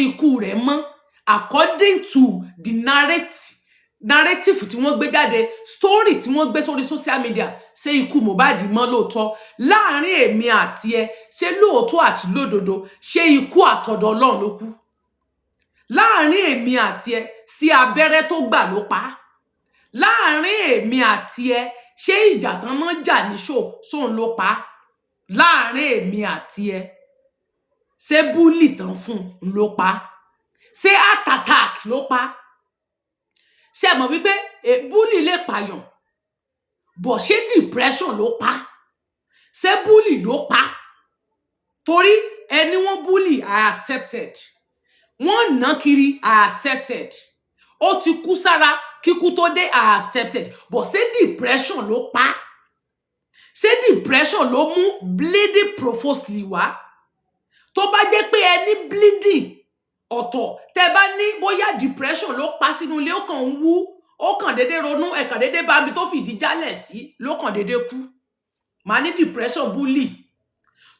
Ikú rẹ̀ mọ́ according to the narrative tí wọ́n gbé jáde, story tí wọ́n gbé sórí social media, ṣé ikú Mohbad mọ́ lóòótọ́? Láàrin èmi àti ẹ, ṣé lóòótọ́ àti lódodo, ṣé ikú àtọ̀dọ̀ Ọlọ́run ló kú? Láàrin èmi àti ẹ, sí abẹ́rẹ́ tó gbà ló pa á? Láàrin èmi àti ẹ, ṣé ìjà tán mọ́ jà ní ṣò sóun ló pa á? Láàrin èmi àti ẹ, ṣé bully tán fún un ló pa á? Ṣé heart attack ló pa á? Ṣé ẹ mọ̀ wípé bully lè pààyàn bọ̀? Ṣé depression ló pa á? Ṣé bully ló pa á? Torí ẹni wọ́n bully, I accepted. Wọ́n ná kiri, I accepted. Ó ti kú sára kíkú tó dé, I accepted. But ṣé depression ló pa á? Ṣé depression ló mú bleeding profusely wá? Tó bá jẹ́ pé ẹni bleeding ọ̀tọ̀, tẹ́ bá ní bóyá depression ló pa sínú ilé, ó kàn ń wú, ó kàn déédéé ronú, ẹ̀kàn déédéé bá mi tó fìdí jálẹ̀ sí ló kàn déédéé kú, màá ní depression, bully.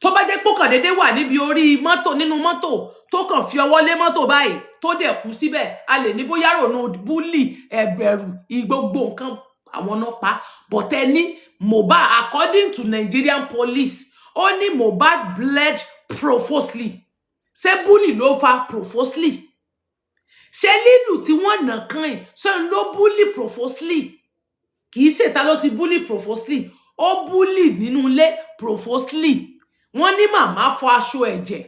Tó bá jẹ́ pé ó kàn déédéé wà níbi orí mọ́tò, nínú mọ́tò, tó kàn fi ọwọ́ lé mọ́tò báyìí, tó dẹ̀ kú síbẹ̀, a lè ní bóyá ronú, bully, ẹ̀bẹ̀rù, gbogbo nǹkan àwọn náà pa. But ẹ ní Mohbad, according to Nigerian police, ó ní Mohbad bled profusely. Ṣé bully ló fa profusely? Ṣé lílù tí wọ́n nà kàn yìí, ṣé ń ló bully profusely? Kì í ṣèta ló ti bully profusely. Ó bully nínú ilé profusely. Wọ́n ní màmá fọ aṣọ ẹ̀jẹ̀.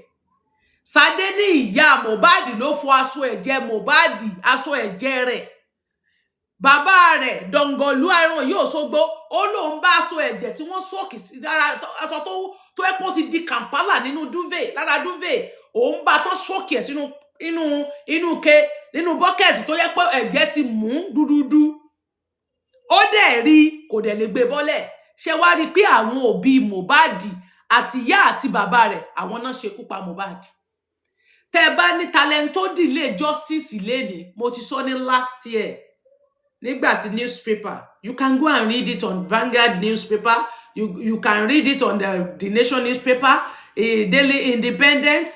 Sadé ní ìyá Mohbad ló fọ aṣọ ẹ̀jẹ̀ Mohbad, aṣọ ẹ̀jẹ̀ rẹ̀. Bàbá rẹ̀ dọ̀ngọ̀lú ẹran yóò ṣogbó, ó lóun bá aṣọ ẹ̀jẹ̀ tí wọ́n soak sí lára aṣọ tó ẹ́ pọ́n ti di Kampala nínú duvet, lára duvet, òun bá tán soak ẹ̀ sínú inú ke, nínú bucket, tó yẹ pé ẹ̀jẹ̀ ti mú dúdúdú. Ó dẹ̀ rí, kò dẹ̀ lè gbé bọ́lẹ̀. Ṣé wá rí i pé àwọn òbí Mohbad, àti ìyá àti bàbá rẹ̀, àwọn náà ṣekú pa Mohbad? Tẹ́ ẹ bá ní talent tó delay justice lénìí, mo ti sọ ní last year nígbà tí newspaper, you can go and read it on Vanguard newspaper, you can read it on the Nation newspaper, Daily Independent,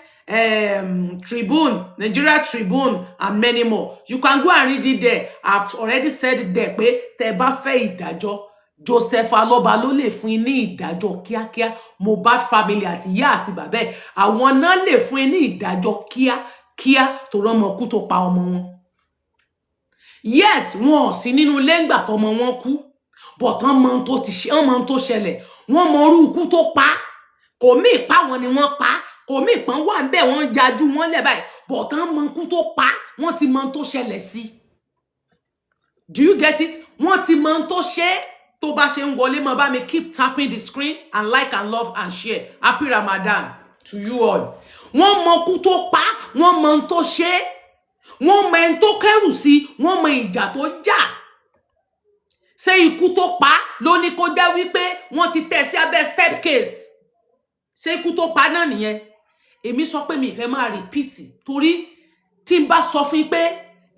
Tribune, Nigeria Tribune and many more. You can go and read it there. I've already said it there pé tẹ́ bá fẹ́ ìdájọ́, Joseph Aloba ló lè fún yín ní ìdájọ́ kíákíá. Mohbad family, àti ìyá àti bàbá ẹ̀, àwọn náà lè fún yín ní ìdájọ́ kíákíá tó rọmọ kú tó pa ọmọ wọn. Yes, wọn ò sí nínú ilé ńgbà tọmọ wọn kú, but wọ́n mọ ohun tó ti ṣe, wọ́n mọ ohun tó ṣẹlẹ̀, wọ́n mọ irú ikú tó pa á. Kò mí ìpá wọn ni wọ́n pa á, kò mí ìpọ́n wà ń bẹ̀, wọ́n yajú wọn lẹ̀ báyìí, but wọ́n mọ ikú tó pa á, wọ́n ti mọ ohun tó ṣẹlẹ̀ sí. Do you get it? Wọ́n ti mọ ohun tó ṣe é. Tó bá ṣe ń wọlé, mọ́ bá mi keep tapping the screen and like and love and share. Happy Ramadan to you all. Wọ́n mọ ikú tó pa á, wọ́n mọ ohun tó ṣe é, wọ́n mọ ẹni tó kẹ́rù sí, wọ́n mọ ìjà tó jà. Ṣé ikú tó pa á ló ní kó jẹ́ wípé wọ́n ti tẹ̀ sí abẹ́ staircase? Ṣé ikú tó pa náà nìyẹn? Èmi sọ pé mi ì fẹ́ máa repeat, torí tí n bá sọ fún yín pé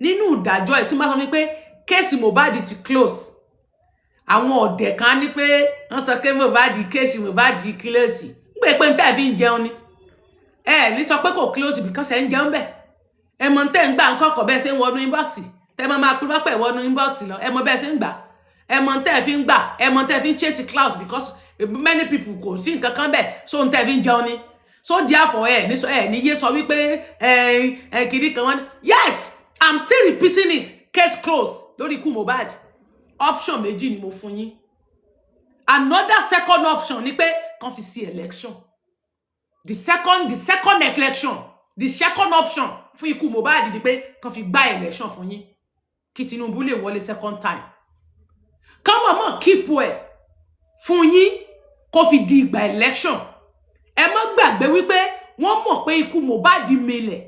nínú ìdájọ́ ẹ̀, tí n bá sọ fún yín pé case Mohbad ti close, àwọn ọ̀dẹ̀ kan ní pé wọ́n sọ pé Mohbad, case Mohbad close. Ń pè pé n tẹ́ fi ń jẹun ni. Ẹ ní sọ pé kò close because ẹ ń jẹun bẹ́ẹ̀. Ẹ mọ tẹ́ ń gbà ń kọ́kọ́ bẹ́ẹ̀ ṣe ń wọnú inbox, tẹ́ mọ máa pín pẹ̀ wọnú inbox lọ. Ẹ mọ bẹ́ẹ̀ ṣe ń gbà, ẹ mọ tẹ́ fi ń gbà, ẹ mọ tẹ́ fi ń chase clout, because many people kò sí nǹkan kan bẹ́ẹ̀, so ń tẹ́ fi ń jẹun ni. So therefore, ẹ ní sọ, ẹ ní yé sọ wípé ẹ kìíní kan wọn. Yes, I'm still repeating it: case close lórí ikú Mohbad. Option méjì ni mo fún yín. Another second option ni pé kàn fi sí election, the second election. The second option fún ikú Mohbad ni pé kàn fi gbá election fún yín, kí Tinubu lè wọlé second time. Kán mọ̀ mọ̀ keep ẹ̀ fún yín kó fi di ìgbà election. Ẹ má gbàgbé wípé wọ́n mọ̀ pé ikú Mohbad milẹ̀.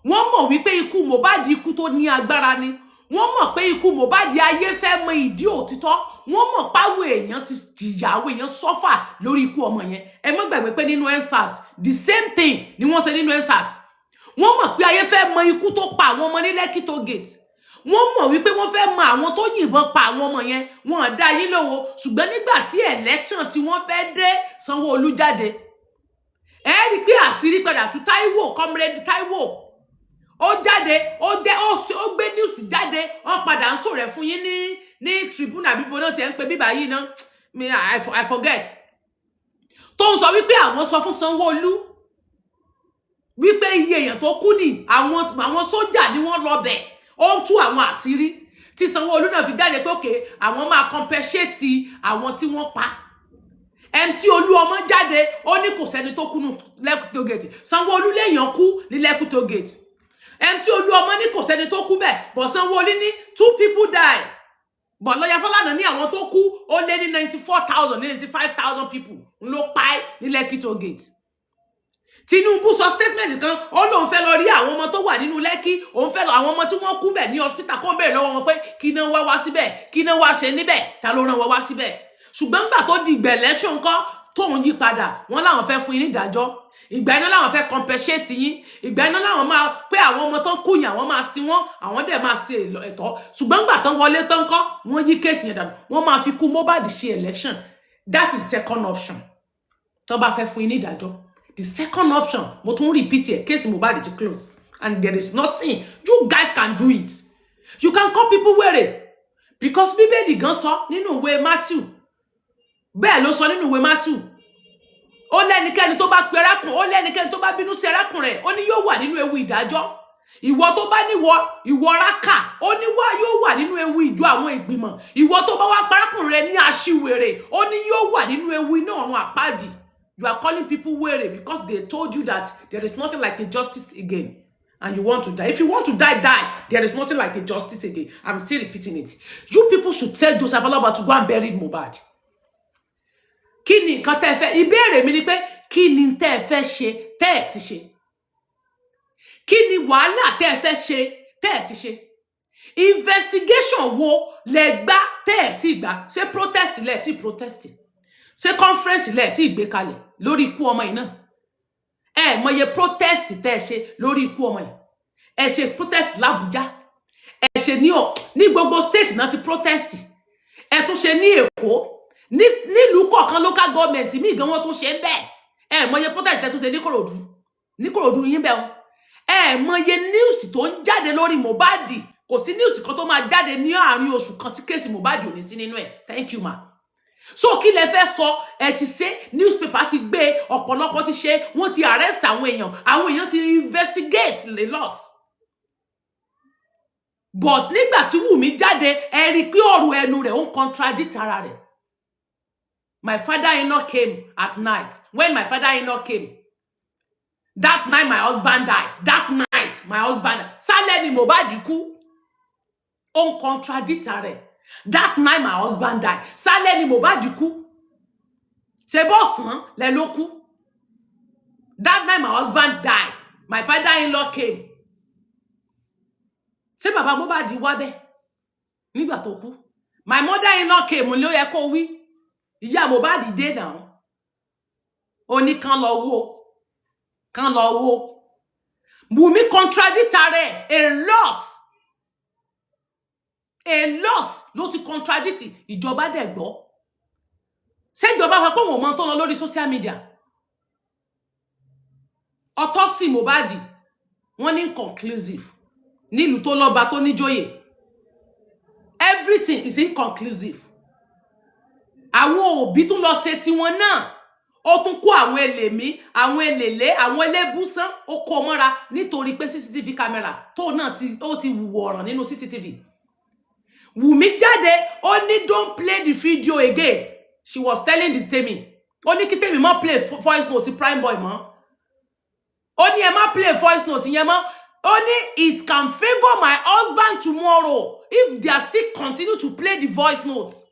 Wọ́n mọ̀ wípé ikú Mohbad, ikú tó ní agbára ni. Wọ́n mọ̀ pé ikú Mohbad, ayé fẹ́ mọ ìdí òtítọ́. Wọ́n mọ̀ páwọn èèyàn ti jìyà, àwọn èèyàn suffer lórí ikú ọmọ yẹn. Ẹ má gbàgbé pé nínú EndSARS, the same thing ni wọ́n ṣe nínú EndSARS. Wọ́n mọ̀ pé ayé fẹ́ mọ ikú tó pa àwọn ọmọ ní Lekki toll gate. Wọ́n mọ̀ wípé wọ́n fẹ́ mọ àwọn tó yìnbọn pa àwọn ọmọ yẹn. Wọ́n dá yín lówó, ṣùgbọ́n nígbà tí election tí wọ́n fẹ́ dé, Sanwó-Olú jáde. Ẹ rí i pé àṣírí padà tú. Táíwò, Comrade Táíwò. Jáde, ó jẹ́ ó gbé news jáde. Wọ́n padà ń sọ̀rọ̀ ẹ̀ fún yín ní tribunal bíbo náà tiẹ̀ ń pe bíbá yìí ná mi, I forget, tó ń sọ wípé àwọn sọ fún Sanwó-Olú wípé iye èèyàn tó kú ní àwọn sójà ni wọ́n lọ bẹ̀. Ó ń tú àwọn àṣírí tí Sanwó-Olú náà fi jáde pé òkè, àwọn máa compensate àwọn tí wọ́n pa. MC Olúọmọ jáde, ó ní kò sẹ́ni tó kú ní Lekki Toll Gate. Sanwó-Olú léèyàn kú ní Lekki Toll Gate. MC Olúọmọ ní kò sẹ́ni tó kú bẹ́ẹ̀, but Sanwó-Olú ní two people die, but lọ́yà Fálànà ní àwọn tó kú, ó lé ní 94,000, ní 95,000 people ló pa ẹ́ ní Lekki Toll Gate. Tinubu sọ statement kan, ó lóun fẹ́ lọ rí àwọn ọmọ tó wà nínú Lẹ́kí, òun fẹ́ lọ àwọn ọmọ tí wọ́n kú bẹ̀ ní hospital, kó ń bèèrè lọ́wọ́ wọn pé kí náà wá wá síbẹ̀, kí náà wá ṣe níbẹ̀, ta ló rán wọn wá síbẹ̀? Ṣùgbọ́n nígbà tó di ìgbà election ńkọ́, tóun yí padà, wọ́n láwọn fẹ́ fún yín ní ìdájọ́, ìgbà iná láwọn fẹ́ compensate yín, ìgbà iná láwọn máa pé àwọn ọmọ tó ń kú yín, àwọn máa sin wọ́n, àwọn dẹ̀ máa ṣe ẹ̀tọ́. Ṣùgbọ́n nígbà tán wọlé tán kọ́, wọ́n yí case yẹn dànù. Wọ́n máa fi kú Mohbad ṣe election. That is second option, tó bá fẹ́ fún yín ní ìdájọ́. The second option, mo tún repeat ẹ̀, case Mohbad ti close and there is nothing you guys can do it. You can call people wèrè because Bíbélì gan sọ nínú ìwé Matthew, bẹ́ẹ̀ ló sọ nínú ìwé Matthew, ó lẹ́nikẹ́ni tó bá pe arákùnrin, ó lẹ́nikẹ́ni tó bá bínú sí arákùnrin rẹ̀, ó ní yóò wà nínú ewu ìdájọ́. Ìwọ tó bá níwọ ìwọ rákà, ó ní wá yóò wà nínú ewu ìjọ àwọn ìgbìmọ̀. Ìwọ tó bá wá parákùnrin rẹ̀ ní aṣiwèrè, ó ní yóò wà nínú ewu iná ọ̀run àpáàdì. You are calling people wèrè because they told you that there is nothing like a justice again and you want to die. If you want to die, die. There is nothing like a justice again. I'm still repeating it. You people should tell Joseph Aloba to go and bury Mohbad. Kí ni nǹkan tẹ́ ẹ fẹ́? Ìbéèrè mi ni pé, kí ni tẹ́ ẹ fẹ́ ṣe tẹ́ ẹ ti ṣe? Kí ni wàhálà tẹ́ ẹ fẹ́ ṣe tẹ́ ẹ ti ṣe? Investigation wo lẹ gbá tẹ́ ẹ ti gbà? Ṣé protest lẹ ti protest? Ṣé conference lẹ ti gbé kalẹ̀ lórí ikú ọmọ yìí náà? Ẹ mọye protest tẹ́ ẹ ṣe lórí ikú ọmọ yìí. Ẹ ṣe protest l'Abuja, ẹ ṣe ní ọ ní gbogbo state náà ti protest, ẹ tún ṣe ní Èkó, ní nílùú kọ̀ọ̀kan, local government míì gan, wọ́n tún ṣe bẹ́ẹ̀. Ẹ mọye protest tẹ́ tún ṣe ní Kòròdú, ní Kòròdú yín bẹ́ẹ̀ o. Ẹ mọye news tó ń jáde lórí Mohbad. Kò sí news kan tó máa jáde ní àárín oṣù kan tí case Mohbad ò ní sí nínú ẹ̀. Thank you, ma. So kí lẹ fẹ́ sọ? Ẹ ti ṣe, newspaper ti gbé, ọ̀pọ̀lọpọ̀ ti ṣe, wọ́n ti arrest àwọn èèyàn, àwọn èèyàn ti investigate a lot. But nígbà tí Wùmí jáde, ẹ rí i pé ọ̀rọ̀ ẹnu rẹ̀, ó ń contradict ara rẹ̀. My father-in-law came at night. When my father-in-law came that night, my husband died. That night my husband, sálẹ̀ ni Mohbad kú. Ó ń contradict ara rẹ̀. That night my husband died, sálẹ̀ ni Mohbad kú. Ṣe bọ́sàn lẹ ló kú? That night my husband died, my father-in-law came. Ṣé bàbá Mohbad wá bẹ́ẹ̀ nígbà tó kú? My mother-in-law came ló yẹ kó wí. Ìyá Mohbad dé náà, ó ní kán lọ wo, kán lọ wo. Wùmí contradict ara ẹ̀ a lot, a lot ló ti contradict. Ìjọba dẹ̀ gbọ́. Ṣé ìjọba sọ pé òun ò mọ tó lọ lórí social media? Autopsy Mohbad, wọ́n ní inconclusive. Nílùú tó lọ́ba, tó níjòyè, everything is inconclusive. Àwọn òbí tún lọ ṣe tiwọn náà, ó tún kó àwọn ẹlẹ́mí, àwọn ẹlẹ́lẹ́, àwọn ẹlẹ́bùsán, ó kó mọ́ra nítorí pé CCTV camera tó náà ti, ó ti wù ọ̀ràn nínú CCTV. Wùmí jáde, ó ní don't play the video again. She was telling the Temi, ó ní kí Temi má play voice note Prime Boy mọ́. Ó ní ẹ má play voice note yẹn mọ́. Ó ní it can favour my husband tomorrow if they are still continue to play the voice notes.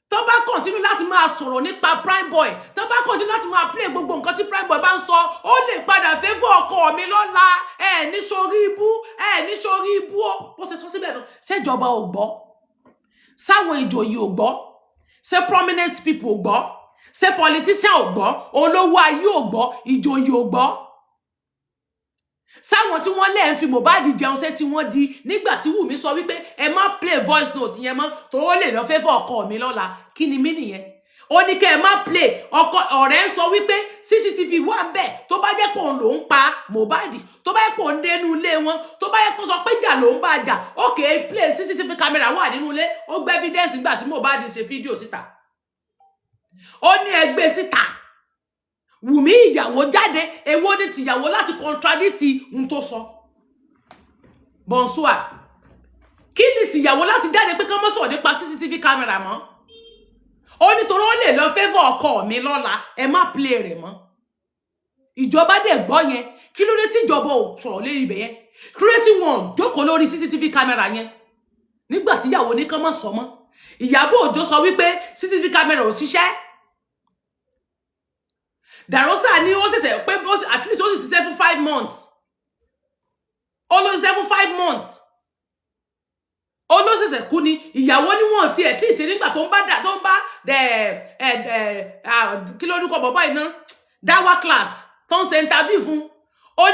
Tó bá continue láti máa sọ̀rọ̀ nípa Prime Boy, tó bá continue láti máa play gbogbo nǹkan tí Prime Boy bá ń sọ, ó lè padà favour ọkọ mi lọ́la. Ẹ ní sórí ibú, ẹ ní sórí ibú o. Bó ṣe sọ síbẹ̀ nù. Ṣèjọba ò gbọ́? Sáwọn ìjòyè ò gbọ́? Ṣé prominent people ò gbọ́? Ṣé politician ò gbọ́? Olówó ayé ò gbọ́? Ìjòyè ò gbọ́? Sáwọn tí wọ́n lẹ́ẹ̀ ń fi Mohbad jẹun, ṣé tí wọ́n di nígbà tí Wùmí sọ wípé ẹ má play voice note yẹn mọ́, tó ó lè lọ favour ọkọ mi lọ́la? Kí ni mí nìyẹn? Ó ní kẹ́ ẹ má play. Ọkọ ọ̀rẹ́ ń sọ wípé CCTV wà ń bẹ̀. Tó bá jẹ́ pé òun ló ń pa Mohbad, tó bá jẹ́ pé òun dénú ilé wọn, tó bá jẹ́ pé ó sọ pé ìjà ló ń bá jà, okay, play CCTV camera wà nínú ilé. Ó gbé evidence nígbà tí Mohbad ṣe fídíò síta. Ó ní ẹ gbé síta. Wùmí ìyàwó jáde. Èwo ní tìyàwó láti contradict n tó sọ? Bonsoir. Kí ni tìyàwó láti jáde pé kán mọ́ sọ̀rọ̀ nípa CCTV camera mọ́? Ó nítorí ó lè lọ favour ọkọ mi lọ́la, ẹ má play rẹ̀ mọ́. Ìjọba dẹ̀ gbọ́ yẹn. Kí ló dé tí ìjọba ò sọ̀rọ̀ lérí ibẹ̀ yẹn? Kí ló dé tí wọn ò jókòó lórí CCTV camera yẹn nígbà tíyàwó ní kán mọ́ sọ mọ́? Ìyábọ̀ Òjó sọ wípé CCTV camera ò ṣiṣẹ́. Dàrósà ní ó ṣẹ̀ṣẹ̀ pé at least ó sì ṣiṣẹ́ fún 5 months. Ó ló ṣiṣẹ́ fún 5 months, ó ló ṣẹ̀ṣẹ̀ kú ni. Ìyàwó níwọ̀n tiẹ̀ tí ì ṣe nígbà tó ń bá dà tó ń bá dẹ̀ ẹ̀ ẹ̀ kí ló dúkọ bọ̀bọ̀ iná dáwà class tó ń ṣe interview fún. Ó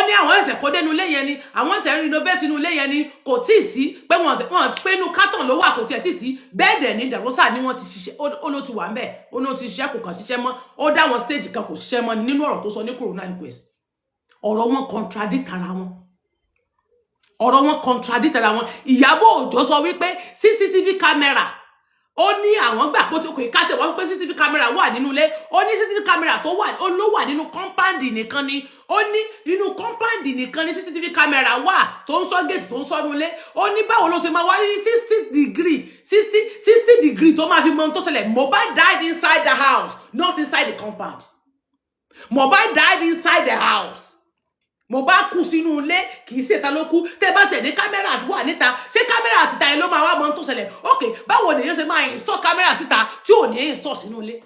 ní àwọn ẹsẹ̀ kó dénú ilé yẹn ni, àwọn ẹsẹ̀ ń renovate inú ilé yẹn ni, kò tí ì sí pé wọ́n pé inú carton ló wà, kò tiẹ̀ tí ì sí bẹ́ẹ̀. Dẹ̀ ní Dàrósà ni wọ́n ti ṣiṣẹ́. Ó ló ti wà ń bẹ̀, ó ló ti ṣiṣẹ́, kò kàn ṣiṣẹ́ mọ́. Ó dá wọn stage kan, kò ṣiṣẹ́ mọ́ ni. Nínú ọ̀rọ̀ tó sọ ní coroner inquest, ọ̀rọ̀ wọn contradict ara wọn, ọ̀rọ̀ wọn contradict ara wọn. Ìyábọ̀ Òjó sọ wípé CCTV camera, ó ní àwọn gbà pé ó kò ká tẹ̀ wọ́n pé CCTV camera wà nínú ilé. Ó ní CCTV camera tó wà, ó ló wà nínú compound nìkan ni. Ó ní nínú compound nìkan ni CCTV camera wà tó ń sọ gate, tó ń sọ nulẹ̀. Ó ní báwo ló ṣe máa wá 60 degree, 60 degree tó máa fi mọ ohun tó ṣẹlẹ̀? Mohbad died inside the house, not inside the compound. Mohbad died inside the house. Mohbad kú sínú ilé, kì í ṣèta ló kú. Tẹ́ bá tẹ̀ ní camera wà níta, ṣé camera àtìta yẹn ló máa wá mọ ohun tó ṣẹlẹ̀? Ok, báwo nìyẹn ṣe máa install camera síta tí ò ní install sínú ilé?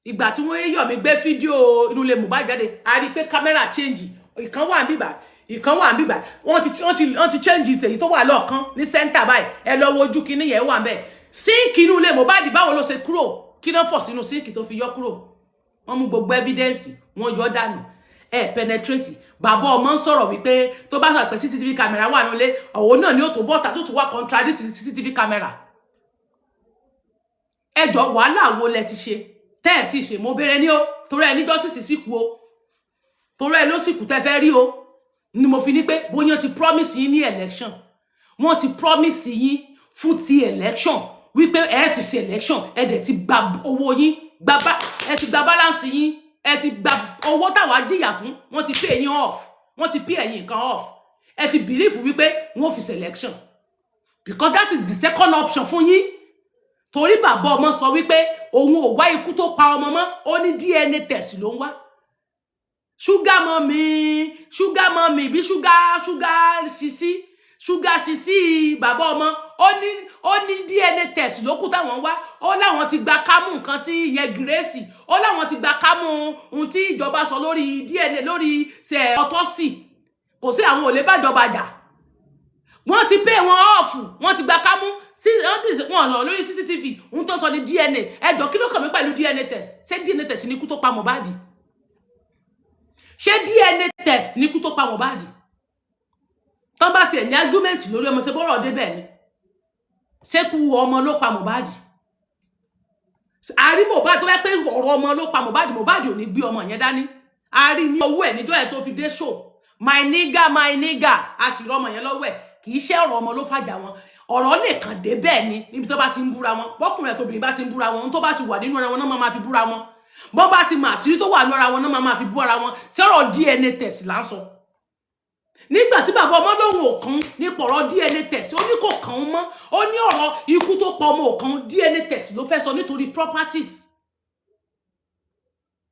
Ìgbà tí wọ́n yọ̀ mí gbé fídíò inú ilé Mohbad jáde, a rí i pé camera change. Ìkan wà níbà, ìkan wà níbà. Wọ́n ti change èyí tó wà lọ́ọ̀kan ní center báyìí. Ẹ lọ wo ojú kinní yẹn wà ńbẹ̀. Sink inú ilé Mohbad, báwo ló ṣe kúrò? Kí náà fọ̀ sínú sink tó fi yọ kúrò? Wọ́n mú gbogbo evidence, wọ́n yọ dànù. Ẹ penetrate. Bàbá ọmọ ń sọ̀rọ̀ wípé tó bá sọ pé CCTV camera wà nílé, ọ̀wọ́ náà ni ó tó bọ́ta tó tún wá contradict CCTV camera. Ẹjọ́, wàhálà wo lẹ ti ṣe tẹ́ ẹ̀ tí ì ṣe? Mo béèrè ní o, torí ẹ ní justice sì kú o, torí ẹ ló sì kú tẹ́ fẹ́ rí o. Ni mo fi ní pé bóyá ti promise yín ní election, wọ́n ti promise yín fún ti election wípé ẹ ti ṣe election, ẹ dẹ̀ ti gba owó yín, gba bá ẹ ti gba balance yín, ẹ ti gba owó táwa jìyà fún. Wọ́n ti pay yín off, wọ́n ti pay ẹ̀yin nǹkan off. Ẹ ti believe wípé wọ́n fi selection because that is the second option fún yín, torí bàbá ọmọ sọ wípé òun ò wá ikú tó pa ọmọ mọ́, ó ní DNA test ló ń wá. Sugar mummy, sugar mummy bí sugar, sugar sisi, sugar sisi, bàbá ọmọ ó ní DNA test ló kù táwọn wá. Ó láwọn ti gba kámú nǹkan tí ìyẹn Grace, ó láwọn ti gba kámú ohun tí ìjọba sọ lórí DNA, lórí ṣe autopsy. Kò sí, àwọn ò lè bájọba jà. Wọ́n ti pay wọn off, wọ́n ti gba kámú sí wọ́n lọ lórí CCTV. Ohun tó sọ ní DNA. Ẹjọ́, kí ló kàn mí pẹ̀lú DNA test? Ṣé DNA test ní ikú tó pa Mohbad? Ṣé DNA test ní ikú tó pa Mohbad? Tán bá tiẹ̀ ní argument lórí ọmọ, ṣe bọ́rọ̀ débẹ̀ ni? Ṣé kú ọmọ ló pa Mohbad? Àrí Mohbad tó bá pé ọ̀rọ̀ ọmọ ló pa Mohbad, Mohbad ò ní gbé ọmọ yẹn dání. A rí ní owó ẹ̀ níjọ́ ẹ̀ tó fi dé show, "My nigga, my nigga." A sì rọ ọmọ yẹn lọ́wọ́ ẹ̀. Kì í ṣe ọ̀rọ̀ ọmọ ló fàjà wọn. Ọ̀rọ̀ lè kàn dé bẹ́ẹ̀ ni níbi tó bá ti ń búra wọn. Bọ́kùnrin àti obìnrin bá ti ń búra wọn, tó bá ti wà nínú ara wọn náà máa fi búra wọn. Bọ́ bá ti mọ àṣírí tó wà nínú ara wọn náà máa fi bú ara wọn. Sí ọ̀rọ̀ DNA test là ń sọ. Nígbà tí bàbá ọmọ lòun ò kàn nípa ọ̀rọ̀ DNA test, ó ní kò kàn án mọ́. Ó ní ọ̀rọ̀ ikú tó pa ọmọ ò kàn, DNA test ló fẹ́ sọ nítorí properties.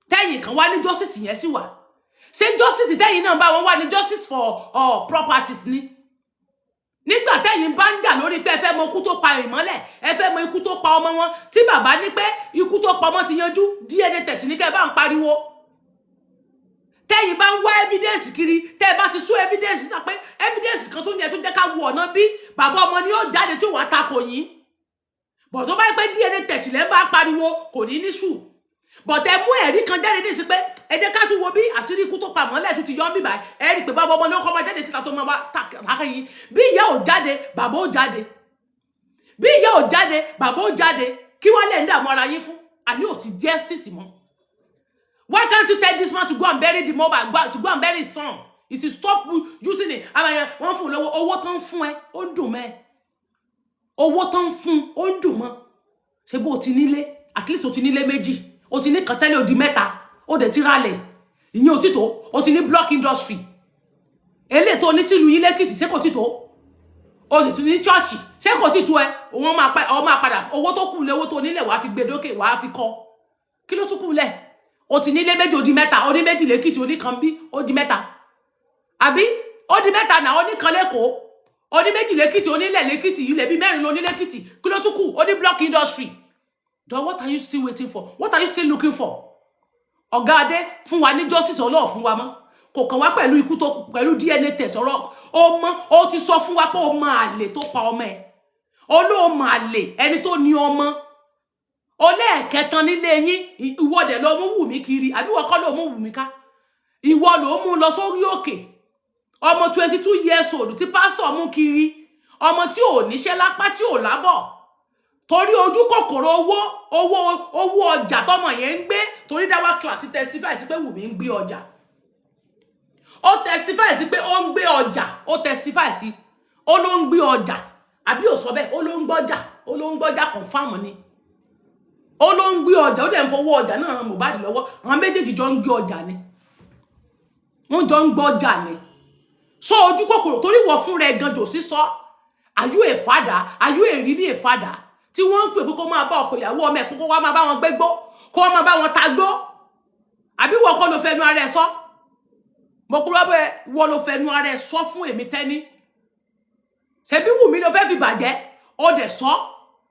Tẹ́yìn kan wá ní justice yẹn sì wà. Ṣé justice tẹ́yìn náà bá wọn wá ní justice for properties ni? Nígbà tẹ́yìn bá ń jà lórí pé ẹ fẹ́ mọ ikú tó pa Ìmọ́lẹ̀, ẹ fẹ́ mọ ikú tó pa ọmọ wọn, tí bàbá ní pé ikú tó pa ọmọ ti yanjú, DNA test ní kẹ́ ẹ bá ń pariwo. Tẹ́yìn bá ń wá evidence kiri, tẹ́ ẹ bá ti sún evidence síta pé evidence kan tó ní ẹ tó jẹ́ ká wo ọ̀nà bí bàbá ọmọ ni ó jáde tí ó wàá takò yín bọ̀. Tó bá yẹ pé DNA test lẹ́ ń bá pariwo, kò ní ní sùn bọ̀. Tẹ́ mú ẹ̀rí kan jáde ní ìsìn pé ẹ jẹ́ ká tún wo bí àṣírí ikú tó pa mọ́lẹ̀ tún ti yọ ń bíbà, ẹ rí i pé bàbá ọmọ ní ó kọ́ máa jáde síta tó máa wá tàkà yín. Bí ìyá ò jáde, bàbá ò jáde. Bí ìyá ò jáde, bàbá ò jáde. Kí wàá lẹ̀ ń dààmú ara yín fún? Àní ò ti justice mọ́. Why can't you tell this man to go and bury the mobile, to go and bury his son? Is to stop using it. Àwọn èèyàn wọ́n fún un lówó. Owó tó ń fún ẹ, ó ń dùn mẹ́. Owó tó ń fún, ó ń dùn mọ́. Ṣé bó o ti nílé? At least o ti nílé méjì, o ti ní kan tẹ́lẹ̀, ó di mẹ́ta. Ó dẹ̀ ti ralẹ̀, ìyẹn ò ti tó. O ti ní block industry, eléyìí tó ní sílùú yín lẹ́kìtì, ṣé kò ti tó? O sì ti ní church, ṣé kò ti tó ẹ? Wọ́n máa pa ọ, máa padà. Owó tó kù lé, owó tó nílẹ̀, wàá fi gbé dókè, wàá fi kọ́. Kí ló tún kù lẹ̀? O ti nílé méjì, ó di mẹ́ta. O ní méjì lẹ́kìtì, o ní kan bí, ó di mẹ́ta, àbí? Ó di mẹ́ta náà. O ní kan lẹ́kọ̀ọ́, o ní méjì lẹ́kìtì, o nílẹ̀ lẹ́kìtì, ilẹ̀ bíi mẹ́rin ló ní lẹ́kìtì. Kí ló tún kù? O ní block industry. Then what are you still waiting for? What are you still looking for? Ọ̀gá adé fún wa ní justice, ọlọ́ọ̀ fún wa mọ́. Kò kàn wá pẹ̀lú ikú tó pẹ̀lú DNA test. Ọ̀rọ̀ ó mọ́, ó ti sọ fún wa pé ó mọ àlè tó pa ọmọ ẹ̀, olóòmọ àlè ẹni tó ní ọmọ olẹ́ẹ̀kẹtan nílé yín. Ìwọ dẹ̀ ló mú Wùmí kiri, àbí wọ́n kọ́ ló mú Wùmí ká? Ìwọ ló mú lọ sórí òkè. Ọmọ 22 years old tí pásítọ̀ mú kiri, ọmọ tí ò níṣẹ́ lápá, tí ò lábọ̀, torí ojú kòkòrò owó, owó, owó ọjà tọmọ yẹn ń gbé, torí dáwà class testify sí pé Wùmí ń gbé ọjà. Ó testify sí pé ó ń gbé ọjà. Ó testify sí, ó ló ń gbé ọjà, àbí ò sọ bẹ́ẹ̀? Ó ló ń gbọ́jà, ó ló ń gbọ́jà. Confirm ni. Ó ló ń gbé ọjà, ó dẹ̀ ń fowó ọjà náà ran Mohbad lọ́wọ́. Àwọn méjèèjì jọ ń gbé ọjà ni, wọ́n jọ ń gbọ́jà ni. So ojú kòkòrò, torí wọ fún rẹ gan jò sí sọ, are you a father? Are you a really a father? Tí wọ́n ń pè pé kó máa bá ọ̀pọ̀ ìyàwó ọmọ ẹ̀, pé kó wá máa bá wọn gbégbó, kó wá máa bá wọn tagbó, àbí wọ́n kọ́ ló fẹnu ara ẹ̀ sọ? Mo kúrò bẹ́ẹ̀, wọ́n ló fẹnu ara ẹ̀ sọ fún èmi tẹ́ni. Ṣebí Wùmí ló fẹ́ fi bàjẹ́, ó dẹ̀ sọ.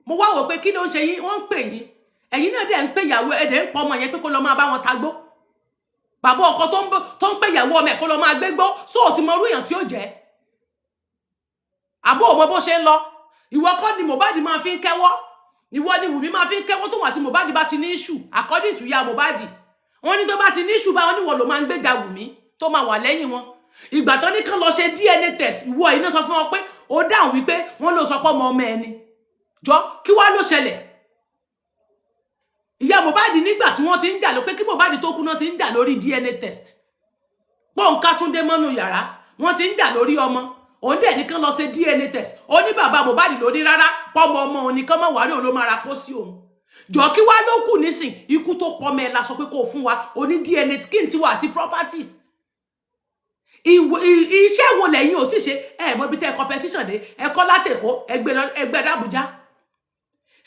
Mo wá wò pé kí ló ń ṣe yín? Wọ́n ń pè yín, ẹ̀yin náà dẹ̀ ń pè ìyàwó ẹ̀, dẹ̀ ń pọ̀ ọmọ yẹn pé kó lọ máa bá wọn tagbó. Bàbá ọkọ tó ń pè ìyàwó ọmọ ẹ̀ kó lọ máa gbégbó, sóò ti mọ irú èèyàn tí ó jẹ́? Àbó ò mọ bó ṣe ń lọ? Ìwọ kọ́ ni Mohbad máa fi ń kẹ́wọ́? Ìwọ ni Wùmí máa fi ń kẹ́wọ́ tóun àti Mohbad bá ti ní issue. According to ìyá Mohbad, wọ́n ní tó bá ti ní issue báwọn, níwọ̀ ló máa ń gbèjà Wùmí, tó máa wà lẹ́yìn wọn. Ìgbà tó ní kán lọ ṣe DNA test, ìwọ yìí náà sọ fún wọn pé ó dáhùn wípé wọ́n ló sọ pé ọmọ ọmọ ẹni jọ. Kí wá ló ṣẹlẹ̀? Ìyá Mohbad, nígbà tí wọ́n ti ń jà ló pé kí Mohbad tó kú náà ti ń jà lórí DNA test. Pọ́ǹká Túndé mọ́nú yàrá, wọ́n ti ń jà lórí ọmọ. Òun dẹ̀ ní kán lọ ṣe DNA test. Ó ní bàbá Mohbad ló ní rárá, pọ́mọ ọmọ òun ní kán mọ̀ wárí, òun ló máa ra pósí òun jọ. Kí wá ló kù nísìn? Ikú tó pọ̀ mẹ́ la sọ pé kó o fún wa. O ní DNA kí n tiwa àti properties. Iṣẹ́ wo lẹ́yìn ò tí ṣe? Ẹ mọ ibi tẹ́ competition dé. Ẹ kọ́ látẹ̀kọ́, ẹgbẹ́ dàbújá.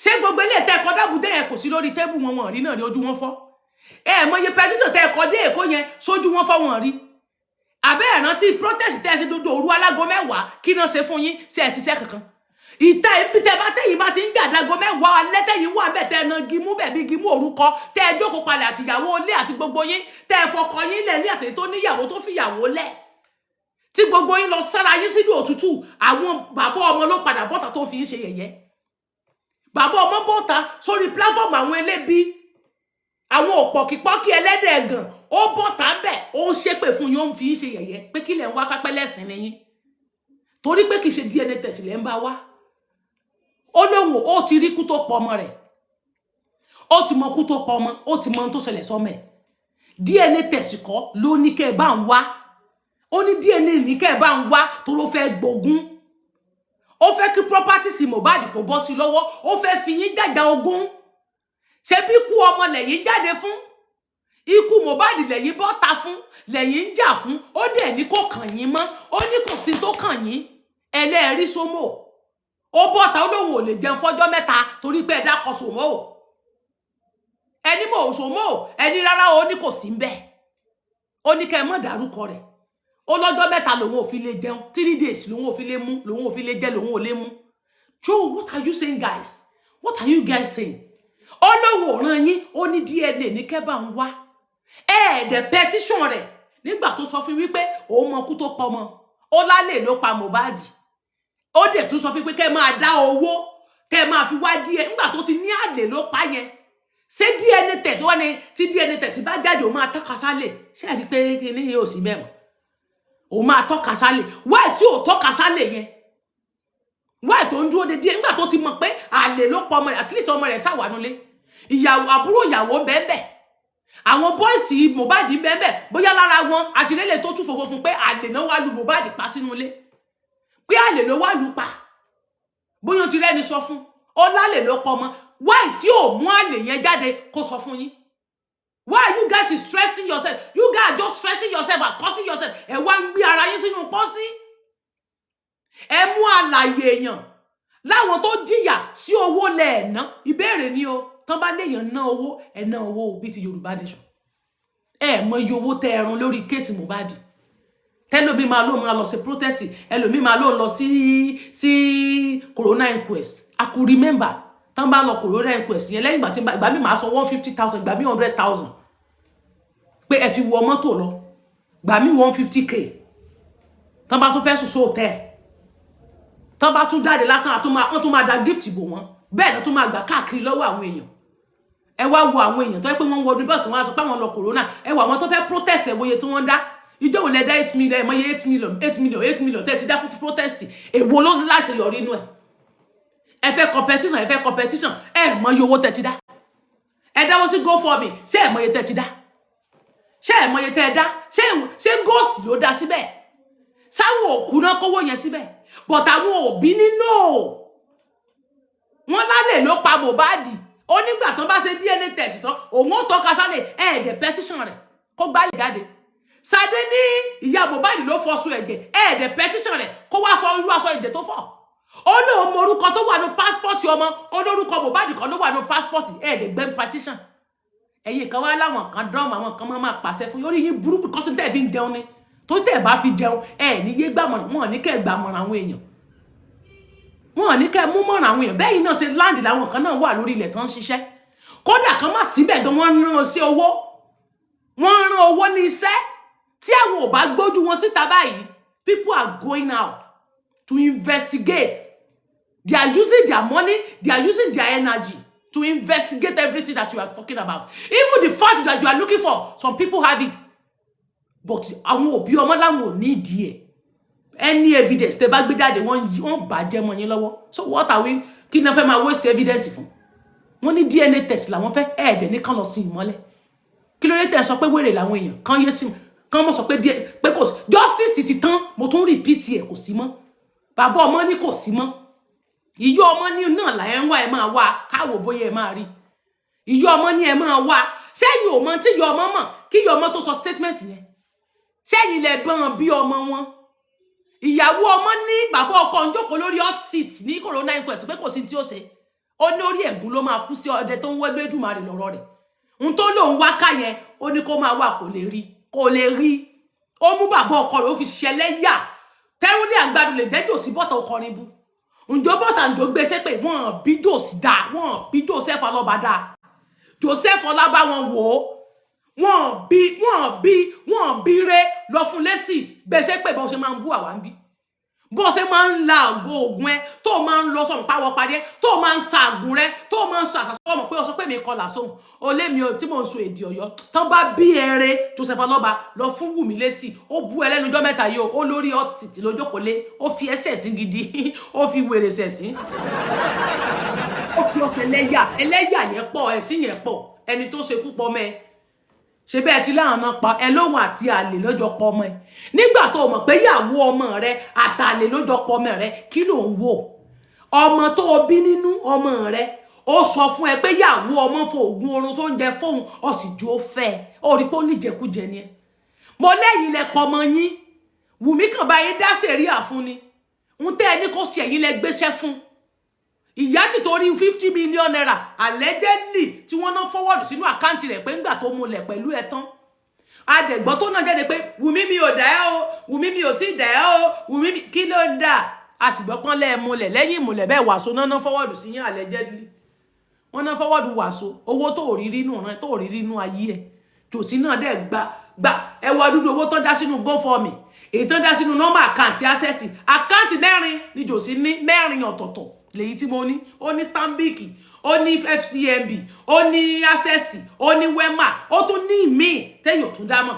Ṣé gbogbo ilé tẹ́ kọ́ dàbújá yẹn kò sí lórí table wọn? Wọn rí náà rí, ojú wọn fọ́. Ẹ mọ iye petition tẹ́ kọ́ dé Èkó yẹn, sójú wọn fọ́, wọn rí. Àbẹ́ ìrántí protest tẹ́ ẹ ṣe dodo òru alágo 10? Kí náà ṣe fún yín? Ṣe ẹ ṣiṣẹ́ kankan? Ìta ibi tẹ́ bá tẹ́yìn bá ti ń jàdágo 10 alẹ́, tẹ́yìn wà bẹ́ẹ̀, tẹ́ ẹ na gimú bẹ́ẹ̀ bí gimú òrukọ, tẹ́ ẹ jókòó palẹ̀ àtìyàwó ilé àti gbogbo yín, tẹ́ ẹ fọkọ yín lẹ̀ ní àtẹ̀yìn tó níyàwó tó fìyàwó lẹ̀, tí gbogbo yín lọ sára yín sínú òtútù. Àwọn bàbá ọmọ ló padà bọ́ta tó ń fi yín ṣe yẹ̀yẹ́. Bàbá ọmọ bọ́ta sórí platform àwọn ẹlẹ́bí, àwọn òpọ̀kìpọ́kì ẹlẹ́dẹ̀ ẹ̀gàn. Ó bọ́ta ń bẹ̀, ó ń ṣépè fún yín, ó ń fi yín ṣe yẹ̀yẹ́ pé kí lẹ̀ ń wá kápẹ́ lẹ́sìn ni yín, torí pé kì í ṣe DNA test lẹ́ ń bá wá. Ó lóun ó ti rí kú tó pọ̀ ọmọ rẹ̀, ó ti mọ kú tó pọ̀ ọmọ, ó ti mọ ohun tó ṣẹlẹ̀ sọ́mọ ẹ̀. DNA test kọ́ ló ní kẹ́ ẹ bá ń wá. Ó ní DNA ní kẹ́ ẹ bá ń wá tó ló fẹ́ gbógun. Ó fẹ́ kí properties Mohbad kò bọ́ sí lọ́wọ́. Ó fẹ́ fi yín jàjà ogún. Ṣé bí ikú ọmọ lẹ́yìn jáde fún? Ikú Mohbad lẹ́yìn bọ́ta fún, lẹ́yìn ń jà fún. Ó dẹ̀ ní kò kàn yín mọ́. Ó ní kò sí tó kàn yín. Ẹlẹ́ẹ̀rí sómò, ó bọ́ta, ó lóun ò lè jẹun fọ́jọ́ 3 torí pé ẹ dákọ̀ sòmò. Ẹni mò sòmò, ẹni rárá, ó ní kò sí ń bẹ́ẹ̀. Ó ní kẹ́ ẹ mọ̀ dárúkọ rẹ̀. Ó lọ́jọ́ 3 lòun ò fi lè jẹun, 3 days lòun ò fi lè mú, lòun ò fi lè jẹ, lòun ò lè mú. Joe, what are you saying, guys? What are you guys saying? Ó lóun ò ràn yín. Ó ní DNA ní kẹ́ bá ń wá. Ẹ̀ẹ́dẹ̀ petition rẹ̀ nígbà tó sọ fún wípé òun mọ kú tó pọ̀ mọ́, ó lálẹ́ ló pa Mohbad. Ó dẹ̀ tún sọ fún pé kẹ́ máa dá owó, kẹ́ máa fi wá DNA. Nígbà tó ti ní àlè ló pa yẹn, ṣé DNA test wọ́n ní? Tí DNA test bá jáde, òun máa tọ́ka sálẹ̀. Ṣé ẹ rí i pé kíní yóò sí bẹ́ẹ̀ mọ́? Òun máa tọ́ka sálẹ̀. Wáì tí ò tọ́ka sálẹ̀ yẹn? Why tó ń dúró de díẹ̀ nígbà tó ti mọ̀ pé àlè ló pa ọmọ rẹ̀? At least ọmọ rẹ̀ ṣàwánulé, ìyàwó, àbúrò ìyàwó bẹ́ẹ̀, àwọn boys Mohbad bẹ́ẹ̀. Bóyá lára wọn àtìlélẹ̀ tó tún fòfò fún pé àlè náà wá lu Mohbad pa sínú ilé, pé àlè ló wá lu pa. Bóyá o ti rẹ́ni sọ fún ó lálè ló pọ̀ ọmọ. Why tí ò mú àlè yẹn jáde kó sọ fún yín? Why you guys is stressing yourself? You guys are just stressing yourself and causing yourself. Ẹ wá ń gbé ara yín sínú pọ́sí. Ẹ mú àlàyé èèyàn láwọn tó jìyà sí owó lẹ́ẹ̀ná. Ìbéèrè ni o, tán bá léèyàn ná owó, ẹ ná owó bíi ti Yorùbá Nation. Ẹ mọ iye owó tẹ ẹrun lórí case Mohbad. Tẹlómi máa lóun máa lọ sí protest, ẹlòmí máa lóun lọ sí coroner inquest. I could remember, tán bá lọ coroner inquest yẹn, lẹ́yìn ìgbà tí ìgbà mi máa san 150,000, ìgbà mi 100,000 pé ẹ fi wọ mọ́tò lọ, gbà mí 150K. Tán bá tún fẹ́ sùn sóòtẹ́, tán bá tún jáde lásán, wọ́n tún máa da gift bò wọ́n. Bẹ́ẹ̀ ló tún máa gbà káàkiri lọ́wọ́ àwọn èèyàn. Ẹ wá wo àwọn èèyàn tó yẹ pé wọ́n ń wọ ọdún bọ́ọ̀sì, wọ́n á sọ pé àwọn lọ coroner. Ẹ wo àwọn tó fẹ́ protest, ẹ wo iye tí wọ́n ń dá. Ìjọ wo lẹ dá 8 million? Ẹ mọ iye 8 million, 8 million, 8 million tẹ́ ẹ ti dá fún protest, èwo ló láṣeyọrí inú ẹ̀? Ẹ fẹ́ competition, ẹ fẹ́ competition. Ẹ mọ iye owó tẹ́ ti dá. Ẹ dáwọ́ sí GoFundMe. Ṣé ẹ mọ iye tẹ́ ti dá? Ṣé ẹ mọ iye tẹ́ ẹ dá? Ṣé ghost ló dá síbẹ̀? Sáwọn òkú náà kówó yẹn síbẹ̀? But àwọn òbí nínú wọn lálẹ́ ló pa Mohbad. Ó nígbà tán bá ṣe DNA test tán, òun ó tọ́ka sálẹ̀. Ẹ̀ẹ́dẹ̀ petition rẹ̀ kó gbálẹ̀ jáde. Sadé ní ìyá Mohbad ló fọṣọ ẹ̀jẹ̀. Ẹ̀ẹ́dẹ̀ petition rẹ̀ kó wá sọ irú aṣọ ẹ̀jẹ̀ tó fọ̀. Ó lóun mọ orúkọ tó wà ní passport ọmọ. Ó lórúkọ Mohbad kan ló wà ní passport. Ẹ̀ẹ́dẹ̀ gbẹ́ petition. Ẹ̀yin kan wá láwọn kan dán, àwọn kan máa pàṣẹ fún yóò yín burúkú kọ́sí tẹ̀ fi ń jẹun ni. Tó tẹ̀ bá fi jẹun, ẹ̀ ní yé gbàmọ̀ràn. Wọn ò ní kẹ́ gbàmọ̀ràn àwọn èèyàn, wọn ò ní kẹ́ mú mọ̀ràn àwọn èèyàn. Bẹ́ẹ̀ yìí náà ṣe land làwọn kan náà wà lórí ilẹ̀ tó ń ṣiṣẹ́. Kódà kan má síbẹ̀ gan, wọ́n ń rán sí owó, wọ́n ń rán owó ní iṣẹ́. Tí àwọn ò bá gbójú wọn síta báyìí, people are going out to investigate. They are using their money, they are using their energy to investigate everything that you are talking about. Even the fact that you are looking for, some people have it, but àwọn òbí ọmọ làwọn ò ní ìdí ẹ̀. Any evidence tẹ́ bá gbé jáde, wọ́n bàjẹ́ mọ́ yín lọ́wọ́. So what are we? Kí ni wọ́n fẹ́ máa waste evidence fún? Wọ́n ní DNA test làwọn fẹ́. Ẹ̀ẹ́dẹ̀ ní kán lọ sí ìmọ́lẹ̀. Kí ló dé tẹ́ sọ pé wèrè làwọn èèyàn kán yé sí kán mọ̀ sọ pé díẹ̀ pé kò sí justice ti tán? Mo tún repeat ẹ̀, kò sí mọ́. Bàbá ọmọ ní kò sí mọ́. Ìyá ọmọ ní náà là ẹ ń wá. Ẹ máa wá káwò bóyá ẹ máa rí. Ìyá ọmọ ní ẹ máa wá. Sẹ́yìn ò mọ tí ìyá ọmọ mọ̀ kí ìyá ọmọ tó sọ statement yẹn? Sẹ́yìn lẹ gbọ́n bí ọmọ wọn. Ìyàwó ọmọ ní bàbá ọkọ ń jókòó lórí hot seat ní coroner inquest pé kò sí tí ó ṣe. Ó ní orí ẹ̀gún ló máa kú sí. Ọdẹ tó ń wọ́ lójúmọ́ lọ́rọ̀ rẹ̀ n tó lòun wá ká yẹn, ó ní kó máa wà, kò lè rí, kò lè rí. Ó mú bàbá ọkọ rẹ̀, ó fi ṣẹlẹ́yà. Tẹ́rúnlé àgbàdo lè jẹ́ jòsí bọ́tà ọkọrin bú ǹjọ́ bọ́tà ǹjọ́ gbé sépè. Wọ́n bí jòsí dáa, wọ́n bí Joseph Ọlọ́ba dáa. Joseph Ọlábá wọn wò ó, wọ́n bí, wọ́n bí, wọ́n bí ré lọ fún lẹ́sì gbèsè pé bó ṣe máa ń bú àwa ń bí, bó ṣe máa ń la àgọ́ ògùn ẹ, tó máa ń lọ sọ̀rọ̀ páwọ́ padì, tó máa ń sa àgùn rẹ, tó máa ń sọ àṣàṣọ ọmọ pé o sọ pé mi kọlà sóhun o lé mi tí mò ń sọ èdè Ọ̀yọ́ tán. Bá bí ẹrẹ Joseph Ọlọ́ba lọ fún Wùmí lẹ́sì. Ó bú ẹ lẹ́nu ọjọ́ mẹ́ta yìí o. Ó lórí hot seat lójókòó lé. Ó fi ẹsẹ̀ sí gidi, ó fi wèrè sẹ̀ sí, ó fi ọsẹ ẹlẹ́yà. Ẹlẹ́yà yẹn pọ̀, ẹ̀sìn yẹn pọ̀. Ẹni tó ṣekú pọ̀ mẹ́ ṣe bẹ́ẹ̀ tí láwọn náà pa ẹ lóhun àti àlè lọ́jọ́ pọ̀ ọmọ ẹ. Nígbà tó o mọ̀ pé ìyàwó ọmọ rẹ àtàlè lọ́jọ́ pọ̀ ọmọ rẹ, kí ló ń wò? Ọmọ tó o bí nínú ọmọ rẹ, ó sọ fún ẹ pé ìyàwó ọmọ fo oògùn oorun sóúnjẹ fóun, ó sì jó fẹ́. Ó rí pé ó ní ìjẹkújẹ ni ẹ. Mo lẹ́yìn lẹ pọ̀ ọmọ yín. Wùmí kàn bá yín dá sẹ̀ríà fún ni ń tẹ́ ẹ ní kó ṣe. Ẹ̀yin lẹ gbéṣẹ́ fún ìyá tí torí ₦50 million allegedly tí wọ́n ná forward sínú account rẹ̀ pé ńgbà tó múlẹ̀ pẹ̀lú ẹ̀ tán. Adẹ̀gbọ́ tó náà jáde pé Wùmí mi ò dá ẹ́ o, Wùmí mi ò tí ì dá ẹ́ o, Wùmí mi kí ló ń dà? A sì gbọ́ pọ́n lẹ́ẹ̀múlẹ̀ lẹ́yìn ìmùlẹ̀ bẹ́ẹ̀. Wàásù náà ná forward sí yín allegedly. Wọ́n ná forward wàásù owó tó rí rí nù rẹ, tó rí rí nù ayé ẹ̀. Jòsí náà dẹ̀ gba gba. Ẹ wọ dúdú owó tó dá sínú GoFundMe, èyí tó dá sínú normal account Access. Account mẹ́rin ni jòsí ní, mẹ́rin ọ̀tọ̀ọ̀tọ̀ lèyí tí mo ní. Ó ní Stanbic, ó ní FCMB, ó ní Access, ó ní Wema, ó tún ní ìmíì téèyàn tún dá mọ̀.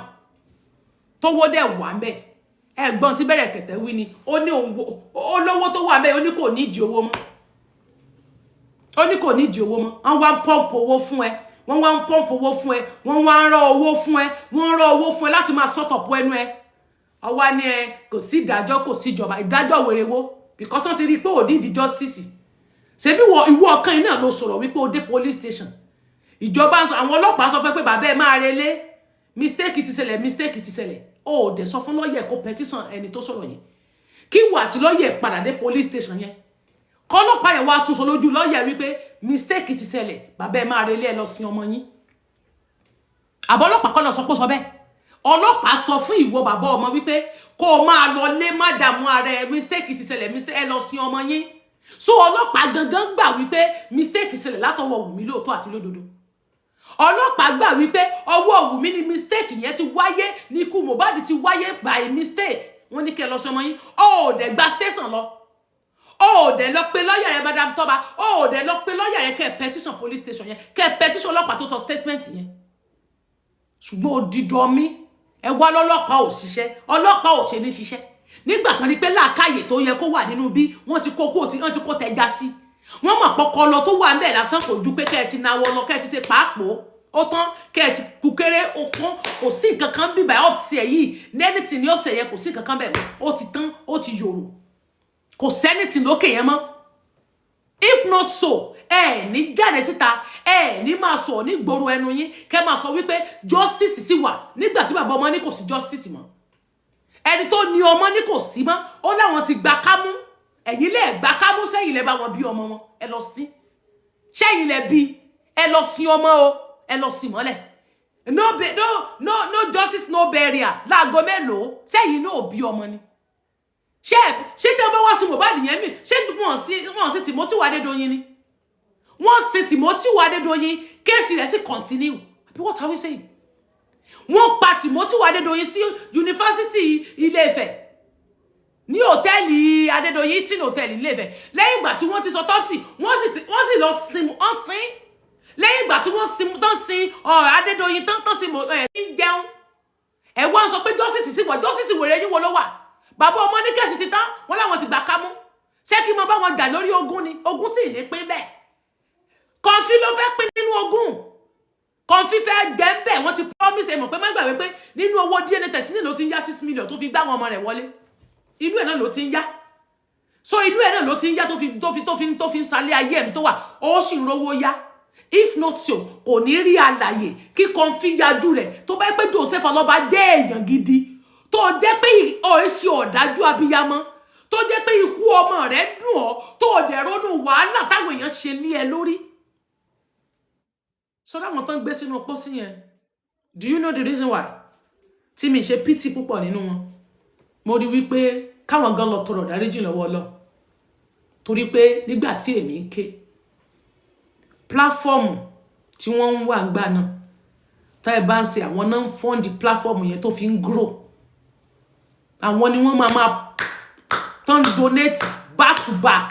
Tówó dẹ̀ wà ń bẹ̀. Ẹ̀gbọ́n tí bẹ̀rẹ̀ kẹ̀tẹ́ wí ni, ó ní olówó tó wà bẹ́ẹ̀, ó ní kò nídìí owó mọ́, ó ní kò nídìí owó mọ́. Wọ́n wá ń pump owó fún ẹ, wọ́n wá ń pump owó fún ẹ, wọ́n wá ń rán owó fún ẹ, wọ́n ń rán owó fún ẹ láti máa sọ́tọ̀pọ̀ ẹnu ẹ. Ọwá ní ẹ kò sí ìdájọ́, kò sí ìjọba. Ìdájọ́ wèrè wo? Because wọ́n ti rí i pé ò ní justice. Ṣebí wọ ìwọ ọ̀kan yìí náà ló sọ̀rọ̀ wípé ó dé police station, ìjọba, àwọn ọlọ́pàá sọ fẹ́ pé bàbá ẹ máa relé, mistake ti ṣẹlẹ̀, mistake ti ṣẹlẹ̀. Ó ò dẹ̀ sọ fún lọ́ọ̀yẹ̀ kó petition ẹni tó sọ̀rọ̀ yẹn, kí wà àti lọ́ọ̀yẹ̀ padà dé police station yẹn, kọ́lọ́pàá yẹn wá tún sọ lójú lọ́ọ̀yẹ̀ wípé mistake ti ṣẹlẹ̀, bàbá ẹ máa relé, ẹ lọ sin ọmọ yín. Àbọ̀ ọlọ́pàá kọ́ lọ sọ pé ó sọ bẹ́ẹ̀? Ọlọ́pàá sọ fún ìwọ bàbá ọmọ wípé kó o máa lọ lé, má dààmú ara ẹ, mistake ti ṣẹlẹ̀, mistake, ẹ lọ sin ọmọ yín. So ọlọ́pàá gangan gbà wípé mistake ṣẹlẹ̀ látọwọ́ Wùmí lóòótọ́ àti lódodo. Ọlọ́pàá gbà wípé ọwọ́ Wùmí ni mistake yẹn ti wáyé, ní ikú Mohbad ti wáyé by mistake. Wọ́n ní kí ẹ lọ sí ọmọ yín. Ó ò dẹ̀ gba station lọ, ó ò dẹ̀ lọ pé lọ́ọ̀yà rẹ, Madam Tọ́ba, ó ò dẹ̀ lọ pé lọ́ọ̀yà rẹ kẹ́ ẹ petition police station yẹn, kẹ́ ẹ petition ọlọ́pàá tó sọ statement yẹn. Ṣùgbọ́n odidi mi, ẹ wá lọ́lọ́pàá ò ṣiṣẹ́. Ọlọ́pàá ò ṣe ní ṣiṣẹ́ nígbà tán rí pé làákàyè tó yẹ kó wà nínú bí wọ́n ti kó kó tí wọ́n ti kó tẹja sí. Wọ́n mọ̀ pọkọlọ tó wà ńbẹ̀ lásán kò ju pé kẹ́ ẹ ti náwó lọ, kẹ́ ẹ ti ṣe pàápòó, ó tán, kẹ́ ẹ ti kúkéré, ó tán. Kò sí nǹkan kan bíbà ọ̀pọ̀sẹ̀ yìí nẹ́nìtì ní ọ̀pọ̀sẹ̀ yẹn, kò sí nǹkan kan bẹ̀ mọ́. Ó ti tán, ó ti yòrò, kò sẹ́nìtì lókè yẹn mọ́. If not so, ẹ ní jáde síta, ẹ ní máa sọ ní gbòòrò ẹnu yín, kẹ́ máa sọ wípé justice sì wà nígbà tí bàbá ọmọ ní kò sí justice mọ́. Ẹni tó ní ọmọ ní kò sí mọ́, ó láwọn ti gba kámú. Ẹ̀yin lẹ gba kámú sẹ́yìn lẹ bá wọn bí ọmọ wọn, ẹ lọ sí sẹ́yìn lẹ bí, ẹ lọ sin ọmọ o, ẹ lọ sí mọ́lẹ̀. No, no, no, no justice, no burial. Láago mélòó sẹ́yìn náà bí ọmọ ni? Ṣé tẹ́ bá wá sí Mohbad yẹn mi, ṣé wọ́n sí Timothy Adédoyin ni? Wọ́n sí Timothy Adédoyin, case rẹ̀ sì continue. Àbí what are we saying? Wọ́n pa Timothy Adédoyin sí yunifásitì Ilé-Ifẹ̀, ní hòtẹ́ẹ̀lì Adédoyin, Hilton Hòtẹ́ẹ̀lì Ilé-Ifẹ̀. Lẹ́yìn ìgbà tí wọ́n ti sọ autopsy, wọ́n sì lọ sin, wọ́n sin. Lẹ́yìn ìgbà tí wọ́n sin tán, sin ọ̀rọ̀ Adédoyin tán tán sin ẹ̀ ń jẹun. Ẹ̀ wọ́n sọ pé justice sì wà. Justice wèrè yín wo ló wà? Bàbá ọmọ ní case ti tán, wọ́n láwọn ti gbà kámú. Ṣé kí mo bá wọn jà lórí ogún ni? Ogún tí ì ní pín bẹ́ẹ̀, Kọfí ló fẹ́ pín nínú ogún, Kọfí fẹ́ jẹ́ ń bẹ̀. Wọ́n ti promise ẹ̀ mọ̀ pé má gbàgbé pé nínú owó DNA test ní ló ti ń yá 6 million tó fi gbá àwọn ọmọ rẹ̀ wọlé. Inú ẹ̀ náà ló ti ń yá. So inú ẹ̀ náà ló ti ń yá tó fi ń salé ayé ẹ̀mí tó wà, ó sì ń rówó yá. If not so, kò ní rí àlàyé kí Kọfí yajú rẹ̀. Tó bá pé Joseph Alọ́ba jẹ́ èèyàn gidi, tó jẹ́ pé ọ̀ ẹ́ ṣe ọ̀dájú abiyamọ, tó jẹ́ pé ikú ọmọ rẹ̀ dùn ọ́, tó dẹ̀ ronú wàhálà táwọn èèyàn ṣe lé ẹ lórí sọ láwọn tó ń gbé sínú pósí yẹn. Do you know the reason why tí mi ṣe pity púpọ̀ nínú wọn? Mo rí wípé káwọn gan lọ tọrọ dáríjì lọ́wọ́ Ọlọ́run, torí pé nígbà tí èmi ń ké, platform tí wọ́n ń wà gbà náà, tá ẹ bá ń ṣe, àwọn náà ń fund platform yẹn tó fi ń grow. Àwọn ni wọ́n máa tán donate back to back.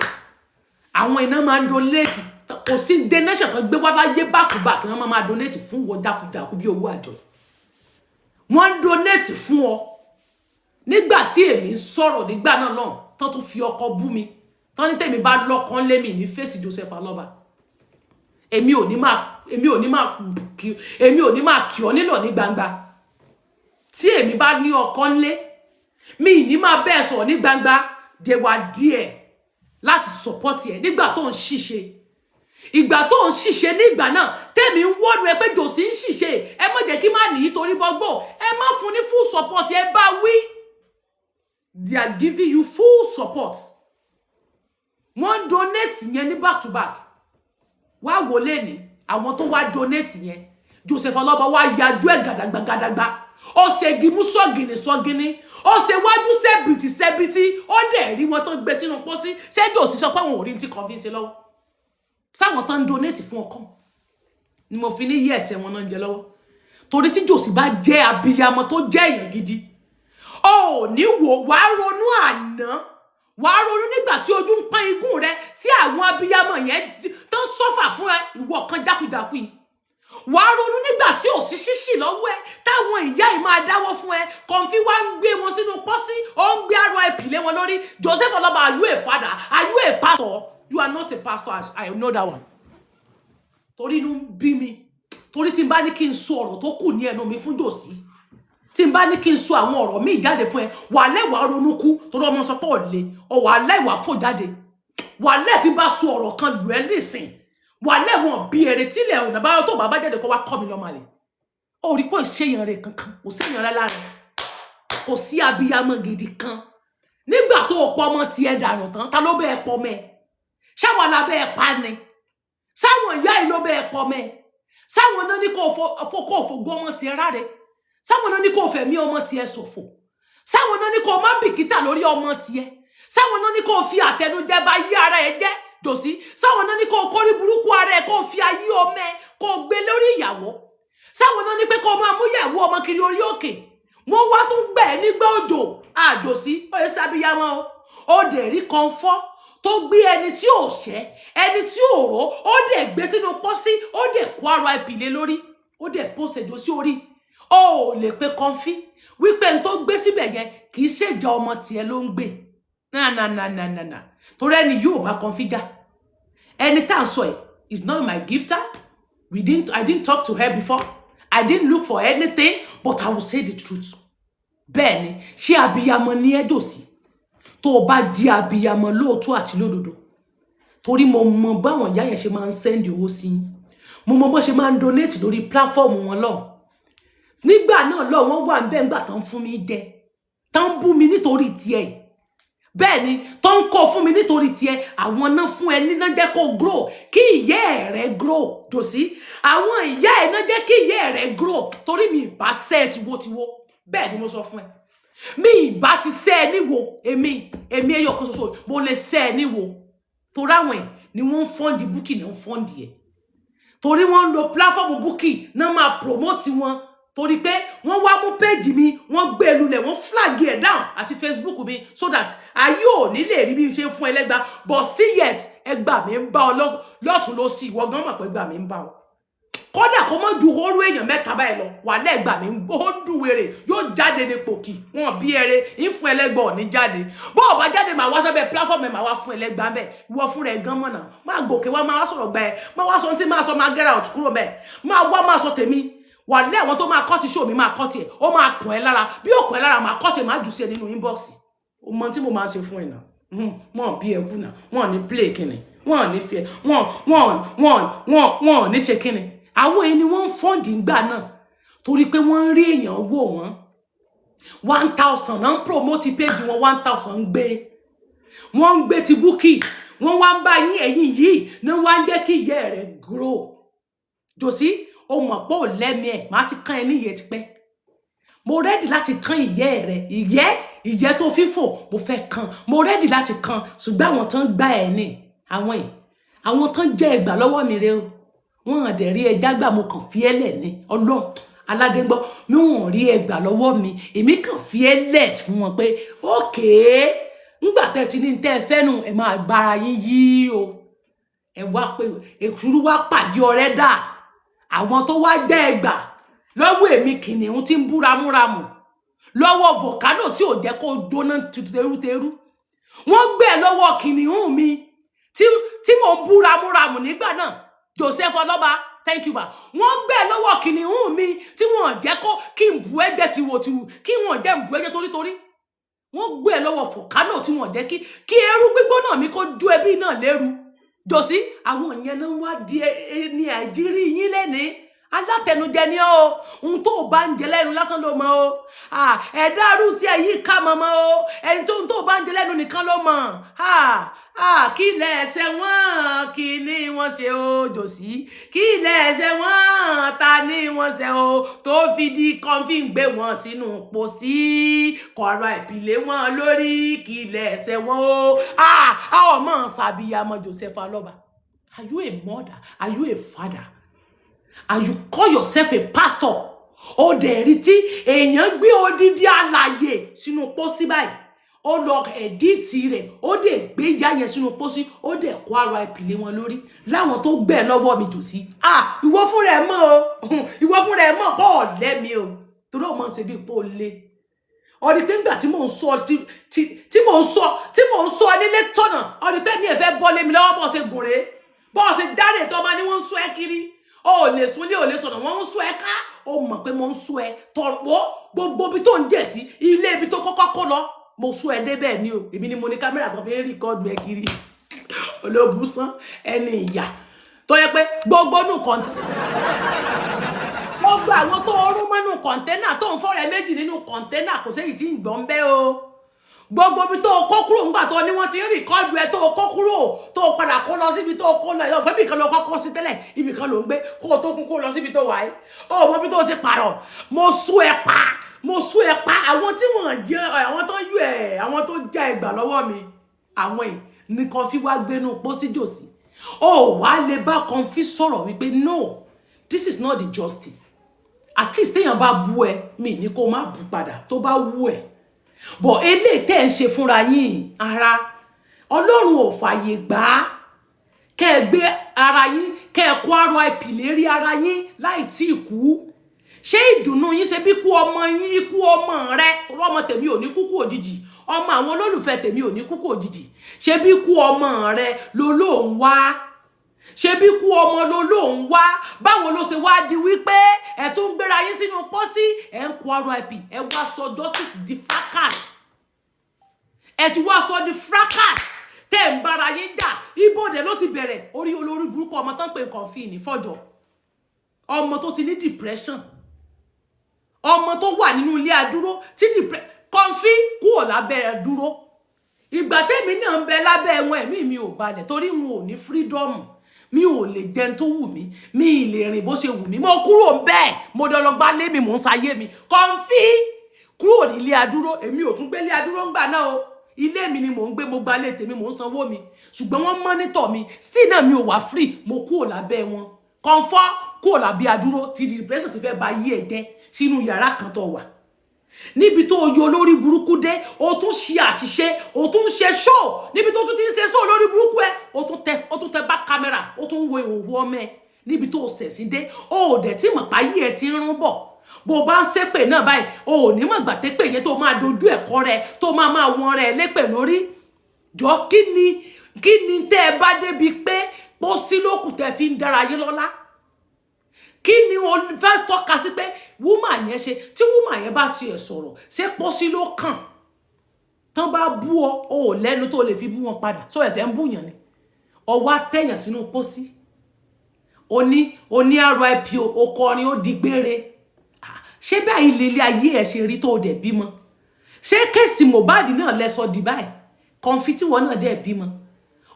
Àwọn iná máa ń donate, kò sí donation kan gbé wá láyé, back to back ni wọ́n máa donate fún wọ jákujàku bí owó àjọ. Wọ́n ń donate fún ọ nígbà tí èmi ń sọ̀rọ̀ nígbà náà náà, tán tún fi ọkọ bú mi tán ní tèmi bá lọ́kàn lé mi ní fèsì Joseph Alọ́ba. Èmi ò ní máa kì ọ́ nílọ̀ ní gbangba. Tí èmi bá ní ọkọ ńlé mi ní máa bẹ́ẹ̀ sọ̀rọ̀ ní gbangba. They were there láti support ẹ̀ nígbà tó ń ṣiṣẹ́, ìgbà tó ń ṣiṣẹ́ nígbà náà tẹ̀mí ń wọ́nu ẹ pé jòsí ń ṣiṣẹ́. Ẹ má jẹ́ kí má nìyí torí bọ́gbọ́, ẹ má fún ní full support, ẹ bá wí. They are giving you full support. Wọ́n donate yẹn ní back to back. Wá wò lẹ́ni àwọn tó wá donate yẹn, Joseph Ọlọ́ba wá yajú ẹ̀ gàdàgbà gàdàgbà, ó ṣe gimú sọ́gìnì sọ́gìnì, ó ṣe wájú sẹ́bìtì sẹ́bìtì, ó dẹ̀ rí wọn tó gbé sínú pósí. Ṣéjò òṣìṣẹ́ pé àwọn ò rí ti convince lọ́wọ́ sáwọn tó ń donate fún ọkọ ni mo fi ní yí ẹsẹ̀ wọn náà ń jẹ lọ́wọ́? Torí tí jòsì bá jẹ́ abiyamọ, tó jẹ́ èèyàn gidi, ó ní wò, wàá ronú àná, wàá ronú nígbà tí ojú ń pọ́n igún rẹ, tí àwọn abiyamọ yẹn tó ń suffer fún ẹ, ìwọ kan jákujàku yìí. Wàá ronú nígbà tí ò sí ṣíṣì lọ́wọ́ ẹ, táwọn ìyá yìí máa dáwọ́ fún ẹ. Kọ̀ǹfí wá ń gbé wọn sínú pọ́sí, ó wọn lórí. Joseph Aloba, are you a father? Are you a pastor? You are not a pastor, as I know that one. Torí inú ń bí mi, torí tí n bá ní kí n sọ ọ̀rọ̀ tó kù ní ẹnu mi fún Jòsí, tí n bá ní kí n sọ àwọn ọ̀rọ̀ míì jáde fún ẹ, wà lẹ́wàá ronú kú. Torí ọmọ sọ pé ọ̀lẹ ọ̀wà lẹ́wàá fò jáde. Wà lẹ́ tí n bá sọ ọ̀rọ̀ kan lù ẹ́ nísìn, wà lẹ́wọ̀n bí èrè tílẹ̀ ọ̀nà báyọ̀ tó bá bá jáde kó wá kọ́ mi lọ́mọ àlè. Ó rí pé ìṣèyàn rẹ̀ kankan kò séèyàn rẹ̀ lára, kò sí abiyamọ gidi kan. Nígbà tó o pọ ọmọ tiẹ̀ dànù tán, ta ló bẹ́ẹ̀ pọ mẹ́? Ṣáwọn la bẹ́ẹ̀ pa ni? Sáwọn ìyá yìí ló bẹ́ẹ̀ pọ mẹ́? Sáwọn náà ní kó o fògo ọmọ tiẹ̀ ráre? Sáwọn náà ní kó o fẹ̀mí ọmọ tiẹ̀ ṣòfò? Sáwọn náà ní kó o má bìkítà lórí ọmọ tiẹ̀? Sáwọn náà ní kó o fi àtẹnujẹ bá yí ara ẹ jẹ́, Jòsí? Sáwọn náà ní kó o kórí burúkú ara ẹ, kó o fi ayé ọmọ ẹ, kó o gbé lórí ìyàwó? Sáwọn náà ní pé kó o máa mú ìyàwó ọmọ kiri orí òkè? Wọ́n wá tún gbẹ̀ ẹ́ nígbà òjò àjòsí. Ó yẹ sábíyámọ́ o. Ó dẹ̀ rí kọ́ńfọ́ tó gbé ẹni tí ò ṣẹ́, ẹni tí ò rò, ó dẹ̀ gbé sínú pósí, ó dẹ̀ kó RIP lé lórí, ó dẹ̀ post ẹjọ́ sí orí. Ó ò lè pe kọ́ńfí wípé n tó gbé síbẹ̀ yẹn kì í ṣèjà ọmọ tiẹ̀ ló ń gbé. Na na na na na na, torí ẹni yóò bá kọ́ńfí já. Ẹni tá à ń sọ ẹ is not my gifter. We didn't I didn't talk to her before. I didn't look for anything, but I will say the truth. Bẹ́ẹ̀ ni. Ṣé abiyamọ ní ẹ́, Jòsí? Tó o bá di abiyamọ lóòótọ́ àti lódodo, torí mo mọ báwọn ìyá yẹn ṣe máa ń send owó sí yín, mo mọ bó ṣe máa ń donate lórí platform wọn lọ nígbà náà lọ. Wọ́n wà ń bẹ́ẹ̀ ńgbà tán fún mi jẹ, tán bú mi nítorí tiẹ̀ yìí. Bẹ́ẹ̀ ni, tó ń kó fún mi nítorí tiẹ̀. Àwọn náà fún ẹ níná jẹ́ kó grow, kí ìyẹ́ rẹ grow. Jòsí, àwọn ìyá ẹ náà jẹ́ kí ìyẹ́ rẹ grow, torí mi ìbá sẹ́ ẹ tiwotiwo. Bẹ́ẹ̀ ni mo sọ fún ẹ, mi ìbá ti sẹ́ ẹ níwo. Èmi ẹyọ kan ṣoṣo, mo lè sẹ́ ẹ níwo, torí àwọn ẹ̀ ni wọ́n ń fund Bukky náà, ń fund ẹ̀, torí wọ́n ń lo platform Bukky náà máa promote wọn, torí pé wọ́n wá mú péjì mi, wọ́n gbé e lulẹ̀, wọ́n flag ẹ̀ down àti Facebook mi, so that ayé ò ní lè rí bí n ṣe ń fún ẹlẹ́gba. But still yet, ẹgbà mi ń bá ọ lọ́tún lọ́sì. Ìwọ gan mọ̀ pé ẹgbà mi ń bá ọ. Kódà kó mọ́ ju orú èèyàn mẹ́ta báyìí lọ wà lẹ́gbà mi, ó dùn wèrè, yóò jáde ní pòkì wọn bí ẹrẹ ń fún ẹlẹ́gbà ò ní jáde. Bó o bá jáde, màá wá sábẹ́ platform ẹ̀, màá wá fún ẹlẹ́gbà bẹ́ẹ̀. Ìwọ fúnra ẹ̀ gan mọ̀nà, máa gòkè wá, máa wá sọ̀rọ̀ gbà ẹ̀, máa wá sọ ohun tí máa sọ, máa get out kúrò bẹ́ẹ̀, máa wá máa sọ tèmi. Wà lé àwọn tó máa kọ́ ti show mi, máa kọ́ tiẹ̀, ó máa kùn ẹ́ lára. Bí ó kùn ẹ́ lára, máa kọ́ tiẹ̀, máa jù sí ẹ nínú inbox. Ó mọ tí mo máa ṣe fún ẹ náà. Wọn bí ẹkú náà, wọn ní play kíni, wọn ní fi wọn wọn wọn wọn wọn ní ṣe kíni. Àwọn èyí ni wọ́n ń fund ńgbà náà, torí pé wọ́n ń rí èèyàn wò wọ́n. 1,000 náà ń promote page wọn, 1,000 ń gbé, wọ́n ń gbé ti Bukky. Wọ́n wá ń bá yín, ẹ̀yìn yìí náà wá ń jẹ́ kí ìyẹ́ rẹ̀ grow. Jòsí, o mọ̀ pé ò lẹ́mìí ẹ̀, máa ti kán ẹ níyẹn tipẹ́. Mo ready láti kán ìyẹ́ rẹ̀, ìyẹ́ tó fífò, mo fẹ́ kán, mo ready láti kán. Ṣùgbọ́n àwọn tán gbá ẹ ní àwọn yìí, àwọn tán jẹ́ ẹgbà lọ́wọ́ mi rẹ o, wọ́n hàn dẹ̀ rí ẹja gbà. Mo kàn fi ẹ́ lẹ̀ ní Ọlọ́run aládé ń gbọ́ mi. Wọ́n rí ẹgbà lọ́wọ́ mi, èmi kàn fi ẹ́ lẹ̀ fún wọn pé ókèé, ńgbà tẹ́ ti ní tẹ́ ẹ fẹ́ nù, ẹ máa bára yín yí o. Ẹ wá pé èkúrú wá pàdé ọ̀rẹ́ dà. Àwọn tó wá jẹ́ ẹgbà lọ́wọ́ èmi, kìnìún tí ń bú ramúramù lọ́wọ́ volcano tí ò jẹ́ kó jóná teruteru, wọ́n gbé ẹ lọ́wọ́ kìnìún mi tí mò ń bú ramúramù nígbà náà. Joseph Ọlọ́ba, thank you ma. Wọ́n gbé ẹ lọ́wọ́ kìnìún mi tí wọ́n jẹ́ kó kí n bu ẹ̀jẹ̀ tiwotiwo, kí wọ́n jẹ́ n bu ẹ̀jẹ̀ torítorí. Wọ́n gbé ẹ lọ́wọ́ volcano tí wọ́n jẹ́ kí eérú gbígbóná mi kó jó ẹbí náà léru. Jòsí, àwọn yẹn náà wá di ní àìjírí yín lẹ́ni. Alátẹnujẹ ni ó. Ohun tó o bá ń jẹ lẹ́nu lásán ló mọ̀ o. Ẹ̀dá arú tí ẹ yí ká mọ̀mọ́ o. Ẹni tó o bá ń jẹ lẹ́nu nìkan ló mọ̀. Kí ilẹ̀ ẹsẹ̀ wọn, kí ni wọ́n ṣe o? Jòsí, kí ilẹ̀ ẹsẹ̀ wọn, ta ni wọ́n ṣe o tó fi di kọ́ńfì ń gbé wọn sínú pósí kọ̀ọ̀rọ̀ ìpìlẹ̀ wọn lórí? Kí ilẹ̀ ẹsẹ̀ wọn o? Ọmọ sàbíyamọ. Joseph Aloba, are you a mother? Are you a father? And you call yourself a pastor? Ó dẹ̀ rí tí èèyàn gbé odidi alàyè sínú pósí báyìí, ó lọ edit rẹ̀, ó dẹ̀ gbé ìyá yẹn sínú pósí, ó dẹ̀ kó ara ìpìlẹ̀ wọn lórí láwọn tó gbẹ̀ lọ́wọ́ mi. Jòsí, ah, ìwọ fúnra ẹ mọ̀ o, ìwọ fúnra ẹ mọ̀ pọ̀ ọ̀lẹ́ mi o, torí ó mọ̀ ń ṣe bí pé ó lé. Ọ̀rí pé ńgbà tí mò ń sọ tí mò ń sọ tí mò ń sọ nílé tọ̀nà, ọ̀rí pé mi ẹ̀ fẹ́ bọ́ lé mi lọ́wọ́. Bọ́ọ̀ ṣe gùn rèé, bọ́ọ̀ ṣe dáre tó máa ní wọ́n ń sọ ẹ́ kiri. O ò lè súnlé, ò lè sọ̀nà, wọ́n ń sọ ẹ́ ká. O mọ̀ pé mo ń sọ ẹ tọ̀pọ̀ gbogbo ibi tó ń jẹ̀ sí ilé, ibi tó kọ́kọ́ kó lọ, mo sọ ẹ débẹ̀ ni o. Èmi ni mo ní camera tó fi ń record ẹ kiri. Olóbùsán, ẹni ìyà tó yẹ pé gbogbo nù kàn, gbogbo àwọn tó rún mọ́nú container, tó ń fọ́rẹ̀ méjì nínú container, kò séyìí tí ń gbọ́n bẹ́ o. Gbogbo ibi tó kó kúrò ńgbà tó ní wọ́n ti ń record ẹ, tó kó kúrò, tó padà kó lọ síbi tó kó lọ, pé ibìkan ló kọ́kọ́ sí tẹ́lẹ̀, ibìkan ló ń gbé kó o tó kún kó lọ síbi tó wà yìí. Ó mọ ibi tó ti pààrọ̀. Mo sú ẹ pa, mo sú ẹ pa. Àwọn tí wọ́n jẹ́ àwọn tó yú ẹ, àwọn tó já ẹgbà lọ́wọ́ mi, àwọn yìí ní Comfy wá gbénú pósí jòsí. Ó wá lè bá Comfy sọ̀rọ̀ wípé no, this is not the justice. At least téèyàn bá bú ẹ, mi ní kó má bú padà tó bá wú ẹ bọ̀. Eléyìí tẹ́ ẹ̀ ń ṣe fúnra yín, ara Ọlọ́run ò fààyè gbà á. Kẹ́ ẹ gbé ara yín, kẹ́ ẹ kó RIP lérí ara yín láì tí ì kú. Ṣé ìdùnnú yín ṣe bí kú ọmọ yín, ikú ọmọ rẹ? Torí ọmọ tèmi ò ní kúkú òjijì, ọmọ àwọn olólùfẹ́ tèmi ò ní kúkú òjijì. Ṣé bí kú ọmọ rẹ ló lóun wá? Ṣé bí kú ọmọ ló lóun wá? Báwo ló ṣe wá di wípé ẹ tó ń gbéra yín sínú pósí, ẹ ń kó RIP, ẹ wá sọ justice di fracas? Ẹ ti wá sọ di fracas tẹ́ ń bára yín jà. Ibodè ló ti bẹ̀rẹ̀. Orí olórí burúkú ọmọ tán pé nǹkan fi ní fọ́jọ́, ọmọ tó ti ní depression, ọmọ tó wà nínú ilé adúró tí Comfy kúrò lábẹ́ dúró. Ìgbà tẹ́mi náà ń bẹ lábẹ́ wọn, ẹ̀mí mi ò balẹ̀ torí wọn ò ní freedom. Mi ò lè jẹun tó wù mí, mi ì lè rìn bó ṣe wù mí. Mo kúrò bẹ́ẹ̀, mo dọlọgbá lé mi, mò ń sayé mi. Comfy kúrò nílé adúró. Èmi ò tún gbélé adúró ńgbà náà o. Ilé mi ni mò ń gbé, mo gba ilé tèmi, mò ń sanwó mi, ṣùgbọ́n wọ́n monitor mi still náà. Mi ò wá free. Mo kúrò lábẹ́ wọn. Comfy kúrò lábẹ́ adúró ti depression ti fẹ́ ba yí ẹ̀ jẹ́ sínú yàrá kan tó wà níbi tó yọ olórí burúkú dé. O tún ṣe àṣìṣe, o tún ṣe show níbi tó tún ti ń ṣe show lórí burúkú ẹ. O tún tẹ bá camera, o tún wo ìhòòhò ọmọ ẹ níbi tó ṣẹ̀sìn dé. O ò dẹ̀ tí mọ̀ páyé ẹ ti ń rún bọ̀. Bó o bá ń ṣépè náà báyìí, o ò ní mọ̀ gbàtẹ́pè yẹn tó máa dojú ẹ̀kọ́ rẹ, tó máa máa wọn rẹ lépè lórí. Jọ, kí ni tẹ́ ẹ bá débi pé pósí lókùn tẹ́ fi ń dára yín lọ́lá? Kí ni o fẹ́ tọ́ka sí pé woman yẹn ṣe? Tí woman yẹn bá tiẹ̀ sọ̀rọ̀, ṣé pósí ló kàn? Tán bá bú ọ, o ò lẹ́nu tó lè fi bú wọn padà. Tó ẹ̀sẹ̀ ń búyàn ni ọwọ́ àtẹ̀yàn sínú pósí. O ní RIP, o kọrin, ó di gbére. Ṣé báyìí lélẹ̀ ayé ẹ̀ ṣe rí tó o dẹ̀ bímọ? Ṣé case Mohbad náà lẹ́sọ di báyìí? Comfy, tí wọn náà dẹ̀ bímọ,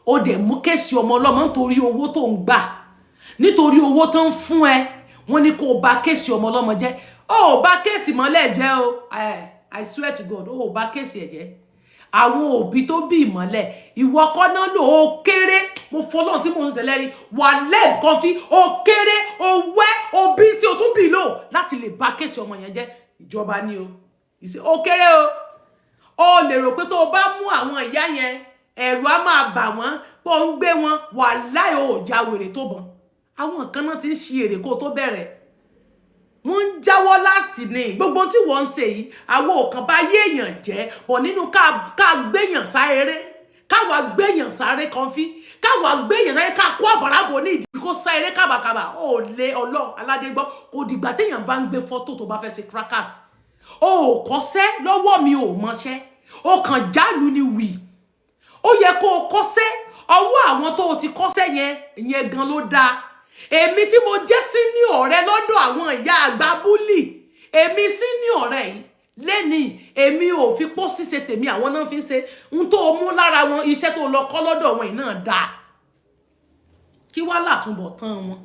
o dẹ̀ mú case ọmọ ọlọ́mọ nítorí owó tó ń gbà, nítorí owó tó ń fún ẹ. Wọ́n ní kó o bà case ọmọ ọlọ́mọ jẹ́. Ó ò bà case mọ́lẹ̀ jẹ́ o. I swear to God, ó ò bà case ẹ̀ jẹ́. Àwọn òbí tó bí ìmọ́lẹ̀, ìwọ kọ́ náà lò ó kéré. Mo fọlọ́n tí mo ń ṣẹlẹ́rí wà lẹ́ẹ̀kan Comfy, ó kéré, ó wẹ́ òbí tí o tún bì lò láti lè bà case ọmọ yẹn jẹ́. Ìjọba ni o, ó kéré o. Ó lè rò pé tó o bá mú àwọn ìyá yẹn, ẹ̀rù á máa bà wọ́n pé ó ń gbé wọn wà láì. Ó já wèrè tó bọ̀n. Àwọn kan náà ti ń ṣe èrè kó tó bẹ̀rẹ̀, wọ́n ń jáwọ́ last ní gbogbo tí wọ́n ń ṣe yìí. Àwọn òkan bá yé èèyàn jẹ́ bọ̀ nínú ká gbéyàn sáré, káwa gbéyàn sáré. Comfy, káwa gbéyàn sáré, ká kó àbàràbò ní ìdí kó sá eré kábàkàbà. Ó lé Ọlọ́run aládé gbọ́. Kò dìgbà téèyàn bá ń gbé fọ́tò tó bá fẹ́ ṣe fracas. O ò kọ́ṣẹ́ lọ́wọ́ mi, ò mọṣẹ́, o kàn jálù ni wì. Ó yẹ kó o kọ́ṣẹ́ ọwọ́ àwọn tó o ti kọ́ṣẹ́ yẹn. Yẹn gan ló dáa. Èmi tí mo jẹ́ senior rẹ lọ́dọ̀ àwọn ìyá àgbà búlì, èmi senior rẹ yìí lẹ́ni, èmi ò fi pósí ṣe tèmi. Àwọn náà fi ń ṣe ń tó o mú lára wọn. Iṣẹ́ tó lọ kọ́ lọ́dọ̀ wọn yìí náà dáa. Kí wá làtúbọ̀ tán wọn?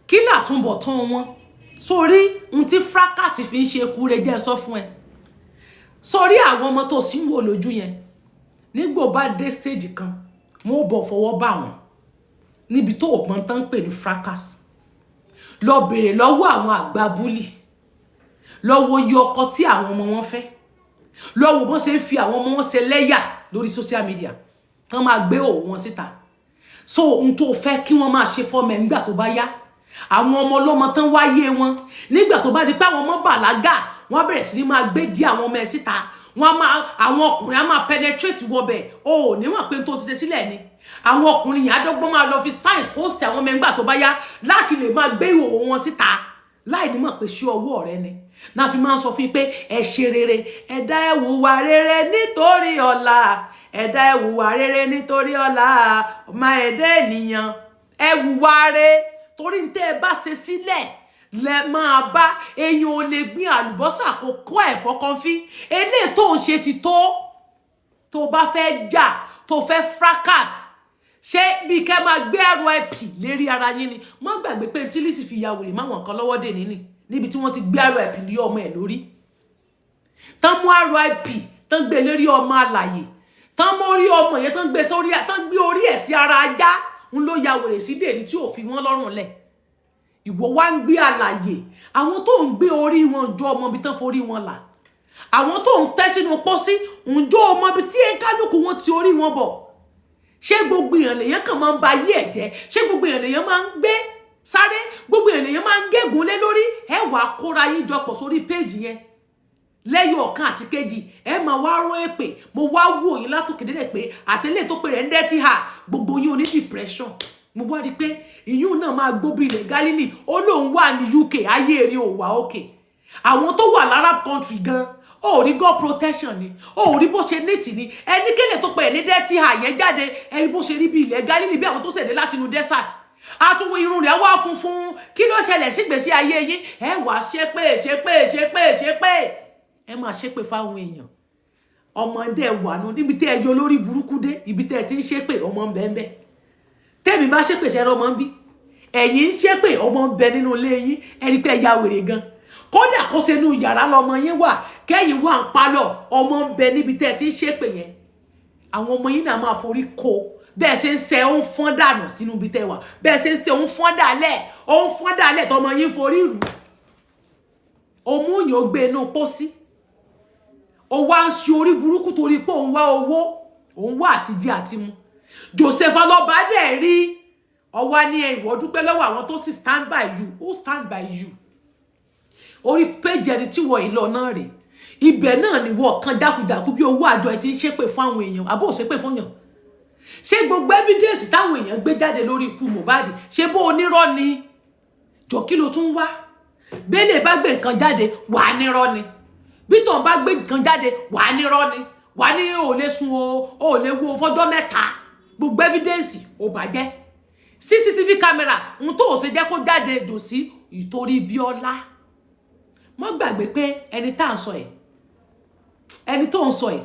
Kí làtúbọ̀ tán wọn? Sórí ohun tí fracas fi ń ṣe kúre, jẹ́ sọ fún ẹ. Sórí àwọn ọmọ tó sì ń wò lójú yẹn, nígbò bá dé stage kan, wọn ò bọ̀ fọwọ́ bá wọn níbi tó òpọn tán ń pè ní fracas. Lọ bèrè lọ́wọ́ àwọn àgbà búlì, lọ wo iye ọkọ tí àwọn ọmọ wọn fẹ́, lọ wo bọ́n ṣe ń fi àwọn ọmọ wọn ṣe lẹ́yà lórí social media tán máa gbé òun wọn síta. So ohun tó fẹ́ kí wọ́n máa ṣe fọ́mọ ẹ̀ nígbà tó bá yá, àwọn ọmọ ọlọ́mọ tán wáyé wọn, nígbà tó bá di pé àwọn ọmọ bàlágà, Wọ́n á bẹ̀rẹ̀ sí ní máa gbé dí àwọn ọmọ ẹ̀ síta. Wọ́n á máa, àwọn ọkùnrin á máa penetrate wọbẹ̀. O ò níwọ̀n pé tó ti ṣe sílẹ̀ ni àwọn ọkùnrin yẹn adọ́gbọ́n máa lọ fi style post àwọn ọmọ ẹgbà tó bá yá láti lè máa gbé ìhòòhò wọn síta láì ní mọ̀ pé ṣé ọwọ́ rẹ ni. Náà fi máa ń sọ fún yín pé ẹ ṣe rere, ẹ̀dá ẹ hùwà rere nítorí ọ̀la, ẹ̀dá ẹ hùwà rere nítorí ọ̀la. Ọmọ ẹ̀dá ènìyàn, ẹ hùwà re, torí ní tẹ́ ẹ bá ṣe sílẹ̀ lẹ máa bá. Èèyàn ò lè gbin àlùbọ́sà kó kó ẹ̀fọ́ kọfí. Eléyìí tó ń ṣe ti tó. Tó bá fẹ́ jà, tó fẹ́ fracas, ṣé bí kẹ́ máa gbé RIP lérí ara yín ni? Má gbàgbé pé tí Lizzy fi ya wèrè máwọn kan lọ́wọ́ dè níní níbi tí wọ́n ti gbé RIP lé ọmọ ẹ̀ lórí, tán mú RIP, tán gbé lérí ọmọ alàyè, tán mú orí ọmọ yẹn, tán gbé sórí, tán gbé orí ẹ̀ sí ara ajá, ń ló ya wèrè sí dèní tí ò fi wọ́n lọ́rùn lẹ̀. Ìwọ wá ń gbé alàyè. Àwọn tó ń gbé orí wọn jọ ọmọ ibi tán forí wọn là. Àwọn tó ń tẹ́ sínú pósí, ǹjọ́ ọmọ ibi tí kálukú wọn ti orí wọn bọ̀? Ṣé gbogbo èèyàn lèèyàn kàn máa ń ba ayé ẹ̀ jẹ́? Ṣé gbogbo èèyàn lèèyàn máa ń gbé sáré? Gbogbo èèyàn lèèyàn máa ń gégùn lé lórí? Ẹ wàá kóra yín jọpọ̀ sórí péèjì yẹn lẹ́yìn ọ̀kan àti kejì, ẹ máa wá rán èpè. Mo wá wò yín látòkè délẹ̀ pé àtẹlẹ́ tó pè rẹ̀ ń dẹ́tí hà, gbogbo yín oní depression. Mo wá rí i pé ìyún náà máa gbó bí ilẹ̀ Gálílì. Ó lóun wà ní UK, ayé rí ò wá òkè. Àwọn tó wà l'arab country gan, ó rí God protection ni, ó rí bó ṣe neat ni. Ẹni kéle tó pè ní dẹ́tí hà yẹn jáde, ẹni bó ṣe rí bí ilẹ̀ Gálílì, bí àwọn tó ṣẹ̀dé láti inú desert, àtúwò irun rẹ̀ wá funfun. Kí ló ṣẹlẹ̀ sígbèsí ayé yín? Ẹ wàá ṣépè, ṣépè, ṣépè, ṣépè. Ẹ máa ṣépè fáwọn èèyàn. Ọmọdé wà nù níbi tí ẹ jọ lórí burúkú dé, ibi tí ẹ ti ń ṣépè, ọmọ ń bẹ ń bẹ. Tẹ́mi bá ṣépè, ṣe ọmọ ń bí. Ẹ̀yin ń ṣépè, ọmọ ń bẹ nínú ilé yín. Ẹ rí pé ẹ ya wèrè gan. Kódà kó ṣe inú yàrá lọmọ yín wà, kẹ́yìn wà ń palọ̀, ọmọ ń bẹ níbi tẹ́ ẹ ti ń ṣépè yẹn. Àwọn ọmọ yín náà máa forí kó. Bẹ́ẹ̀ ṣe ń ṣe, ó ń fọ́n dànù sínú ibi tẹ́ wà. Bẹ́ẹ̀ ṣe ń ṣe, ó ń fọ́n dàlẹ̀, ó ń fọ́n dàlẹ̀, tọmọ yín forí rù. Òmùyàn ó gbé inú pósí, ó wá ń ṣe orí burúkú torí pé òun wá owó, òun wá àtijẹ àti mu. Joseph Alọba dẹ̀ rí ọwá ní ìwọ dúpẹ́ lọ́wọ́ àwọn tó sì stand by you. Who stand by you? Orí péjì ẹni tí wọ́n ìlọ náà rè, ibẹ̀ náà ni wọ́n kan jákujàku bí owó àjọ ẹ ti ń ṣépè fún àwọn èèyàn. Àbó ṣépè fún yàn? Ṣé gbogbo evidence táwọn èèyàn gbé jáde lórí ikú Mohbad, ṣé bó onírọ́ ni? Jọ, kí ló tún wá? Bẹ́lẹ̀ bá gbé nǹkan jáde, wà á nírọ́ ni. Bí tóun bá gbé nǹkan jáde, wà á nírọ́ ni. Wà á ní ò lè sun o, ò lè wo fọjọ́ 3. Gbogbo evidence ò bàjẹ́. CCTV camera ń tó ò ṣe jẹ́ kó jáde jòsí ìtorí Bíọ́lá. Má gbàgbé pé ẹni tá à ń sọ ẹ̀, ẹni tó ń sọ ẹ̀,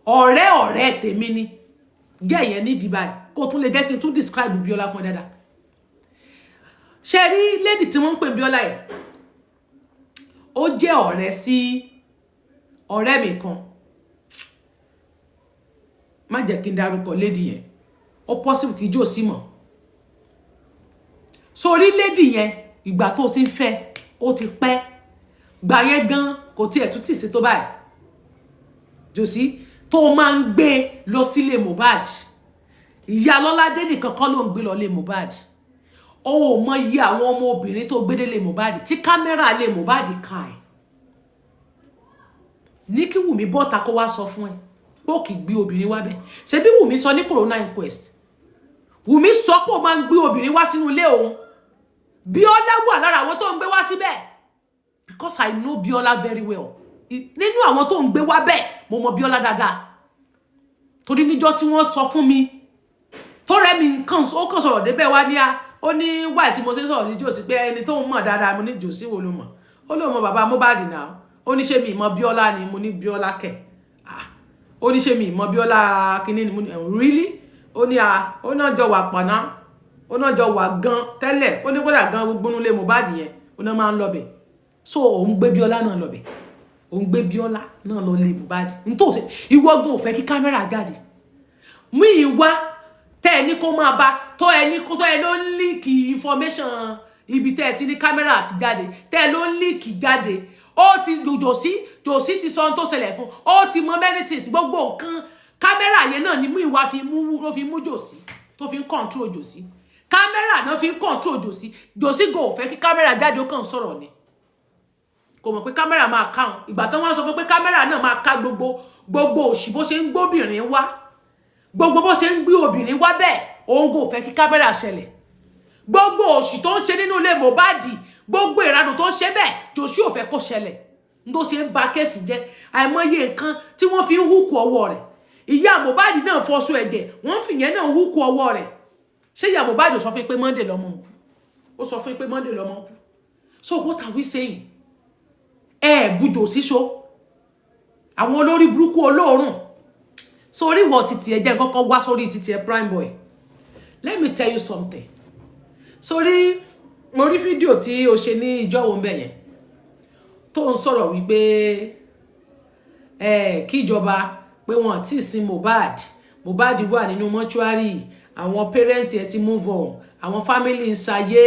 ọ̀rẹ́ ọ̀rẹ́ tèmi ni. Gẹ́ yẹn ní Dubai, kó tún lè jẹ́ kí n tún describe Bíọ́lá fún ẹ dáadáa. Ṣe rí lady tí wọ́n ń pè Bíọ́lá yìí, ó jẹ́ ọ̀rẹ́ sí ọ̀rẹ́ mi kan. Má jẹ́ kí n dárúkọ lady yẹn, ó possible kí jò sí mọ̀. Sórí lady yẹn, ìgbà tó ti ń fẹ́ ó ti pẹ́. Gbà yẹn gan kò tiẹ̀ tún tì sí tó báyìí. Jòsí tó máa ń gbé lọ sílé Mohbad, ìyá Lọ́ládé nìkan kọ́ ló ń gbé lọ lé Mohbad. Ó ò mọ iye àwọn ọmọ obìnrin tó gbé délé Mohbad tí kámẹ́rà lé Mohbad ká ẹ̀. Ní kí Wùmí bọ́ta kó wá sọ fún ẹ pé ó kì í gbé obìnrin wá bẹ́ẹ̀. Ṣe bí Wùmí sọ ní coroner inquest, Wùmí sọ pé ó máa ń gbé obìnrin wá sínú ilé òun. Bíọ́lá wà lára àwọn tó ń gbé wá síbẹ̀, because I know Bíọ́lá very well. Nínú àwọn tó ń gbé wá bẹ́ẹ̀, mo mọ Bíọ́lá dáadáa, torí níjọ́ tí wọ́n sọ fún mi tó rẹ́ mi kàn, ó kàn sọ̀rọ̀ débẹ̀ wá ní a ó ní wáì tí mo ṣe sọ̀rọ̀ ní Jòsí pé ẹni tó ń mọ̀ dáadáa. Mo ní, "Jòsí wo ló mọ̀?" Ó lóun mọ bàbá Mohbad náà. Ó ní, "Ṣé mi ìmọ̀ Bíọ́lá ni?" Mo ní, "Bíọ́lá kẹ̀?" Ah, ó ní, "Ṣé mi ìmọ̀ Bíọ́lá kínní ni?" Mo ní, "Really?" Ó ní a ó náà jọ wà pọ̀nà, ó náà jọ wà gan tẹ́lẹ̀. Ó ní kódà gan, gbogbo nulẹ̀ Mohbad yẹn, ó náà máa ń lọ bẹ̀. So òun gbé Bíọ́lá náà lọ bẹ̀, òun gbé Bíọ́lá náà lọ lé Mohbad. Nítòsí ìwọ́gun ò fẹ́ kí kámẹ́rà jáde mú ìwá tẹ́ ẹ ní kó máa bá tó ẹ ní kó tó ẹ ló ń leak information. Ibi tẹ́ ẹ ti ní kámẹ́rà àti jáde, tẹ́ ẹ ló ń leak jáde. Ó ti jòsí, jòsí ti sọ ohun tó ṣẹlẹ̀ fún. Ó ti mọ many things. Gbogbo nǹkan kámẹ́rà yẹn náà ni mú ìwà fi mú, ló fi mú jòsí, tó fi ń control jòsí. Kámẹ́rà náà fi ń control jòsí. Jòsí go ò fẹ́ kí kámẹ́rà jáde, ó kàn sọ̀rọ̀ ni. Kò mọ̀ pé camera máa ká wọn. Ìgbà tán wọ́n sọ fún pé camera náà máa ká gbogbo gbogbo òṣì, bó ṣe ń gbóbìnrin wá, gbogbo bó ṣe ń gbé obìnrin wá bẹ́ẹ̀, òun kò fẹ́ kí camera ṣẹlẹ̀. Gbogbo òṣì tó ń ṣe nínú ilé Mohbad, gbogbo ìranù tó ń ṣe bẹ́ẹ̀, Joshua ò fẹ́ kó ṣẹlẹ̀. N tó ṣe ń ba case jẹ́, àìmọye nǹkan tí wọ́n fi ń hook ọwọ́ rẹ̀. Ìyá Mohbad náà fọṣọ ẹ̀jẹ̀, wọ́n fìyẹn náà hook ọwọ́ rẹ̀. Ṣé ìyá Mohbad ò sọ fún pé Monday lọ́mọ ń kú? Ó sọ fún pé Monday lọ́mọ ń kú. So what are we saying? Ẹ bùjò síṣo àwọn olórí burúkú olóòórùn sórí ìwọ títì ẹ jẹ́ kọ́kọ́ wá sórí títì ẹ. Prime Boy, let me tell you something. Sórí mo rí fídíò tí o ṣe ní ìjọ wo ń bẹ̀ yẹn tó ń sọ̀rọ̀ wípé ẹ kí ìjọba pé wọn tí ì sin Mohbad. Mohbad wà nínú mọ́ṣúárì, àwọn parents ẹ ti move on, àwọn family ń ṣayé,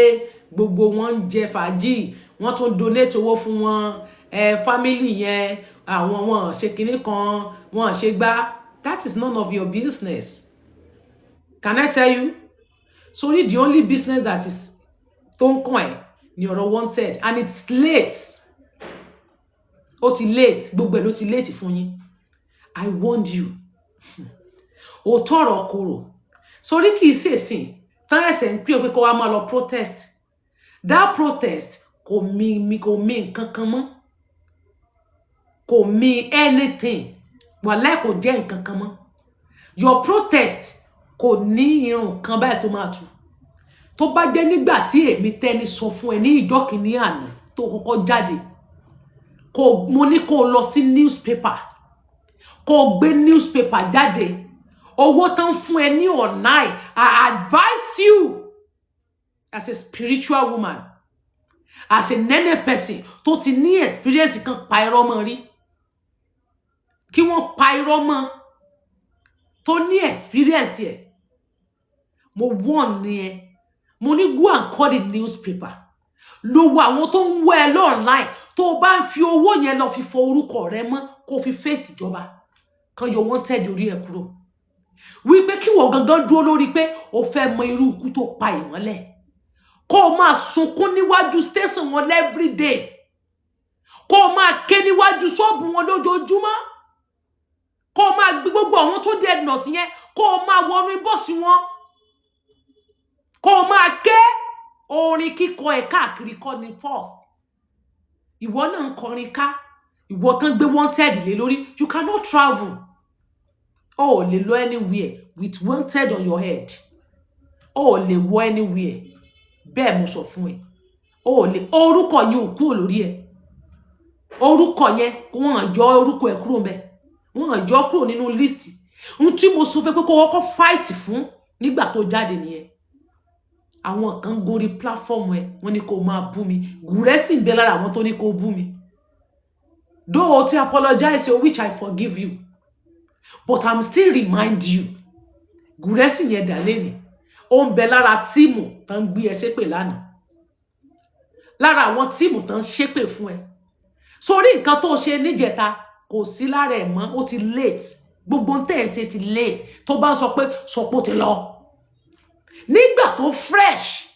gbogbo wọn ń jẹ fàájì, wọ́n tún donate owó fún wọn. Ẹ family yẹn, àwọn wọn ṣe kinní kan, wọn ṣe gbá. That is none of your business. Can I tell you? Sorry, the only business that is tó ń kàn ẹ́ ní ọ̀rọ̀ wanted, and it's late. Ó ti late, gbogbo ẹ̀ ló ti late fún yín. I warned you. Òótọ́ ọ̀rọ̀ korò. Sórí kì í ṣèsìn tán ẹsẹ̀ ń pè ó pé kó wá máa lọ protest. That protest kò mi kò mi nǹkan kan mọ́, kò mi anything. Wàláì, kò jẹ́ nǹkan kan mọ́. Your protest kò ní irun kan báyìí tó máa tu. Tó bá jẹ́ nígbà tí èmi tẹ́ni sọ fún ẹ ní ìjọ́ kìíní àná tó kọ́kọ́ jáde, kò mo ní kó lọ sí newspaper, kó gbé newspaper jáde, owó tán fún ẹ ní online. I advised you as a spiritual woman, as a nene person tó ti ní experience kan, pa irọ́ mọ́ rí, kí wọ́n pa irọ́ mọ́, tó ní experience ẹ̀. Mo warn ni ẹ. Mo ní go and call the newspaper. Lo wo àwọn tó ń wọ́ ẹ online, tó o bá ń fi owó yẹn lọ fi fọ orúkọ rẹ mọ́, kó o fi fèsì ìjọba kan yọ wanted orí ẹ kúrò, wípé kí wọ́n gangan dúró lórí pé o fẹ́ mọ irú ikú tó pa Ìmọ́lẹ̀, kó o máa sunkún níwájú station wọn every day, kó o máa ké níwájú ṣọ́ọ̀bù wọn lójoojúmọ́, kó o máa gbé gbogbo àwọn tó dé ẹ̀nà tìyẹn, kó o máa wọnú bọ́ọ̀sì wọn, kó o máa ké orin kíkọ ẹ̀ káàkiri. Kọ́ ni first ìwọ náà ń kọrin ká, ìwọ tán gbé wanted lé lórí. You cannot travel. O ò lè lọ anywhere with wanted on your head. O ò lè wọ anywhere. Bẹ́ẹ̀ mo sọ fún ẹ. O ò lè. Orúkọ yẹn ò kúrò lórí ẹ. Orúkọ yẹn, wọ́n yọ orúkọ ẹ kúrò ńbẹ̀, wọ́n yọ kúrò nínú list. Ohun tí mo sọ fẹ́ pé kó kọ́kọ́ fight fún nígbà tó jáde nìyẹn. Àwọn kan gorí platform ẹ, wọ́n ní kó máa bú mi. Gùrẹ́ sì ń bẹ lára àwọn tó ní kó bú mi. Though o ti apologize o, which I forgive you, but I'm still remind you. Gùrẹ́ sì yẹn dà lẹ́nìí, ó ń bẹ lára team tó ń gbé ẹ ṣépè lánàá, lára àwọn team tó ń ṣépè fún ẹ. Sórí nǹkan tó ṣe níjẹta, kò sí lára ẹ̀ mọ́. Ó ti late. Gbogbo tẹ̀ ẹ́ ṣe ti late. Tó bá sọ pé ó ti lọ nígbà tó fresh,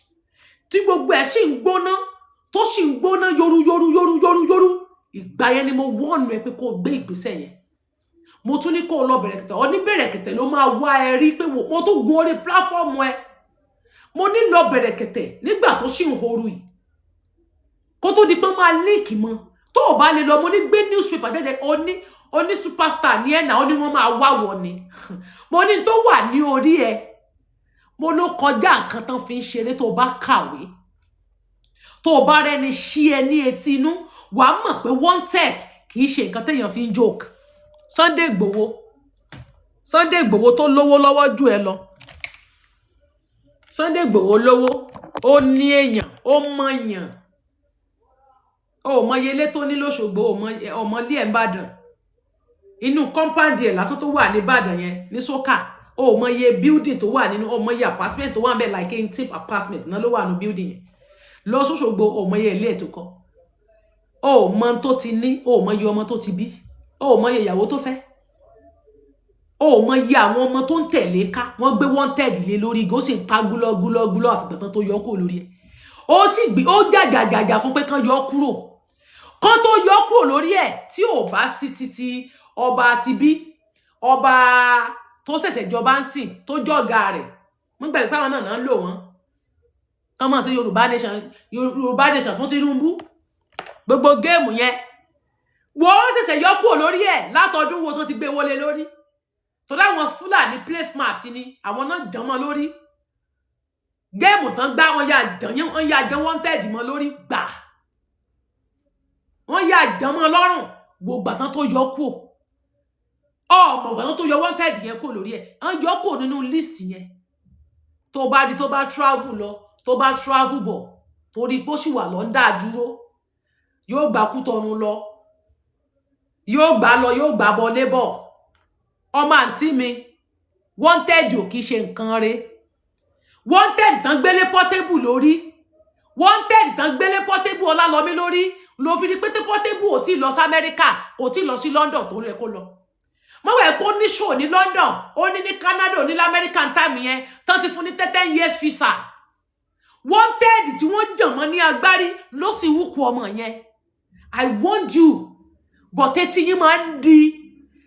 tí gbogbo ẹ̀ sì ń gbóná, tó sì ń gbóná yoru yoru yoru yoru yoru, ìgbà yẹn ni mo wọ́ọ̀nù ẹ pé kó o gbé ìgbésẹ̀ yẹn. Mo tún ní kó o lọ Bẹ̀rẹ̀kẹ̀tẹ̀. Ọ ní Bẹ̀rẹ̀kẹ̀tẹ̀ ló máa wá ẹ rí pé mo tún gun orí platform ẹ. Mo ní lọ Bẹ̀rẹ̀kẹ̀tẹ̀ nígbà tó sì ń horu yìí, kó tó di pé máa link mọ́. Tó o bá lè lọ, mo ní gbé newspaper jáde. Oní oní superstar ní ẹ̀ náà, ó ní wọ́n máa wá wọ̀ ni. Mo ní tó wà ní orí ẹ, mo ló kọjá nǹkan tán fi ń ṣeré. Tó o bá kàwé, tó o bá rẹni ṣí ẹ ní etí inú, wàá mọ̀ pé wanted kì í ṣe nǹkan téèyàn fi ń joke. Sunday Igboho, Sunday Igboho tó lówó lọ́wọ́ jù ẹ lọ, Sunday Igboho lówó, ó ní èèyàn, ó mọ̀yàn. Ó mọye ilé tó ní lóṣogbo, ó mọ ilé ẹ̀ ń bàdàn, inú compound ẹ̀ lásán tó wà ní Ìbàdàn yẹn ní sókà. Ó mọye building tó wà nínú, ó mọye apartment tó wà ń bẹ̀, like intip apartment náà ló wà ní building yẹn. Lọ sóṣogbo, ó mọye ilé ẹ̀ tó kọ́, ó mọ tó ti ní, ó mọye ọmọ tó ti bí, ó mọye ìyàwó tó fẹ́, ó mọye àwọn ọmọ tó ń tẹ̀lé ká. Wọ́n gbé wanted lé lórí, ó sì ń pa gúlọ́ gúlọ́ gúlọ́, àfìgbà tán tó yọ kúrò lórí ẹ̀. Ó sì gbé, ó jàjàjàjà fún pé kán yọ kúrò. Kán tó yọ kúrò lórí ẹ̀, tí ò bá sí títí ọba tibí, ọba tó ṣẹ̀ṣẹ̀ jọba ń sìn, tó jọ̀gá rẹ̀, wọ́n gbàgbé pé àwọn náà náà ń lò wọ́n kán máa ṣe Yorùbá nation, Yorùbá nation fún Tinubu. Gbogbo game yẹn, wọ́n ṣẹ̀ṣẹ̀ yọ kúrò lórí ẹ̀ látọdún wo tó ti gbé wọlé lórí, torí àwọn Fúlàní play smart ni, àwọn náà jàn mọ́ lórí. Game tán gbá, wọn yà jàn, wọn yà jàn wanted mọ́ lórí gbà, wọ́n yà jàn mọ́ lọ́rùn. Gbogbo àtàn tó yọ kúrò, ọmọ ìgbà tó yọ wanted yẹn kúrò lórí ẹ̀, wọ́n yọ kúrò nínú list yẹn. Tó bá di, tó bá travel lọ, tó bá travel bọ̀, torí pé ó sì wà lọ́ndà dúró, yóò gbà Kútọ̀nù lọ, yóò gbà lọ, yóò gbà bọ̀ lébọ̀. Ọmọ àǹtí mi, wanted ò kì í ṣe nǹkan re. Wanted tán gbélé Portable lórí, wanted tán gbélé Portable Ọlálọ́mí lórí, ló fi rí pété Portable ò tí ì lọ sí Amẹ́ríkà, kò tí ì lọ sí London tó yẹ kó lọ. Mọ́wọ́ ẹ̀ pé ó ní show ní London, ó ní ní Canada, ó ní lamẹ́ríkà time yẹn tán ti fún ní 10 years visa. Wanted tí wọ́n jàn mọ́ ní agbárí ló sì wúkú ọmọ yẹn. I warned you, but etí yín máa ń di.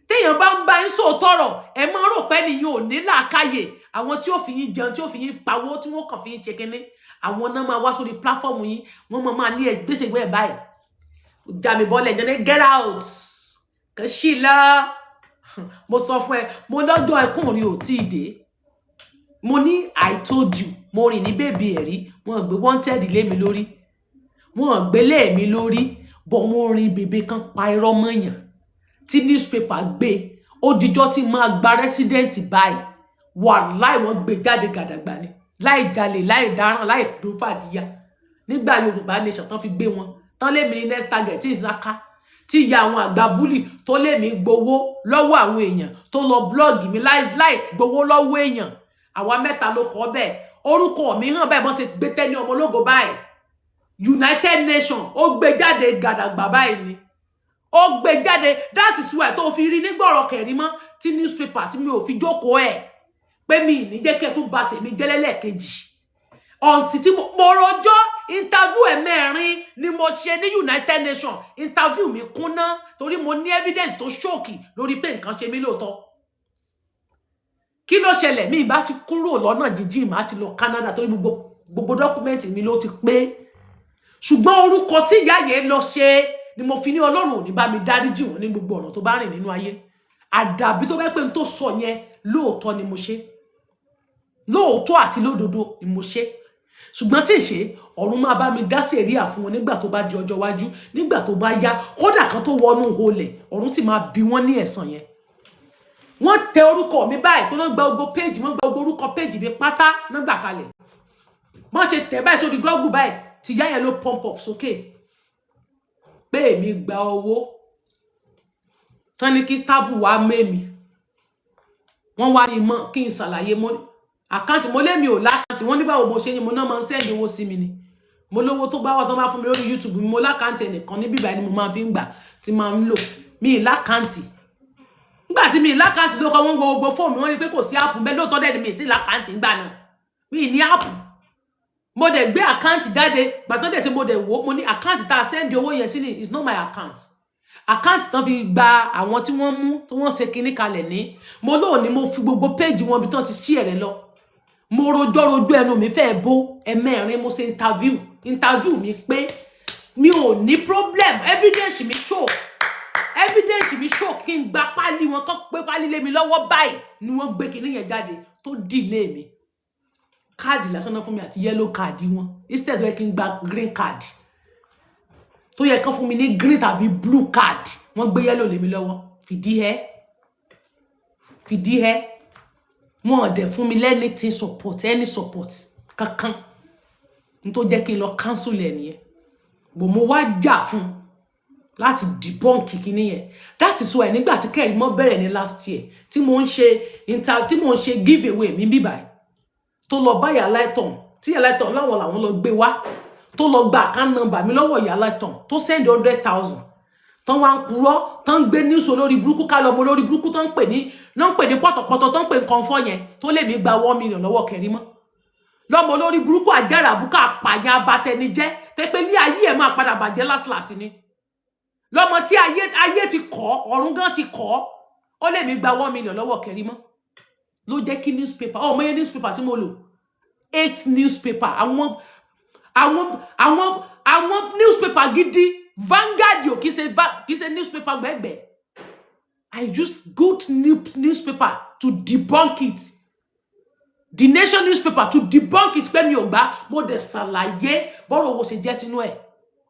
Téèyàn bá ń bá yín sòótọ́ ọ̀rọ̀, ẹ máa ń rò pé nìyẹn ò ní làákàyè. Àwọn tí ó fi yín jẹun, tí ó fi yín pawó, tí wọ́n kàn fi yín ṣe kínní, àwọn náà máa wá sórí platform yín, wọ́n máa máa ní ẹ gbèsè ìwé ẹ̀ báyìí, já mi bọ́lẹ̀ jẹ́ ní get out kàn sí lọ. Mo sọ fún ẹ, mo lọ́jọ́ ẹkún rí ò tí ì dé. Mo ní I told you. Mo rìn ní bèbí ẹ̀ rí, wọn gbé wanted lé mi lórí, wọn gbé lé mi lórí, bọ̀ mo rin bèbè kan pa irọ́ mọ́yàn tí newspaper gbé. Ó dijọ́ tí máa gba resident báyìí, wàláì, wọ́n gbé jáde gàdàgbà ni, láì jalè, láì dáràn, láì dúró fàdíyà. Nígbà Yorùbá nation tán fi gbé wọn tán lé mi ní next target, tí ìsáká tí ìyá àwọn àgbà bully tó lé mi gbowó lọ́wọ́ àwọn èèyàn, tó lọ blog mi láì láì gbowó lọ́wọ́ èèyàn. Àwa mẹ́ta ló kọ́ bẹ́ẹ̀, orúkọ mi hàn báyìí, wọ́n ṣe gbé tẹ́ni ọmọ ológo báyìí. United Nations ó gbé jáde gàdàgbà báyìí ni ó gbé jáde. That is why tó fi rí nígbọ̀rọ̀ Kẹ̀rímọ́ tí newspaper tí mi ò fi jókòó ẹ̀ pé mi ì ní jẹ́ kí ẹ tún ba tèmi jẹ́ lẹ́lẹ́kejì ọ̀ǹtí tí mo rojọ́. Interview ẹ̀ mẹ́rin ni mo ṣe ní United Nations. Interview mi kúnná torí mo ní evidence tó ṣókì lórí pé nǹkan ṣe mí lóòótọ́. Kí ló ṣẹlẹ̀? Mi ìbá ti kúrò lọ́nà jíjìn, má ti lọ Canada, torí gbogbo document mi ló ti pé. Ṣùgbọ́n orúkọ tí ìyá yẹn lọ ṣe ni mo fi ní Ọlọ́run ò ní bá mi dáríjì wọ́n ní gbogbo ọ̀nà tó bá rìn nínú ayé, àdàbí tó bá pé n tó sọ yẹn lóòótọ́ ni mo ṣe, lóòótọ́ àti lódodo ni mo ṣe. Ṣùgbọ́n tí ì ṣe, ọ̀run máa bá mi dá sí èrìà fún wọn nígbà tó bá di ọjọ́ iwájú, nígbà tó bá yá. Kódà kan tó wọnú olè, ọ̀run sì máa bí wọ́n ní ẹ̀san yẹn. Wọ́n tẹ orúkọ mi báyìí tó náà gba gbogbo péjì, wọ́n gba gbogbo orúkọ péjì mi pátá náà gbà kalẹ̀. Wọ́n ṣe tẹ̀ báyìí sórí Google báyìí, tìyá yẹn ló pump up sókè pé èmi gba owó tán ní kí starboy wá mẹ́mi. Wọ́n wá ní mọ́ kí n ṣàlàyé mọ́ account. Mo lémi ò l'account. Wọ́n ní báwo mo ṣe ni mo náà máa ń send owó sí mi ni. Mo lówó tó bá wà tó bá fún mi lórí YouTube. Mo l'account ẹnìkan ní bíbá ni mo máa fi ń gbà tí máa ń lò. Mi ì l'account. Nígbà tí mi ì l'account ló kọ́, wọ́n gbogbo fóònù mi, wọ́n ní pé kò sí app bẹ́ẹ̀. Lóòótọ́ dẹ̀ ni mi ì tí l'account ńgbà náà, mi ì ní app. Mo dẹ̀ gbé account jáde gbàtọ́ dẹ̀ sí, mo dẹ̀ wò, mo ní account tá a send owó yẹn sí ni is not my account. Account tán fi gba àwọn tí wọ́n mú, tí wọ́n ṣe kinní kalẹ̀ ní. Mo lóò ní mo fi gbogbo péèjì wọn bí tán ti ṣí ẹ̀rẹ̀ lọ. Mo rojọ́ rojọ́, ẹnu mi fẹ́ bó. Ẹ̀mẹ́rin mo ṣe interview. Interview mi pé mi ò ní problem. Evidence mi show, evidence mi show. Kí n gba pálí wọn kọ́ pé pálí lé mi lọ́wọ́ báyìí ni wọ́n gbé kinní yẹn jáde tó dìlé mi. Káàdì lásán náà fún mi àti yellow card wọn, instead tó yẹ kí n gba green card, tó yẹ kán fún mi ní green tàbí blue card, wọ́n gbé yellow lé mi lọ́wọ́. Fìdí ẹ́, fìdí ẹ́. Wọn ò dẹ̀ fún mi anything support, any support kankan. N tó jẹ́ kí n lọ cancel ẹ̀ nìyẹn. Bò mo wá jà fún láti debunk kíní yẹn. That is why nígbà tí Kẹ́rìmọ́ bẹ̀rẹ̀ ní last year, tí mo ń ṣe inter, tí mo ń ṣe give away mi bíbáyìí, tó lọ bá Ìyá Láìtàn, tí Ìyá Láìtàn láwọn làwọn lọ gbé wá, tó lọ gba account number mi lọ́wọ́ Ìyá Láìtàn, tó send 100,000, tán wá ń purọ́, tán ń gbé news olórí burúkú ká lọ mọ olórí burúkú tán ń pè ní náà, ń pè ní pọ̀tọ̀pọ̀tọ̀, tán ń pè ní kànfọ́ yẹn, tó lè mí gba 1 million lọ́wọ́ Kẹ̀rímọ́ lọ́mọ olórí burúkú àjẹràbùkà àpàyàn abatẹnijẹ́ tẹ́pẹ́ ní ayé ẹ̀ máa padà bàjẹ́ last last ni. Lọ́mọ tí ayé ti kọ́, ọ̀run gan ti kọ́. Ó lè mi gba 1 million lọ́wọ́ Kẹrímọ́ ló jẹ́ kí newspaper ọmọ yẹn, newspaper tí mo lò, eight newspaper, àwọn newspaper gidi, Vanguard ò kì í ṣe kì í ṣe newspaper gbẹ́gbẹ́. I use good newspaper to debunk it, The Nation newspaper to debunk it, pé mi ò gbà. Mo dẹ̀ ṣàlàyé bọ́rọ̀ owó ṣe jẹ́ sínú ẹ̀.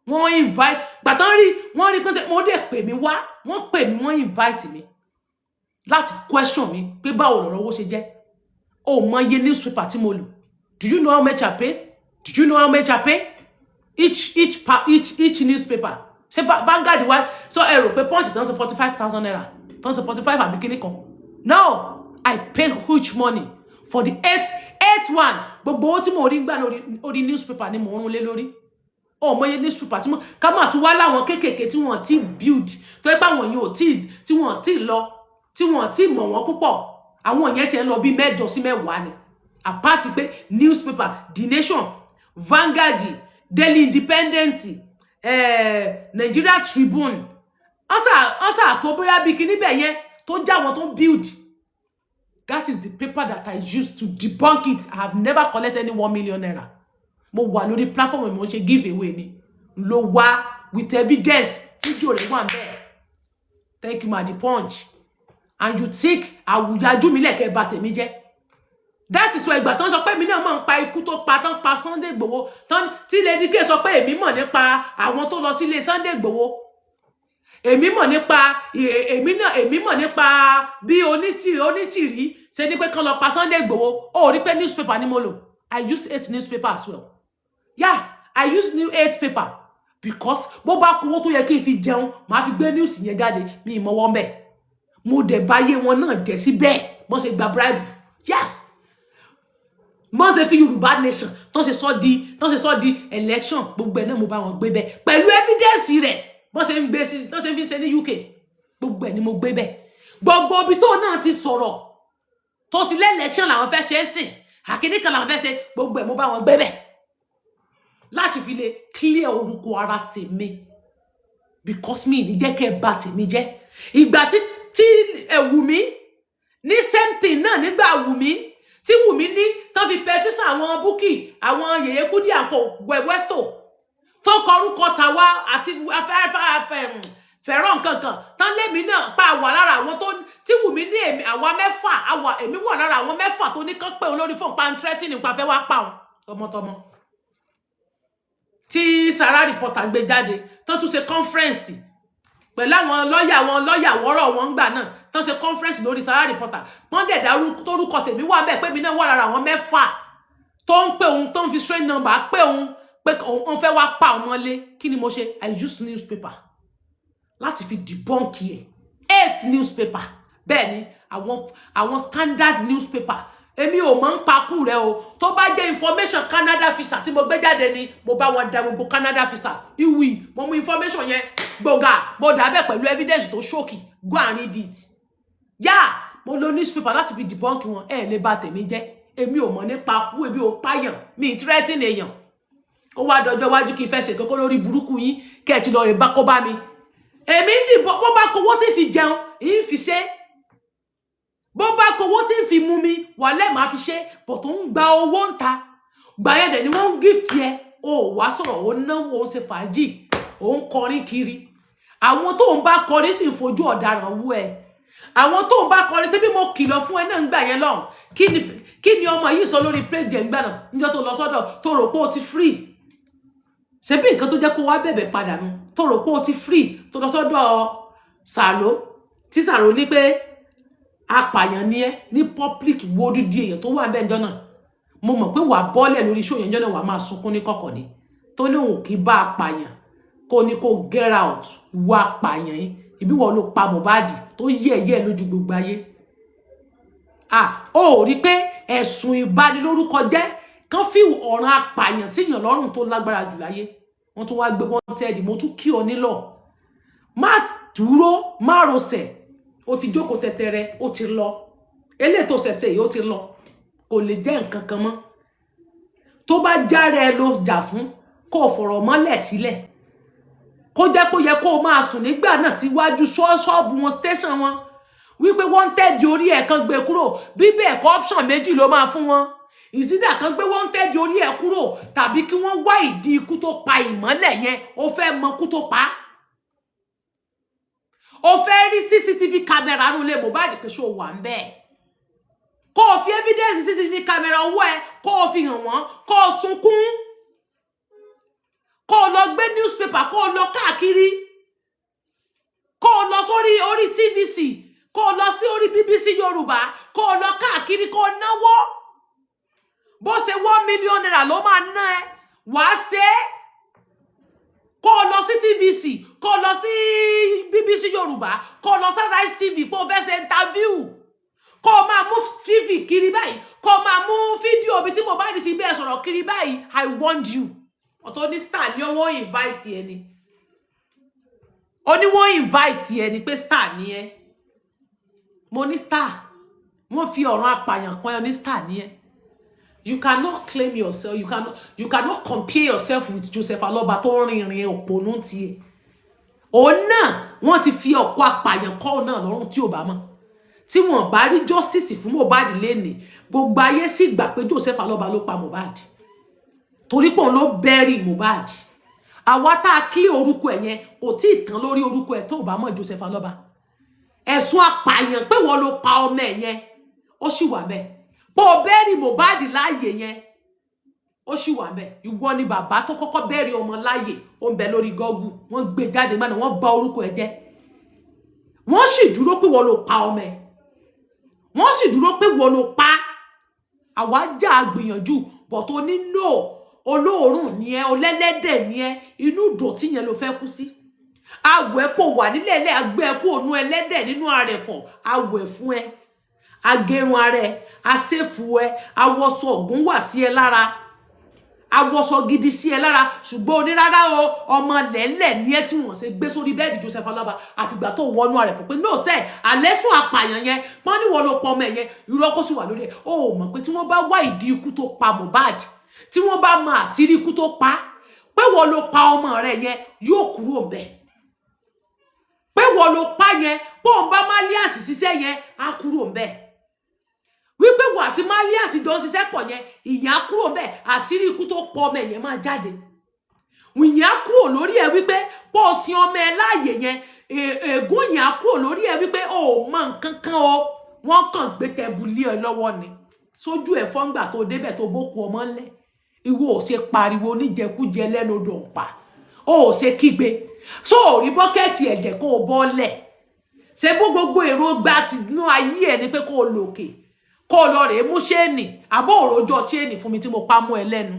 Wọ́n invite gbàtàn rí, wọ́n rí pé wọ́n dẹ̀ pè mí wá, wọ́n pè mí, wọ́n invite mi láti question mi pé báwo lọ̀rọ̀ owó ṣe jẹ́. O mọ iye newspaper tí mo lò. Do you know how much I pay? Do you know how much I pay each newspaper? Ṣé Vanguard wá so ẹ rò pé Punch tán ṣe ₦45,000, tán ṣe 45 àbí kíní kan? No, I pay huge money for the eight one. Gbogbo owó tí mo rí gbà lórí orí newspaper ni mò ń rún lé lórí. Ọmọ yẹn newspaper tí mo ká máa tún wá láwọn kéékèèké tí wọ́n ti build, tó yẹ pé àwọn yẹn ò tí, tí wọ́n ti lọ, tí wọ́n ti mọ̀ wọ́n púpọ̀, àwọn yẹn ti ń lọ bí 8 sí 10 ni. Apart pé newspaper, The Nation, Vanguard, Daily Independent, Nigeria Tribune, ọ̀sà tó bóyá bí kíní bẹ̀ yẹn tó já wọn tó build. That is the paper that I use to debunk it. I have never collected any ₦1 million. Mo wà lórí platform, mo ń ṣe give away ni ló wá with evidence, fídíò rẹ̀ wà bẹ́ẹ̀. Thank you, ma. The Punch, and you think àwùjájú mi lẹ̀kẹ́ bà tèmi jẹ́. That is why ìgbà tó ń sọ pé èmi náà mọ̀ ń pa ikú tó pa tán pa Sunday Igboho tán, tí Lady K sọ pé èmi mọ̀ nípa àwọn tó lọ sílé Sunday Igboho, èmi mọ̀ nípa èmi náà, èmi mọ̀ nípa bí onítìrí ṣe ní pé kán lọ pa Sunday Igboho. Ó rí pé newspaper ni mo lò. I use eight newspaper as well. Yeah, I use new eight paper because bó bá kówó tó yẹ kí n fi jẹun, màá fi gbé news yẹn jáde. Mi ì mọwọ́ mbẹ̀. Mo dẹ̀ báyé wọn náà jẹ́ síbẹ̀. Wọ́n ṣe gba bribe, yes, wọ́n ṣe fi Yorùbá Nation tó ṣe sọ di election, gbogbo ẹ̀ náà mo bá wọn gbé bẹ́ẹ̀ pẹ̀lú evidence rẹ̀. Bọ́n ṣe ń gbé sí, tó ṣe ń fi ṣe ní UK, gbogbo ẹ̀ ni mo gbé bẹ́ẹ̀. Gbogbo ibi tó náà ti sọ̀rọ̀ tó ti lé election làwọn fẹ́ ṣe é sìn, àkíní kan làwọn fẹ́ ṣe, gbogbo ẹ̀ mo bá wọn gbé bẹ́ẹ̀ láti fi lè clear orúkọ ara tèmi, because mi ní jẹ́ kẹ́ ẹ bà tèmi jẹ́. Ìgbà tí Wùmí ní same thing náà, nígbà Wùmí tí Wùmí ní tán fi petition àwọn Bukky, àwọn Yèyé Kúdí àǹkọ Westo tó kọ orúkọ tàwa àti afẹ́fẹ́ fẹ̀rọ̀ nǹkan kan tán lémi náà pa wà lára àwọn tó tí Wùmí ní èmi, àwa mẹ́fà àwa, èmi wà lára àwọn mẹ́fà tó ní kán pé òun lórí fóun pa ń tírẹ́tì nípa fẹ́ wá pa òun tọmọtọmọ, tí Sahara Reporter gbé jáde, tán tún ṣe conference pẹ̀lú àwọn lọ́ọ̀yà, àwọn lọ́ọ̀yà wọ́rọ̀ wọn ń gbà náà, tán ṣe conference lórí Sahara Reporter, wọ́n dẹ̀ dárú tórúkọ tèmi wà bẹ́ẹ̀ pé mi náà wà lára àwọn mẹ́fà tó ń pè òun, tó ń fi strange number pé òun, pé òun fẹ́ wá pa òun mọ́lé. Kí ni mo ṣe? I use newspaper láti fi debunk ẹ̀, eight newspaper. Bẹ́ẹ̀ ni àwọn standard newspaper. Èmi ò mọ̀ ń pakú rẹ o. Tó bá jẹ́ information Canada visa tí mo gbé jáde ni, mo bá wọn da gbogbo Canada visa ìwì. Mo mú information yẹn gbọ̀gà, mo dà bẹ́ẹ̀ pẹ̀lú evidence tó ṣókì. Go and read it. Yá, mo lo newspaper láti fi debunk wọn. Ẹ lè bà tèmi jẹ́. Èmi ò mọ̀ nípa kú, èmi ò pààyàn, mi ì threaten èèyàn. Ó wá dọjọ́ iwájú kí n fẹ́ ṣe kókó lórí burúkú yín, kẹ́ ẹ ti lọ rè bá kó bá mi. Èmi ń dìbò. Bó bá kówó tí ń fi jẹun, ń fi ṣe. Bó bá kówó tí ń fi mú mi wà lẹ́ẹ̀, máa fi ṣe. Bọ̀ tó ń gba owó ń ta gbà yẹn dẹ̀ ni wọ́n ń gift yẹ. O wá sọ̀rọ̀, ó náwó, ó ṣe fàájì, ó ń kọrin kiri. Àwọn tó ń bá kọrin sì ń fojú ọ̀daràn wú ẹ. Àwọn tó ń bá kọrin sí, bí mo kìlọ̀ fún ẹ náà ń gbà yẹn lọ́hùn. Kí ni ọmọ yìí sọ lórí page ẹ̀ ń gbà náà níjọ́ tó lọ sọ́dọ̀ tó rò pé ó ti free? Ṣe bí nǹkan tó jẹ́ kó wá bẹ̀bẹ̀ padà nu, tó rò pé ó ti free, tó lọ sọ́dọ̀ Sàló, tí Sàló ní pé apààyàn ni ẹ ní public, wo dídí èèyàn tó wà bẹ́ẹ̀ jọ náà. Mo mọ̀ pé wàá bọ́lẹ̀ lórí show yẹn jọ náà, wàá máa sunkún ní kọ̀kọ̀ ni. Tó ní òun kì í bá apààyàn, kó ní kó get out, ìwọ apààyàn yìí, ìbí wọ́n ló pa Mohbad tó yẹ̀yẹ́ lójú gbogbo ayé. Ah, ó rí pé ẹ̀sùn ìbanilórúkọ jẹ́ kán fi ọ̀ràn apààyàn síyàn lọ́rùn tó lágbára jù láyé. Wọ́n tún wá gbé wọ́n tẹ́ẹ̀dì. Mo tún kí ọ nílọ̀, má dúró, má rọsẹ̀. Ó ti jókòó tẹtẹrẹ, ó ti lọ. Eléyìí tó ṣẹ̀ṣẹ̀ yìí, ó ti lọ, kò lè jẹ́ nǹkan kan mọ́. Tó bá jára ẹ ló jà fún, kó o fọ̀rọ̀ mọ́lẹ̀ sílẹ̀. Kó jẹ́ pé ó yẹ kó o máa sùn nígbà náà síwájú ṣọ́ọ̀bù wọn, station wọn, wípé wanted orí ẹ̀ kan gbé kúrò. Bí bẹ́ẹ̀ kọ́, option méjì ló máa fún wọn: ìsídà kan gbé wanted orí ẹ̀ kúrò, tàbí kí wọ́n wá ìdí ikú tó pa Ìmọ́lẹ̀ yẹn. Ó fẹ́ mọ ikú tó pa á, ó fẹ́ rí CCTV camera nínú ilé Mohbad pé ṣó wà ń bẹ́ẹ̀, kó o fi evidence CCTV camera ọwọ́ ẹ, kó o fi hàn wọ́n, kó o sunkún, kó o lọ gbé newspaper, kó o lọ káàkiri, kó o lọ sórí orí TVC, kó o lọ sí orí BBC Yorùbá, kó o lọ káàkiri, kó o náwó. Bó ṣe ₦1 million ló máa ná ẹ, wàá ṣe é. Kó o lọ sí TVC, kó o lọ sí BBC Yorùbá, kó o lọ sí Arise TV, kó o fẹ́ ṣe interview, kó o máa mú TV kiri báyìí, kó o máa mú fídíò bí tí Mohbad ti bẹ́ẹ̀ sọ̀rọ̀ kiri báyìí. I warned you. Ọ̀tọ̀ ní star ni ọwọ́ invite ẹ ni, ó ní wọ́n invite ẹ ni pé star ni ẹ. Mo ní star, wọ́n fi ọ̀ràn apààyàn kan ẹ ní star ni ẹ. You cannot claim yourself. You cannot compare yourself with Joseph Aloba tó ń rìnrìn òpònú tiẹ̀. Òun náà, wọ́n ti fi ọ̀pọ̀ apààyàn kọ́ òun náà lọ́rùn tí ò bá mọ̀. Tí wọ́n bá rí justice fún Mohbad lénìí, gbogbo ayé sì gbà pé Joseph Aloba ló pa Mohbad, torí pé òun ló bury Mohbad. Àwa tá a clear orúkọ ẹ̀ yẹn kò tí ì tán lórí orúkọ ẹ̀ tó bá mọ̀. Joseph Aloba, ẹ̀sùn apààyàn pé wọ́n ló pa ọmọ ẹ̀ yẹn, ó sì wà bẹ́ẹ̀. Pé o bury Mohbad láàyè yẹn, ó sì wà bẹ́ẹ̀. Ìwọ ni bàbá tó kọ́kọ́ bury ọmọ láàyè. Ó ń bẹ lórí Google, wọ́n gbé jáde mọ́nà, wọ́n bà orúkọ ẹ̀ jẹ́. Wọ́n sì dúró pé wọ́n ló pa ọmọ ẹ̀, wọ́n sì dúró pé wọ́n ló pa. Àwa jà gbìyànjú bọ̀ tó ní no. Olóòórùn ni ẹ, ọlẹ́lẹ́dẹ̀ ni ẹ, inú ìdọ̀tí yẹn ló fẹ́ kú sí. Awọ ẹ pò wà nílẹ̀ ẹlẹ́ agbẹ́ ẹ kú ònú ẹlẹ́dẹ̀ nínú àrẹ̀fọ̀. Awọ ẹ fún ẹ, agẹrun ara ẹ, asẹ́fù ẹ, awọsọ ògùn wà sí ẹ lára, awọsọ gidi sí ẹ lára. Ṣùgbọ́n onírárá o, ọmọ lẹ́lẹ̀ ní ẹ tí wọ́n ṣe gbé sórí bẹ́ẹ̀dì Joseph Alaba. Àfìgbà tó wọnú rẹ̀ fún pé no sẹ́ àlẹ́sùn apààyàn yẹn pọ́n ní wọ́n ló pọ̀ ọmọ ẹ̀ yẹn, irọ́ kó sì wà lórí ẹ̀. Ó mọ̀ pé tí wọ́n bá wá ìdí ikú tó pa Mohbad, tí wọ́n bá mọ àṣírí ikú tó pa, pé wọ́n ló pa ọmọ rẹ̀ yẹn, yóò kúrò bẹ́ẹ̀. Pé wọ́n ló pa yẹn, pé òun bá Malias ṣiṣẹ́ yẹn, á kúrò bẹ́ẹ̀. Wípé wọ́n àti Malias jọ ń ṣiṣẹ́ pọ̀ yẹn, ìyẹn á kúrò bẹ́ẹ̀. Àṣírí ikú tó pọ̀ ọmọ ẹ̀ yẹn máa jáde, ìyẹn á kúrò lórí ẹ. Wípé pọ̀ sin ọmọ ẹ láàyè yẹn, ègún yẹn á kúrò lórí ẹ. Wípé o ò mọ nǹkan kan o, wọ́n kàn gbé tẹ̀bù lé ẹ lọ́wọ́ ni. Sójú ẹ̀ fọ́ngbà tó débẹ̀ tó bókun ọmọ ńlẹ̀, ìwọ ò ṣe pariwo oníjẹkújẹ lẹ́nu dọ̀npa, o ò ṣe kígbe so ò rí bucket ẹ̀jẹ̀ kó o bọ́lẹ̀. Ṣe bó gbogbo èròǹgbà tinú ayé ẹ ni pé kó o lòkè, kó o lọ rèé mú chain àbó òròjọ chain fún mi tí mo pa mú ẹ lẹ́nu,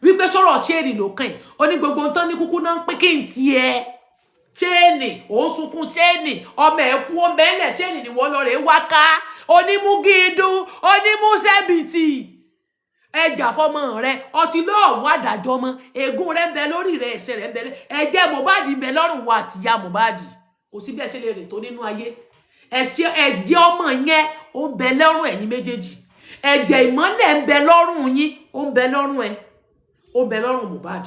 wípé sọ̀rọ̀ chain ló kàn ẹ́. Ó ní gbogbo nǹkan ní kúkú náà ń pín kí n tiẹ̀ chain. Òun sunkún chain, ọmọ ẹ̀ kú, ọmọ ẹ̀ lẹ̀, chain ni wọ́n lọ rèé wá ká. Onímúgídú, onímúsẹ́bìtì, ẹjà fọmọ rẹ, ọtí lọ́ọ̀wọ́ àdàjọ́ mọ́. Ègún rẹ ń bẹ lórí rẹ, ẹ̀ṣẹ̀ rẹ ń bẹ, ẹ̀jẹ̀ Mohbad ń bẹ lọ́rùn wa àtìyá Mohbad. Kò sí bí ẹ ṣe lè rìn tó nínú ayé, ẹ̀ṣẹ̀ ẹ̀jẹ̀ ọmọ yẹn, ó ń bẹ lọ́rùn ẹ̀yin méjèèjì. Ẹ̀jẹ̀ Ìmọ́lẹ̀ ń bẹ lọ́rùn yín, ó ń bẹ lọ́rùn ẹ, ó ń bẹ lọ́rùn Mohbad,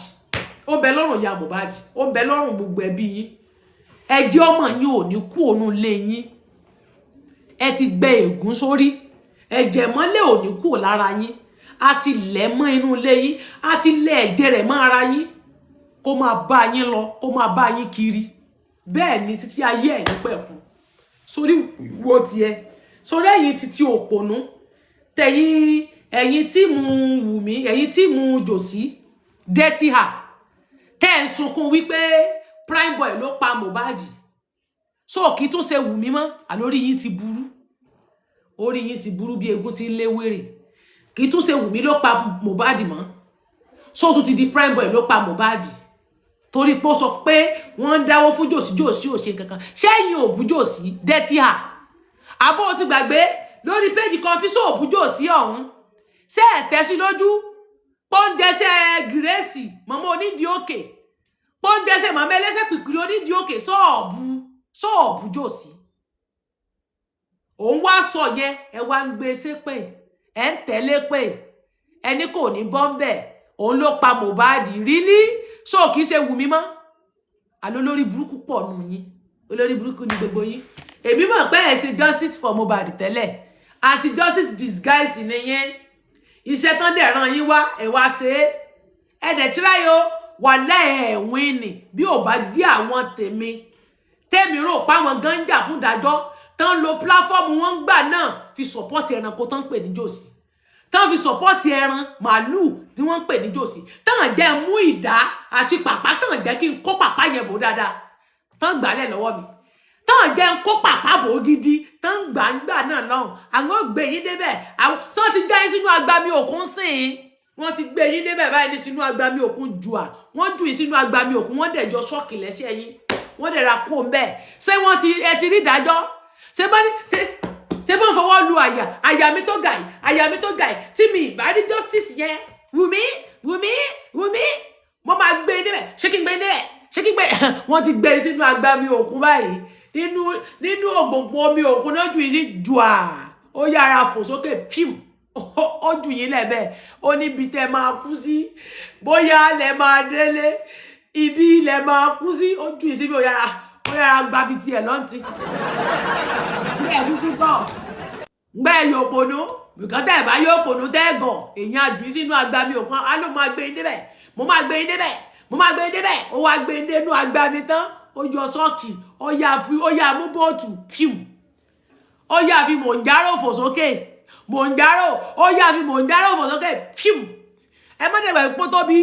ó ń bẹ lọ́rùn ìyá Mohbad, ó ń bẹ lọ́rùn gbogbo ẹbí yín. Ẹ̀jẹ̀ ọmọ yín ò ní kú ònú ilé yín. Ẹ ti gbẹ ègún sórí. Ẹ̀jẹ̀ mọ́lẹ̀ ò ní kú lára yín. A ti lẹ̀ mọ́ inú ilé yín, a ti lẹ̀ ẹ̀jẹ̀ rẹ̀ mọ́ ara yín, kó máa bá yín lọ, kó máa bá yín kiri. Bẹ́ẹ̀ ni títí ayé ẹ̀ ní pẹ̀kun sórí ìwọ tiẹ̀, sórí ẹ̀yin títí òpònú tẹ̀yìn, ẹ̀yin team Wùmí, ẹ̀yin team Jòsí dẹ́tí hà tẹ́ ẹ̀ ń sunkún wípé Prime Boy ló pa Mohbad, so kì í tún ṣe Wùmí mọ́. Àlórí yín ti burú, orí yín ti burú bí egun ti ń lé wèrè. Kì í tún ṣe Wùmí ló pa Mohbad mọ́, so tún ti di Prime Boy ló pa Mohbad, torí pé ó sọ pé wọ́n ń dáwọ́ fún Jòsí. Jòsí ò ṣe kankan ṣẹ́yìn òbú Jòsí dẹ́tí hà. Àbó o ti gbàgbé lórí péjì kan fi sóòbù Jòsí ọ̀hún, ṣé ẹ̀ tẹ́ sí lójú pọ́ńjẹsẹ̀ gírèsì mọ̀mọ́ onídìí òkè, pọ́ńjẹsẹ̀ mọ̀mọ́ ẹlẹ́sẹ̀ pìpìrì onídìí òkè, sọ́ọ̀bù sọ́ọ̀bù Jòsí òun wá sọ yẹn. Ẹ wá ń gbé ṣépè, ẹ ń tẹ̀lé pé ẹni kò ní bọ́ńbẹ̀, òun ló pa Mohbad rílí, so kì í ṣe Wùmí mọ́. Àlọ́ olórí burúkú pọ̀ nù yín, olórí burúkú ni gbogbo yín. Èmi mọ̀ pé ẹ̀ ṣe justice for Mohbad tẹ́lẹ̀ àti justice disguise nìyẹn. Iṣẹ́ tán dẹ̀ ràn yín wá, ẹ̀ wá ṣe é, ẹ̀ dẹ̀ tíráyò wà lẹ́ẹ̀wín ni. Bí ò bá jí àwọn tèmi tèmi rò páwọn gan ń jà fún ìdájọ́ tán, lo platform wọn ń gbà náà fi support ẹranko tán ń pè ní Jòsí, tán fi support ẹran màálùú tí wọ́n ń pè ní Jòsí, tán jẹ́ mú ìdá àti pàpá, tán jẹ́ kí n kó pàpá yẹn bò dáadáa, tán gbálẹ̀ lọ́wọ́ mi, tán jẹ́ ń kó pàpá bò gidi, tán gbà ń gbà náà lọ́hùn. Àwọn ò gbé yín débẹ̀. Àwọn sọ ti dá yín sínú agbami òkun sìn. Wọ́n ti gbé yín débẹ̀ báyìí ní sínú agbami òkun jù à. Wọ́n jù yín sínú agbami òkun, wọ́n dẹ̀ jọ ṣọ́ọ̀kì lẹ́sẹ̀ yín, wọ́n dẹ̀ ra kó ń bẹ́ẹ̀. Ṣé wọ́n ti ẹ ti rí ìdájọ́? Ṣé bá ní ṣé bá ń fọwọ́ lu àyà, àyà mi tó gà yìí, àyà mi tó gà yìí, tí mi ìbá rí justice yẹn? Wùmí, Wùmí, Wùmí, mo máa gbé yín débẹ̀. Ṣé kí n gbé yín débẹ̀? Ṣé kí n gbé? Wọ́n ti gbé yín sínú agbami òkun báyìí, nínú ògbòǹgbò omi òkun náà jù yín sí jùà. Ó yára fò sókè pim, ó jù yín lẹ́bẹ̀. Ó níbi tẹ́ máa kú sí, bóyá lẹ máa délé, ibi lẹ máa kú sí. Ó jù yín síbi, ó yára gbabi tiẹ̀ lọ́ntì. Bẹ́ẹ̀ kúkú kọ́ ngbẹ́ yóò ponú bìkan tẹ́ ẹ̀ bá yóò ponú tẹ́ ẹ̀ gọ̀, èèyàn àjù yín sínú agbami òkun. Á ló máa gbé yín débẹ̀, mo máa gbé yín débẹ̀, mo máa gbé yín débẹ̀. Ó wá gbé yín dénú agbami tán, ó yọ sọ́ọ̀kì, ó yà fi, ó yà mú bóòtù píù, ó yà fi mòǹjárò fò sókè, mòǹjárò, ó yà fi mòǹjárò fò sókè píù. Ẹ má dẹ̀gbà pọ́ tóbi,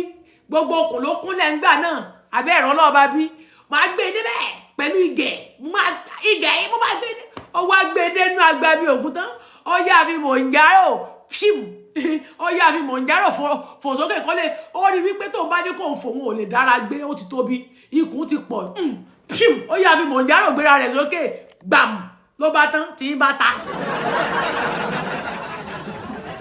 gbogbo okùn ló kúnlẹ̀ ńgbà náà. Àbẹ́ ẹ̀rọ ọlọ́ọ̀bá bí máa gbé débẹ̀ pẹ̀lú ìgẹ̀ ìgẹ̀ yìí, mo máa gbé dé. Ó wá gbé dénú agbami òkun tán, ó yà fi mòǹjárò píù, ó yà fi mòǹjárò fò sókè kọ́lé. Ó rí wípé tóun bá ní kóun fòun ò lè dára gbé, ó ti tóbi, ikùn ti pọ̀ píù. Ó yà fi mòǹjárò gbéra rẹ̀ sókè gbàm, ló bá tán tí ń bá ta.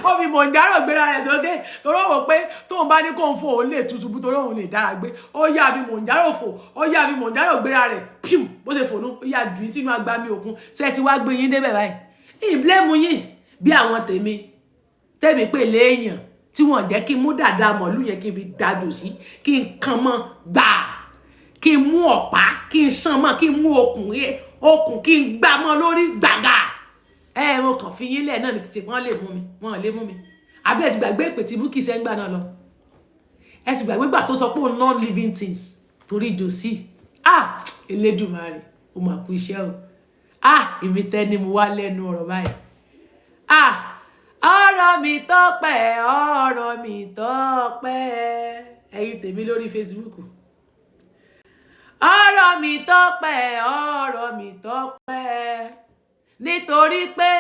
Ó fi mọ̀njárò gbéra rẹ̀ sókè torí ó wò pé tóun bá ní kóun fò, òun lè túṣubú torí òun lè dára gbé. Ó yá fi mọ̀njárò fò, ó yá fi mọ̀njárò gbéra rẹ̀ píù. Bó ṣe fònú, ó yá jù í sínú agbami òkun. Ṣé ẹ ti wá gbé yín débẹ̀ báyìí? Ìblẹ́mù yín bí àwọn tèmi tèmi pè léèyàn tí wọ́n jẹ́ kí n mú dàda mọ̀lú yẹn, kí n fi dájò sí, kí n kàn mọ́ gbà, kí n mú ọ̀pá, kí n sàn mọ́, kí n mú okùn okùn, kí n gbà mọ́ lórí gbàgà. Ẹ mo kàn fi yín lẹ̀ náà ní kìtì. Wọ́n lè mú mi, wọ́n lè mú mi. Àbí ẹ ti gbàgbé ìpè tí Bukky sẹ́ngbà náà lọ? Ẹ ti gbàgbé gbà tó sọ pé òun non living things torí ìjòsí? Ah, Elédùmarè, ó mà kú iṣẹ́ o. Ah, èmi tẹ́ ni mo wá lẹ́nu ọ̀rọ̀ báyìí. Ah, ọ̀rọ̀ mi tọ́pẹ́, ọ̀rọ̀ mi tọ́pẹ́. Ẹ̀yin tèmi lórí Facebook, ọ̀rọ̀ mi tọ́pẹ́, ọ̀rọ̀ mi tọ́pẹ́, nítorí pé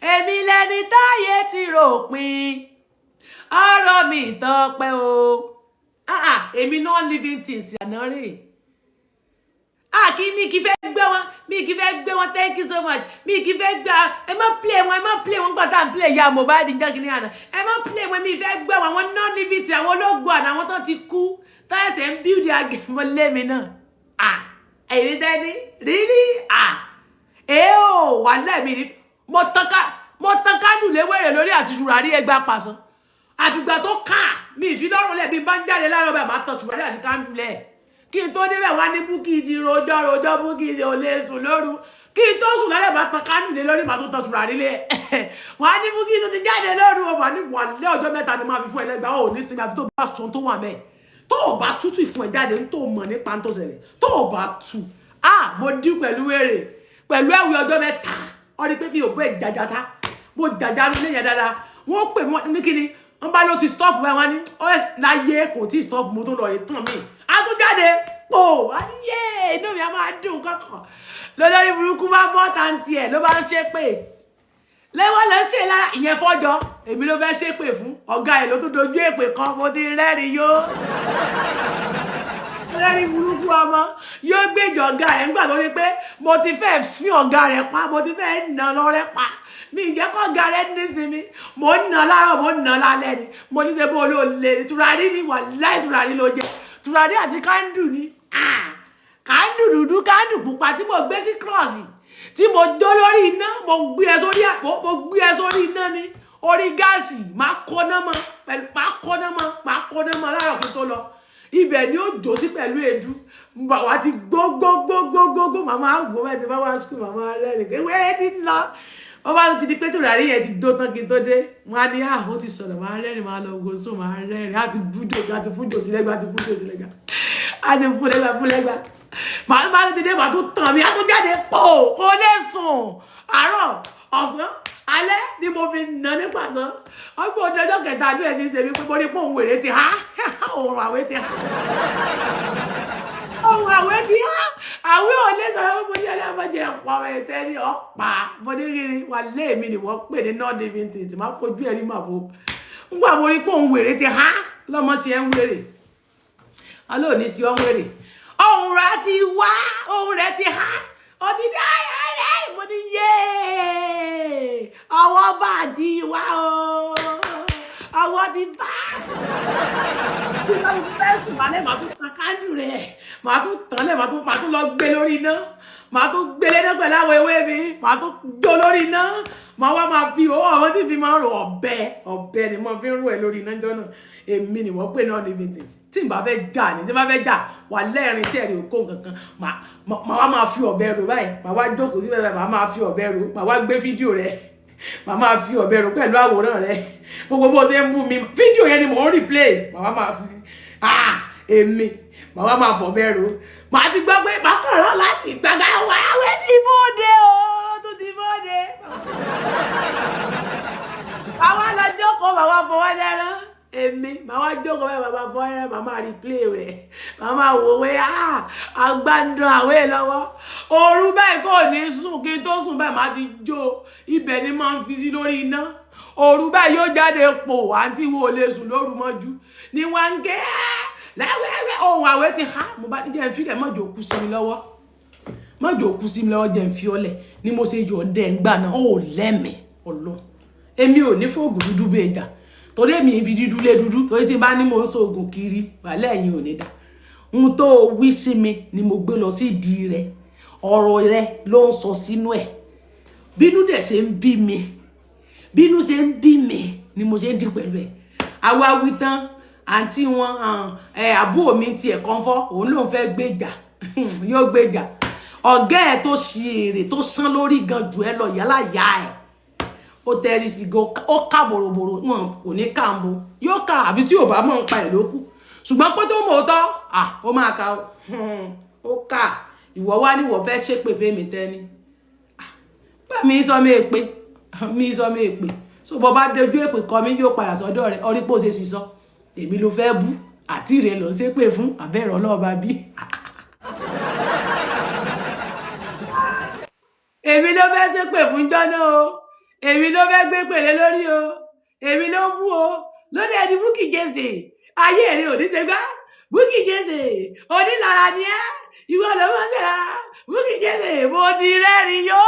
èmi lẹni táyé ti rò pin. Ọ̀rọ̀ mi tọ́pẹ́ o. Ah ah, èmi non living things àná rè. Ah, kí mi kì í fẹ́ gbé wọn, mi kì í fẹ́ gbé wọn. Thank you so much. Mi kì í fẹ́ gbé. Ẹ má play wọn, ẹ má play wọn. Gbàtà ń play ya Mohbad jẹ́ kí ní àná, ẹ má play wọn. Mi fẹ́ gbé wọn. Àwọn non living things, àwọn ológun àná, àwọn tó ti kú tó ẹsẹ̀ ń build agẹmọ lémi náà. Ah, èyí tẹ́ni really. Ah, èé o, wà lẹ́mí ni mo tán kádùn léwèrè lórí àti ṣùràrí ẹgbàá pàṣán. Àfìgbà tó kà mí ìfilọ́rùn lẹ̀ bí bá ń jáde láàárọ̀ bẹ́ẹ̀, máa tàn tùràrí àti kándù lẹ̀. Kí n tó débẹ̀, wá ní Bukky ti rojọ́ rojọ́, Bukky ti ò lè sùn lóru. Kí n tó sùn lálẹ́, máa tan kándù lé lórí, máa tún tan tùràrí lé. Wọ́n á ní Bukky tó ti jáde lóru. Ọmọ ní wà lé ọjọ́ 3 ni máa fi fún ẹlẹ́gbàá ò ní sinmi, àfi tó bá sọ tó wà mẹ́ẹ̀, tó o bá tútù ìfún ẹ jáde, tó o mọ̀ nípa tó ṣẹlẹ̀, tó o bá tú. Ah, mo dín pẹ̀lú wèrè pẹ̀lú ẹ̀wì ọjọ́ 3. Ọ rí pé mi ò bẹ́ jàjàta, mo jàjà mi léyìn dáadáa. Wọ́n pè wọ́n ní kíni, wọ́n bá ló ti stop báyìí. Wọ́n ní ọ láyé kò tí stop. Mo tó lọ yìí tán mi a tún jáde pò ayé, inú mi a máa dùn kankan. Lọ́lọ́rí burúkú bá bọ́ tàǹtì ẹ̀ ló bá ń ṣe pé lẹ́wọ́n ló ń ṣe lára ìyẹn fọ́jọ́. Èmi ló fẹ́ ṣépè fún, ọ̀gá ẹ̀ ló tún dojú èpè kan. Mo ti rẹ́rìn yó lórí burúkú ọmọ yóò gbèjọ ọ̀gá rẹ̀ nígbà tó ní pé mo ti fẹ́ fín ọ̀gá rẹ̀ pa, mo ti fẹ́ nà lọ́rẹ́ pa. Mi ìjẹ́ kọ́ ọ̀gá rẹ̀ nísinmi. Mo ń nà láàárọ̀, mo ń nà lálẹ́ ni. Mo ní ṣe bó ló lè ní tùràrí ni. Wà láì tùràrí ló jẹ, tùràrí àti kándù ni. Kándù dúdú, kándù pupa tí mo gbé sí cross, tí mo jó lórí iná, mo gbé ẹ sórí iná ni, orí gáàsì. Máa kọ́ná mọ́ pẹ̀lú, máa kọ́ná mọ́, máa kọ́ná mọ́ láàárọ̀ kí n tó lọ. Ibẹ̀ ni ó jó sí pẹ̀lú èédú. Wà á ti gbó gbó gbó gbó gbó gbó. Màmá wò bẹ́ẹ̀ tí bá wá school, màmá rẹ́rìn pé wẹ́rẹ́ ti lọ. Wọ́n bá ti di pé tùràrí yẹn ti dó tán kí n tó dé, wọ́n á ní à ó ti sọ̀rọ̀. Màá rẹ́rìn, màá lọ wo sùn, màá rẹ́rìn. Á ti bújò, á ti fújò sí lẹ́gbàá, á ti fújò sí lẹ́gbàá, á ti fún lẹ́gbàá, fún lẹ́gbàá. Màá bá ti dé, màá tún tàn mí, á tún jáde pò kó lè sùn. Àárọ̀, ọ̀sán, alẹ́ ni mo fi nà ní pàṣán. Ọgbọ́n ọdún ọjọ́ kẹta àdúrà ti ń ṣe mí pé mo rí pé òun wèrè ti há, òun àwẹ̀ ti há, ohun àwẹ̀ ti há, àwẹ̀ ò lè sọ̀rọ̀. Mo ní ọlọ́mọdé ọ̀pọ̀ ọmọ ẹ̀tẹ́ ní ọ̀pá. Mo ní kí ni wà léèmi ni wọ́n pè ní non living things. Máa fojú ẹ̀rí mà bò ńgbà mo rí pé òun wèrè ti há. Lọ́mọ ṣe ń wèrè, alóòní sí ọ́n wèrè. Ohun rẹ̀ ti wá, ohun rẹ̀ ti há, ó ti dá ẹ̀. Mo ní yéé, ọwọ́ bá ti wá o, ọwọ́ ti bá. Bí wọ́n ti fẹ́ sùn wálé, màá tún tan candle rẹ̀, màá tún tàn lẹ̀, màá tún lọ gbé lórí iná, màá tún gbé léná pẹ̀lú àwọn ewé mi, màá tún jó lórí iná. Màá wá máa fi owó àwọn tí fi máa ń ro ọ̀bẹ, ọ̀bẹ ni mo fi ń rò ẹ lórí iná jọ náà. Èmi ni wọ́n pè náà níbi tí n bá fẹ́ jà ní, tí n bá fẹ́ jà wà lẹ́rìn iṣẹ́ rẹ̀ kó nǹkan kan. Màá wá máa fi ọ̀bẹ rò báyìí, màá wá jókòó sí bẹ́ẹ̀, màá máa fi ọ̀bẹ rò, màá wá gbé fídíò rẹ̀, màá máa fi ọ̀bẹ rò pẹ̀lú àwòrán rẹ̀. Gbogbo bó ṣe ń bú mi, fídíò yẹn ni mò ń replay. Màá wá máa fi, ah, èmi màá wá máa fọ̀bẹ rò. Màá ti gbọ́ pé màá kàn rán láti gbàgà wá wẹ́ ti bóde o, tó ti bóde. Màá wá lọ jókòó, màá wá fọwọ́ lẹ́rán. Èmi màá wá jókòó bẹ́ẹ̀, màá máa fọwọ́ lẹ́rán, màá máa replay rẹ̀, màá máa wò wé, ah, agbádùn àwẹ̀ lọ́wọ́. Òru báyìí kò ní sùn. Kí n tó sùn báyìí, màá ti jó. Ibẹ̀ ni máa ń fi sí lórí iná. Òru báyìí yóò jáde pò. Àǹtí wo lè sùn lóru mọ́jú ní wọ́n ń gé lẹ́wẹ́wẹ́. Ohun àwẹ̀ ti há. Mo bá jẹ́ ń filẹ̀, mọ́jọ́ kú sí mi lọ́wọ́, mọ́jọ́ kú sí mi lọ́wọ́, jẹ́ ń fi ọ́lẹ̀ ni mo ṣe yọ̀ ọ́dẹ̀ ńgbà náà. Ó lẹ́mìí ọlọ́. Èmi ò ní fóògùn dúdú bẹ́ẹ̀ jà, torí èmi fi dúdú lé dúdú, torí tí n bá ní mò ń sóògùn kiri wàhálà ẹ̀yìn ò ní dá. Ohun tó wí sí mi ni mo gbé lọ sí ìdí rẹ. Ọ̀rọ̀ rẹ ló ń sọ sínú ẹ̀. Bínú dẹ̀ ṣe ń bí mi, bínú ṣe ń bí mi ni mo ṣe ń dì pẹ̀lú ẹ̀. Àwa wí tán, àǹtí wọn, àbúrò mi tiẹ̀ kan fọ́, òun lòun fẹ́ gbèjà, yóò gbèjà ọ̀gá ẹ̀ tó ṣe èrè tó sán lórí gan jù ẹ lọ. Yálà yá ẹ̀ ó tẹ́rí sí gan, ó ká bòròbòrò. Wọn kò ní kàǹbó, yóò ká àfi tí ò bá mọ̀ ń pa ẹ̀ lókù. Ṣùgbọ́n pé tó mọ̀ ọ́ tọ́, ó máa ka, ó kà. Ìwọ wá ní ìwọ fẹ́ ṣépè fẹ́mi tẹ́ni bá mi sọ mi èpè, mi sọ mi èpè. So bọ́ bá dojú èpè kọ mi, yóò padà sọ́dọ̀ rẹ̀. Ọrí pò ṣe sísọ èmi ló fẹ́ bú àti rẹ̀ lọ ṣépè fún àbẹ̀rẹ̀ ọlọ́ọ̀bá bí. Èmi ló fẹ́ ṣépè fún jọ́nà o, èmi ló fẹ́ gbé pèlè lórí o, èmi ló ń bú o lórí ẹni. Bukky Jesse, ayé rẹ ò ní ṣe gbá. Bukky Jesse, onílára ni ẹ, ìwọ ló mọ̀ ṣe rárá. Bukky Jesse, mo ti rẹ́rìn yó.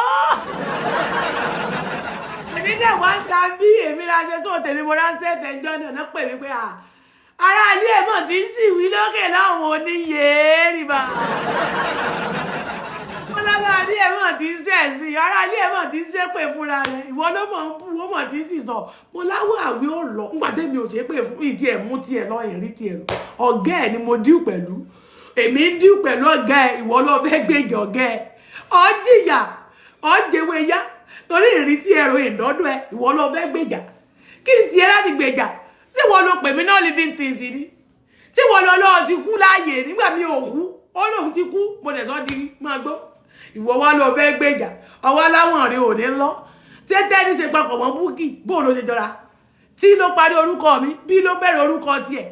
Èmi náà wá ń ta bí èmi ránṣẹ́ tó tèmi, mo ránṣẹ́ fẹjọ́ náà náà pè mí pé à ará ilé ẹ̀ mọ̀ tí ń sì wí lókè láwọn oníyè rìbá. Wọ́n lára ilé ẹ̀ mọ̀ tí ń sẹ̀ sí, ará ilé ẹ̀ mọ̀ tí ń ṣépè fúnra rẹ̀. Ìwọ ló mọ̀ ń bú, ó mọ̀ tí ń sì sọ. Mo láwọ̀ àwí ò lọ ńgbà tẹ́mi ò ṣépè fún ìdí ẹ̀ mú tiẹ̀ lọ ìrí tiẹ̀ lọ. Ọ̀gá ẹ̀ ni mo díù pẹ̀lú, èmi ń díù pẹ̀lú ọ̀gá ẹ̀. Ìwọ ló fẹ́ gbèjà ọ̀gá ẹ̀, ọ́ jìyà, ọ́ jẹwé yá, torí ìrí tí ẹ̀rọ ìdọ́dọ̀ ẹ̀. Ìwọ ló fẹ́ gbèjà, kí n tiẹ̀ láti gbèjà? Tí wọ́n lọ pè mí náà living things ni, tí wọ́n lọ lọ́ọ́ ti kú láàyè nígbà mi ò kú, ó lóun ti kú. Mo dẹ̀ sọ́ di máa gbọ́. Ìwọ wá lọ fẹ́ gbèjà, ọwọ́ láwọn rẹ ò ní lọ. Tẹ́tẹ́ ní ṣe papọ̀ mọ́ Bukky, bóun ló ṣe jọra? Tí ló parí orúkọ mi, bí ló bẹ̀rẹ̀ orúkọ tiẹ̀.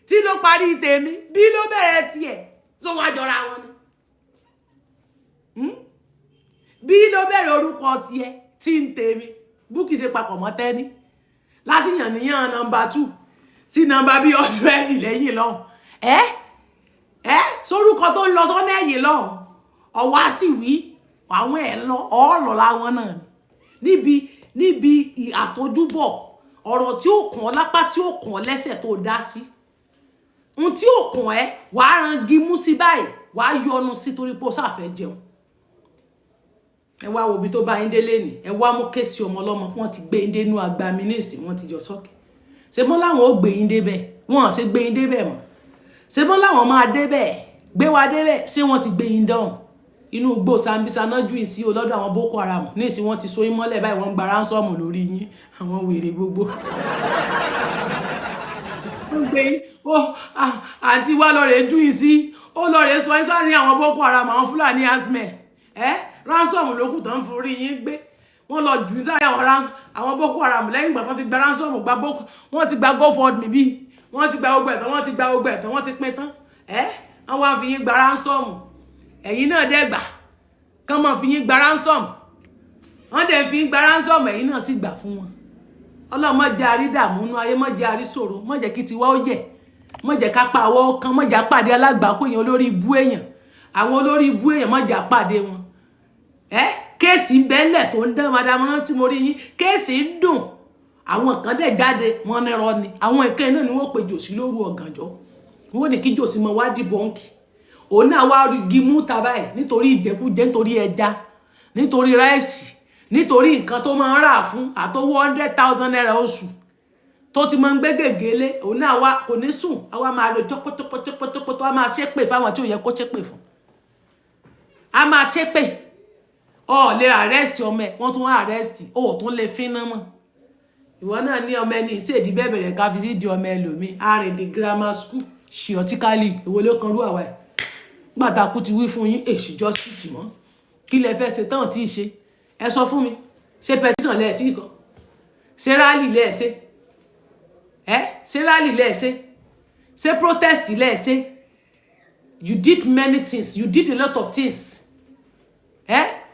Tí ló parí tèmi, bí ló bẹ̀rẹ̀ tiẹ̀. Tó wá jọra wọn ni? Bí ló bẹ̀rẹ̀ orúkọ tiẹ̀, tí ń tèmi. Bukky ṣe papọ̀ mọ́ tẹ́ni láti yàn níyàn number 2 sí number bíi 100 lẹ́yìn lọ́hùn. Ẹ́ ẹ́ sórúkọ tó ń lọ sọ́nà ẹ̀yìn lọ́hùn, ọ̀wá sì wí àwọn ẹ̀ lọ ọ̀ọ́lọ̀ láwọn náà níbi àtọ́júbọ̀ ọ̀rọ̀ tí ó kàn ọ́ lápá, tí ó kàn ọ́ lẹ́sẹ̀ tó dá sí ohun tí ó kàn ẹ́. Wàá ran gimú sí báyìí, wàá yọnu sí torí pé ó sàfẹ́ jẹun. Ẹ wá wo ibi tó bá yín délé ní. Ẹ wá mú case ọmọ ọlọ́mọ, wọ́n ti gbé yín dénú agbami ní ìsìn, wọ́n ti jọ sọ́ọ̀kì ṣe mọ́ láwọn ó gbé yín débẹ̀. Wọ́n ṣe gbé yín débẹ̀ mọ́. Ṣé bọ́n láwọn máa débẹ̀ gbé wa débẹ̀? Ṣé wọ́n ti gbé yín dán inú igbó Sambisa náà jù sí o lọ́dọ̀ àwọn Boko Haram ní ìsìn? Wọ́n ti so yín mọ́lẹ̀ báyìí, wọ́n ń gba ransom lórí yín. Àwọn wèrè gbogbo wọ́n gbé yín ó. Àǹtí wa lọ rè jù yín sí, ó lọ rè sọ yín sáré àwọn Boko Haram, àwọn Fúlàní herdsmen. Ẹ ransom ló kù tán forí yín gbé. Wọ́n lọ jù sáré àwọn Boko Haram lẹ́yìn ìgbà tán ti gba ransom, gba Boko, wọ́n ti gba GoFundMe bí, wọ́n ti gba gbogbo ẹ̀tàn, wọ́n ti gba gbogbo ẹ̀tàn, wọ́n ti pín tán. Ẹ wọ́n wá fi yín gba ransom. Ẹ̀yin náà dẹ́ gbà kán máa fi yín gba ransom. Wọ́n dẹ̀ fi yín gba ransom, ẹ̀yin náà sì gbà fún wọn. Ọlọ́run má jẹ́ àrí dààmú nú ayé, má jẹ́ àrí ṣòro, má jẹ́ kí tiwa ó yẹ̀, má jẹ́ ká pa àwọ̀ kan, má jẹ́ àpàdé alágbàákò èèyàn, olórí ibú èèyàn, àwọn olórí ibú èèyàn, má jẹ́ àpàdé wọn. Ẹ case ń bẹ́ńlẹ̀ tó ń dán madam rántí mo rí yín. Case ń dùn, àwọn kan dẹ̀ jáde, wọn nírọ́ ni. Àwọn ìkẹyìn náà ni wọ́n pe jòsí lóru ọ̀gànjọ́. Wọ́n ní kí jòsí mọ wá debunk. Òun náà wá igi mú ta báyìí nítorí ìjẹkújẹ, nítorí ẹja, nítorí rice, nítorí nǹkan tó máa ń rà fún àtọwọ́ ₦100,000 oṣù tó ti máa ń gbé gègéle. Òun náà wá kò ní sùn, àwa máa lo chọ́pọ́chọ́pọ́chọ́pọ́chọ́, a máa ṣépè fáwọn tí ò yẹ kó ṣépè fún, a máa ṣépè. Ọ lè arrest ọmọ ẹ, wọ́n tún wá arrest, ó tún lè fínná mọ́. Ìwọ náà ní ọmọ ẹni ìṣèdí bẹ́ẹ̀ bẹ̀rẹ̀ ká fi sí di ọmọ ẹlòmíì. Àrìndí grammar school ṣìọtíkálì, èwo ló kan rú àwa ẹ̀? Gbàtàkù ti wí fún yín, èsì justice mọ́. Kí lẹ fẹ́ ṣe tán tí ì ṣe? Ẹ sọ fún mi. Ṣé petition lẹ́ẹ̀ tí kan? Ṣé rally lẹ́ẹ̀ ṣe? Ẹ ṣé rally lẹ́ẹ̀ ṣe? Ṣé protest lẹ́ẹ̀ ṣe? You did many things, you did a lot of things.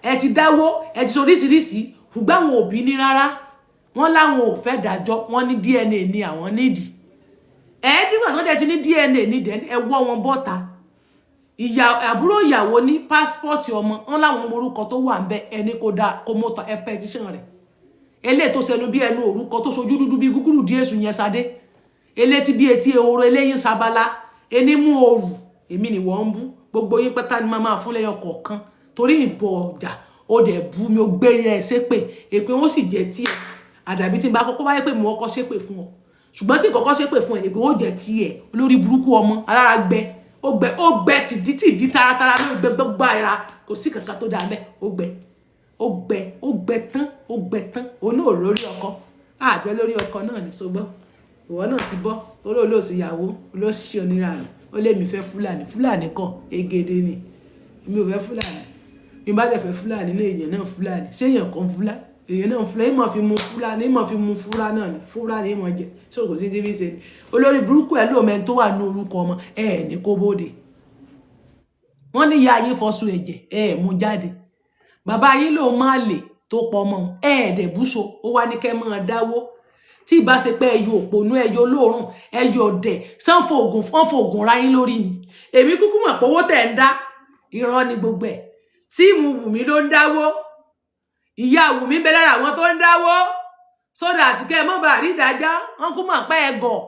Ẹ ti dáwó, ẹ ti ṣe oríṣiríṣi, ṣùgbọ́n àwọn òbí ní rárá, wọ́n láwọn ò fẹ́ dájọ́, wọ́n ní DNA ní àwọn nídìí. Ẹ nígbà tó dẹ̀ ti ní DNA ní dẹ̀, ẹ wọ́ wọn bọ́ta. Ìyá àbúrò ìyàwó ní passport ọmọ wọn láwọn orúkọ tó wà ń bẹ, ẹni kó dáa kó mọ́tò ẹ petition rẹ̀. Eléyìí tó sẹnu bí ẹnu orúkọ, tó sojú dúdú bí gúgúrú díẹ̀ sùn yẹn sadé, elétí bí etí ehoro, eléyìí sabala ẹni mú òrù. Èmi ni wọ́n ń bú. Gbogbo yín pátá ni máa máa fún lẹ́yọ kọ̀ọ̀kan torí ìbọ̀ ọjà. Ó dẹ̀ bú mi, ó gbérí ẹ̀ ṣépè, èpè wọn sì jẹ́ tiẹ̀. Àdàbí tí n bá kọ́kọ́ wáyé pé mo kọ́kọ́ ṣépè fún ọ, ṣùgbọ́n tí kọ́kọ́ ṣépè fún ẹ, èpè ó jẹ́ tiẹ̀. Olórí burúkú ọmọ alára gbẹ, ó gbẹ, ó gbẹ tìdí tìdí taratara ló gbẹ, gbogbo ara kò sí kankan tó dáa bẹ́ẹ̀. Ó gbẹ, ó gbẹ, ó gbẹ tán, ó gbẹ tán. Òun náà lórí ọkọ àjọ lórí ọkọ náà ní sọgbọ́. Ìwọ náà ti bọ́ torí olóòsì ìyàwó olóòsì oníranù. Ó lé mi fẹ́ Fúlàní. Fúlàní kọ́, egede ni. Èmi ò fẹ́ Fúlàní. Mi bá dẹ̀ fẹ́ Fúlàní ní èèyàn náà, Fúlàní ṣé èèyàn kan Fúlàní, èèyàn náà Fúlàní ìmọ̀ fi mu, Fúlàní ìmọ̀ fi mu, Fúlàní náà ni Fúlàní ìmọ̀ jẹ. Ṣé kò sí tí fi ṣe ni? Olórí burúkú ẹ̀ lóò mẹ́ni tó wà ní orúkọ ọmọ ẹ̀ ní kó bóde. Wọ́n ní ìyá yín fọṣọ ẹ̀jẹ̀ ẹ̀ mú jáde, bàbá yín lòun máa lè tó pọ̀ mọ́ ẹ̀ dẹ̀ búṣọ. Ó wá ní kẹ́ máa dáwó. Tí ìbá ṣe pé ẹyọ òpònú, ẹyọ olóòórùn, ẹyọ ọ̀dẹ̀ sanfo ògùn fọ́nfo ògùn ra yín lórí ni. Èmi kúkú mọ̀ pé owó tẹ̀ ń dá, irọ́ ni gbogbo ẹ̀. Team Wùmí ló ń dáwó, ìyá Wùmí ń bẹ lára àwọn tó ń dáwó sódà àti kẹ́ ẹ mọ́ bá rí ìdájọ́. Wọ́n kú mọ̀ pé ẹ gọ̀,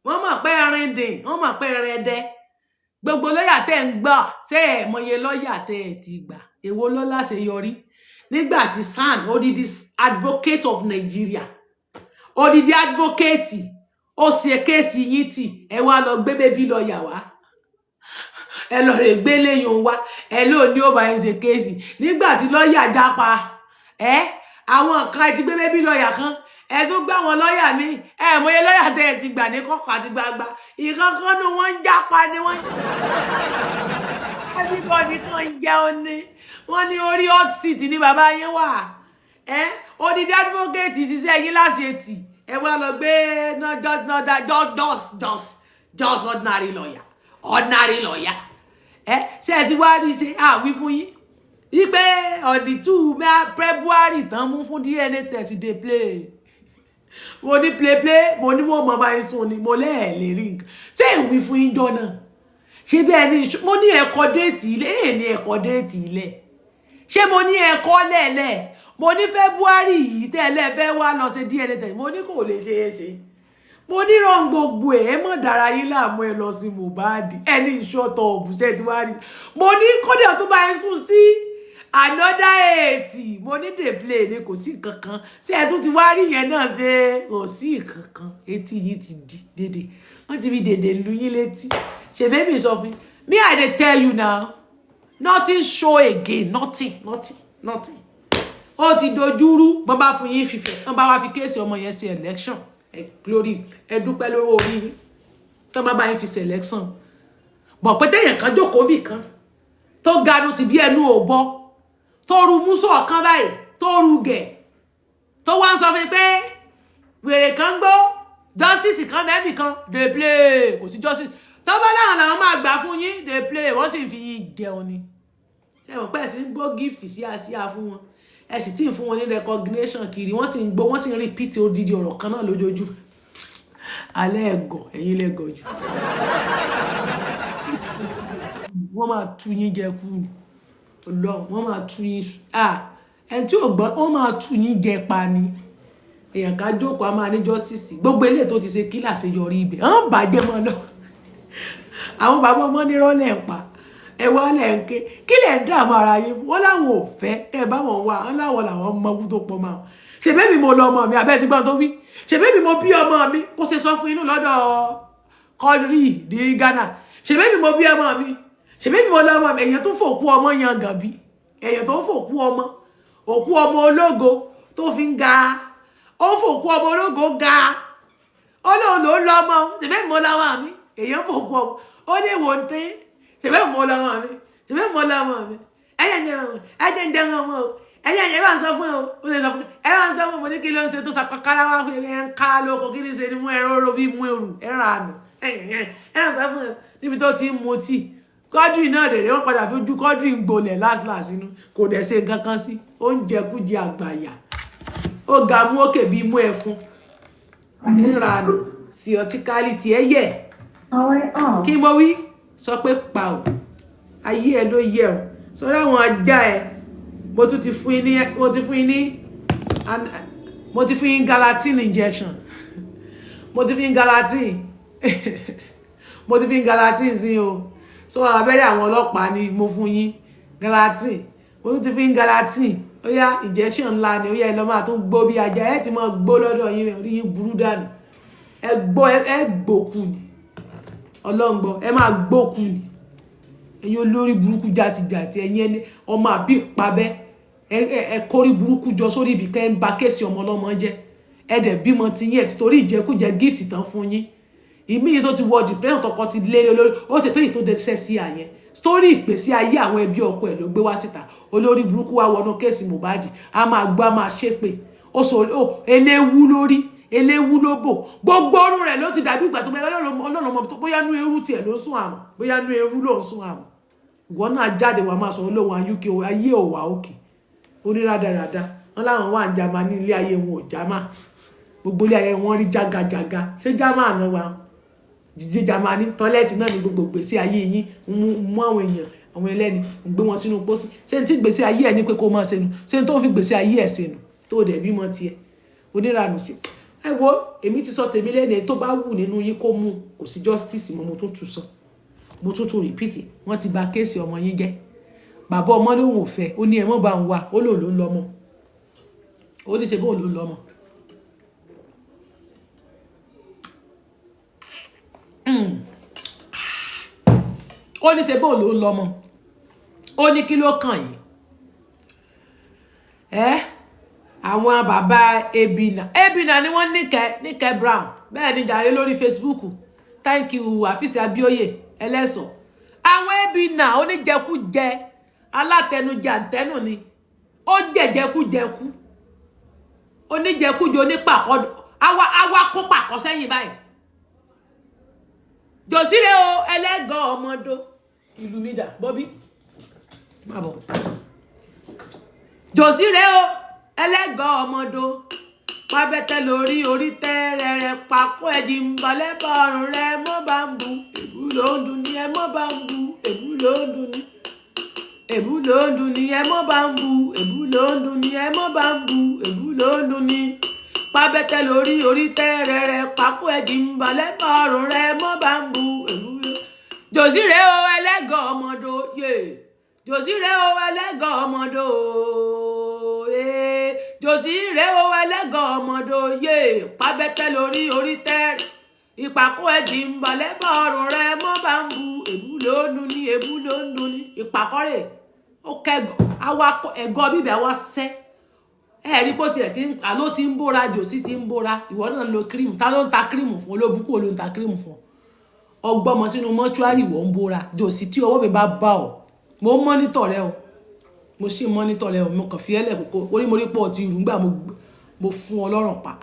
wọ́n mọ̀ pé ẹrin dìn, wọ́n mọ̀ pé ẹrin ẹdẹ. Gbogbo lọ́yà tẹ́ ń gbà, ṣé ẹ̀ mọye lọ́yà tẹ́ ẹ ti gbà? Èwo ló láṣeyọrí nígbà tí SAN, odidi advocate of Nigeria, odidi advocate, ó ṣe case yín tì? Ẹ wá lọ gbé baby lọ́yà wá, ẹ lọ rè gbé léyìn wá, ẹ lóò ní ó bá ń ṣe case nígbà tí lọ́ọ̀yà jápa. Ẹ àwọn kan ti gbé baby lọ́ọ̀yà kan, ẹ tún gbá àwọn lọ́ọ̀yà mi. Ẹ mọye lọ́ọ̀yà tẹ́ ẹ ti gbà ní kọ̀kọ̀ àti gbangba. Ìkankan ní wọ́n ń jápa ni wọ́n, everybody kan ń jẹun ni. Wọ́n ní orí hot seat ní bàbá yín wà. Ẹ odidi advocate ṣiṣẹ́ yín láṣetì, ẹ wá lọ gbé no just no that just ordinary lawyer, ordinary lawyer. Ẹ ṣé ẹ ti wá rí ṣe àwí fún yín wípé on the 2 February tán mú fún DNA test dey play? Mo ní play play, mo ní wọ́n mọ̀ báyìí sùn ni, mo lẹ́ẹ̀ lè rí nǹkan. Ṣé ìwí fún yín jọ náà? Ṣé bẹ́ẹ̀ ni mo ní ẹ̀kọ́ date ilé èè ní ẹ̀kọ́ date ilẹ̀? Ṣé mo ní ẹ̀kọ́ lẹ́ẹ̀lẹ́? Mo ní February yìí tẹ́lẹ̀ fẹ́ wá lọ ṣe DNA test, mo ní kò lè ṣe é ṣe. Mo ní ràn gbogbo ẹ̀, ẹ mọ̀ dára yín láàmú. Ẹ lọ sí Mohbad, ẹni ìṣọ́tọ̀ òbúṣẹ́ tí wàá rí. Mo ní kódà tó bá yín sùn sí. Another eight. Mo ní dey play ni, kò sí nǹkan kan. Ṣé ẹ tún ti wá rí yẹn náà? Ṣe kò sí nǹkan kan? Etí yìí ti di dédé, wọ́n ti fi dèdè lu yín létí. Ṣèbí sọ fún mi, I dey tell you now, nothing show again, nothing, nothing, nothing. Ó ti dojúrú. Wọ́n bá fún yín fífẹ́, wọ́n bá wá fi case ọmọ yẹn sí election. Ẹ glory, ẹ dúpẹ́ lówó orí yín tí wọ́n bá bá yín fi ṣe election bọ̀ pé téèyàn kan jókòó bì kan tó ganu ti bí ẹnu ò bọ́, tó ru músọ̀ kan báyìí, tó ru gẹ̀, tó wá ń sọ fún mi pé wèrè kan gbó, justice kan bẹ́ẹ̀ bì kan, dey play. Kò sí justice. Tó bá láwọn làwọn máa gbà fún yín, dey play. Wọ́n sì fi yín jẹun ni. Ṣé wọ́n pẹ́ sí ń gbó gift sí àsíá fún wọn? Ẹ sì tí ń fún wọn ní recognition kiri. Wọ́n sì ń gbó, wọ́n sì ń repeat odidi ọ̀rọ̀ kan náà lójoojúmọ́. Alẹ́ ẹ̀gọ̀, ẹ̀yin lẹ́gọ̀ jù. Wọ́n máa tú yín jẹ kú ni. Ọlọ́run, wọ́n máa tú yín. Ẹni tí ò gbọ́, wọ́n máa tú yín jẹ pa ni. Èèyàn ká jókòó, a máa ní justice. Gbogbo eléyìí tó ti ṣe, kí làṣeyọrí ibẹ̀ hàn bàjẹ́ mọ́ lọ. Àwọn bàbá ọmọ nírọ́ lẹ̀ ń pa, ẹ wá lẹ̀ ń ké. Kí lẹ̀ ń dààmú ara yín? Wọ́n láwọn ò fẹ́ kẹ́ ẹ bá wọn wá. Wọ́n láwọn làwọn mọ owó tó pọ̀ máa. Ṣèbí mi mo lọ ọmọ mi, abẹ́ ti gbọ́n tó wí. Ṣèbí mi mo bí ọmọ mi, kó ṣe sọ fún inú lọ́dọ̀ Quadri ní Ghana. Ṣèbí mi mo bí ọmọ mi, ṣèbí mi mo lọ ọmọ mi. Èèyàn tó fòkú ọmọ yan gàbí, èèyàn tó fòkú ọmọ, òkú ọmọ ológo tó fi ń ga, ó fòkú ọmọ ológo ga, ó lóun ló lọ́mọ. Ṣèbí mi mo lọ ọmọ mi. Èèyàn fòkú ọmọ, ó ní ìwò ń tẹ́. Ṣèbí mi mo lọ ọmọ mi, ṣèbí mi mo lọ ọmọ mi. Ẹyẹ ń jẹun, ẹjẹ ń jẹun ọmọ o. Ẹyẹ ẹ bá ń sọ fún o. Ó ṣe sọ fún ẹ, bá ń sọ fún mo ní kí ló ń ṣe tó sa kọ́kọ́rọ́ wá fún ẹ ń ká lóko. Kí ni ṣe ni mú ẹran oró bí mú ẹrù ẹran àná? Ẹ ẹ ń sọ fún ẹ níbi tó ti ń mutí. Quadri náà dèrè, wọ́n padà fi ojú Quadri ń gbolẹ̀ last inú, kò dẹ̀ ṣe nǹkan kan sí. Oúnjẹ kújẹ àgbàyà, ó ga mú òkè bí mú ẹfun ńranù sí ọtíkálì tí ẹ yẹ. Power off. Kí mo wí sọ pé pa ò, ayé ẹ ló yẹ o. Sọdọ àwọn ajá ẹ, mo tún ti fún yín ní, mo ti fún yín ní, mo ti fún yín galatin injection. Mo ti fún yín galatin, mo ti fún yín galatin sí o. So abẹ́rẹ́ àwọn ọlọ́pàá ni mo fún yín, galatin. Mo tún ti fún yín galatin. Ó yá, injection ńlá ni. Ó yá, ẹ lọ máa tún gbó bí ajá. Ẹ ti máa gbó lọ́dọ̀ yín, rí yín burú dànù. Ẹ gbọ́, ẹ gbókù ni. Ọlọ́ngbọ́, ẹ máa gbókù ni. Ẹ̀yin olórí burúkú jàtìjàtì, ẹ̀yin ẹni ọmọ àbí ìpabẹ́, ẹ kórí burúkú jọ sórí ibì kan, ẹ ń ba case ọmọ ọlọ́mọ jẹ́. Ẹ dẹ̀ bímọ ti yín, ẹ ti torí ìjẹkújẹ gift tán fún yín. Ìmí yìí tó ti wọ depression, tọkọ ti lé lórí, ó ti tó yìí tó dẹ́sẹ̀ sí àyẹn. Story ìpèsè ayé àwọn ẹbí ọkọ ẹ̀ ló gbé wá síta. Olórí burúkú wá wọnú case Mohbad, a máa gbọ́, a máa ṣépè. Ó sọ ó eléwú lórí, eléwú ló bò. Gbogbo ọrùn rẹ̀ ló ti dàbí ìgbà tó bóyá Ọlọ́run ọmọ tó bóyá nú eru tiẹ̀ ló sún àmọ́, bóyá nú eru ló ń sún àmọ́. Ìwọ náà jáde wàá máa sọ olóhùn ayúkẹ ayé ò wá òkè oníradàradà. Wọn láwọn wà ń jama ní ilé ayé wọn ò jama. Gbogbo ilé ayé wọn rí jágajàga. Ṣé jama àná wa jíjẹ jamani toilet náà ní gbogbo gbèsè ayé yín? Mú àwọn èèyàn, àwọn ẹlẹ́ni, ń gbé wọn sínú pósí. Ṣé ní tí gbèsè ayé ẹ̀ ní pé kó máa ṣẹnu? Ṣé ní tó fi gbèsè ayé ẹ̀ ṣẹnu tó dẹ̀ bímọ tiẹ̀ oníranù sí? Ẹ wo, èmi ti sọ tèmi lẹ́nu. Tó bá wù nínú yín kó mú. Kò sí justice mọ́. Mo tún tún sọ, mo tún tún repeat, wọ́n ti bà case ọmọ yín jẹ́. Bàbá ọmọ lóun ò fẹ́, ó ní ẹ mọ́ bá ń wá. Ó lòun ló ń lọ́mọ, ó ní ṣe bóun ló ń lọ́mọ. Ó ní ṣe bóun ló ń lọ́mọ. Ó ní kí ló kàn yín? Ẹ àwọn bàbá Ebina, Ebina ni wọ́n. Níkẹ́, Níkẹ́ Brown, bẹ́ẹ̀ ni jàre lórí Facebook. Thank you, Àfíìsì Abíóyè ẹlẹ́sọ̀. Àwọn Ebina oníjẹkújẹ, alátẹnujẹ, àǹtẹnù ni ó jẹjẹkújẹkú, oníjẹkújẹ, onípàkọ́. Àwa àwa kó pàkọ́ sẹ́yìn báyìí. Jòsíre o, ẹlẹ́gàn ọmọdó ìlú mi dà bọ́bí má bọ̀. Jòsíre o, ẹlẹ́gàn ọmọdó pàbẹ́tẹ̀ lórí orí tẹ́rẹ̀rẹ̀ pàkó ẹ̀jì ń bọ̀lẹ́ bọ̀rùn rẹ mọ́ bá ń bu èbú ló ń dun ní ẹ mọ́ bá ń bu èbú ló ń dun ní, èbú ló ń dun ní ẹ mọ́ bá ń bu èbú ló ń dun ní ẹ mọ́ bá ń bu èbú ló ń dun ní pàbẹ́tẹ̀ lórí orí tẹ́rẹ̀rẹ̀ pàkó ẹ̀jì ń bọ̀lẹ́ bọ̀rùn rẹ mọ́ bá ń bu èbú. Jòsíre o, ẹlẹ́gàn ọmọdó yé. Jòsí rẹ o, ẹlẹ́gàn ọmọdé o, ee. Jòsí rẹ o, ẹlẹ́gàn ọmọdé o, yé pábẹ́tẹ́ lórí orí tẹ́rẹ̀, ìpàkọ́ ẹ̀jì ń bọ̀ lẹ́bọ̀ ọrùn rẹ mọ́ bá ń bu èbú ló ń nu ní, èbú ló ń nu ní ìpàkọ́ rẹ̀. Ó kẹ́gàn àwa, ẹ̀gọ́ bíbẹ̀ àwa sẹ́ ẹ rí bó tiẹ̀ ti ń àló ti ń bóra. Jòsí ti ń bóra, ìwọ náà ń lo cream. Ta ló ń ta cream fún? Olóbùkún wo ló ń ta cream fún? Ọgbọ́mọ sínú mọ́ṣúárì, wọ́n ń bóra. Jòsí, tí ọwọ́ mi bá bá ọ, mo ń monitor rẹ o, mo sì ń monitor rẹ o. Mo kàn fi ẹ́lẹ̀ kókó orí, mo rí pọ̀ ti rù ńgbà mo fún ọ lọ́rọ̀ pa,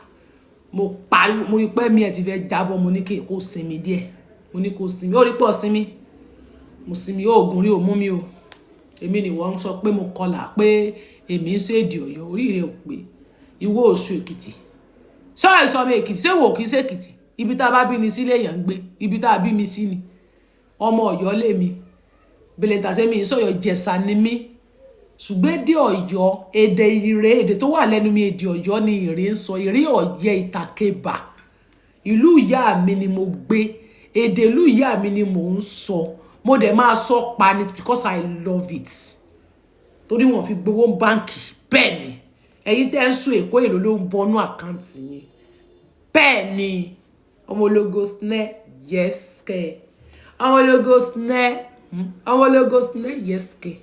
mo pariwo, mo rí pé mi ẹ̀ ti fẹ́ jábọ́. Mo ní kí kó sinmi díẹ̀, mo ní kó sinmi. Ó rí pọ̀ sinmi, mo sinmi. Oògùn rí ò mú mi o. Èmi ni wọ́n ń sọ pé mo kọlà, pé èmi ń ṣèdè Ọ̀yọ́. Orí rẹ ò pé. Ìwọ oṣù Èkìtì sọ̀rọ̀ ìsọmọ Èkìtì, ṣé wò kí ṣèkìtì? Ibi tá a bá bí ni sílé èèyàn ń gbé, ibi tá a bí mi sí ni. Ọmọ Ọ̀yọ́ lèmi bẹ̀lẹ̀tàṣẹ́ mi ìsọ̀yọ̀ Ìjẹ̀ṣà ni mí, ṣùgbọ́n èdè Ọ̀yọ́, èdè Ìrè, èdè tó wà lẹ́nu mi, èdè Ọ̀yọ́ ni Ìrè ń sọ. Ìrè Ọ̀yẹ́ Ìtàkébà, ìlú ìyá mi ni mo gbé, èdè ìlú ìyá mi ni mò ń sọ. Mo dẹ̀ máa sọ pa ni because I love it, torí wọn fi gbowó báǹkì. Bẹ́ẹ̀ ni ẹ̀yin tẹ́ ń sún Èkó, èlò ló ń bọnú account yín? Bẹ́ẹ̀ ni ọmọ ológo snẹ́, yes kẹ́, ọmọ ológo snẹ́, ọmọ ológo snẹ́, yes kẹ́.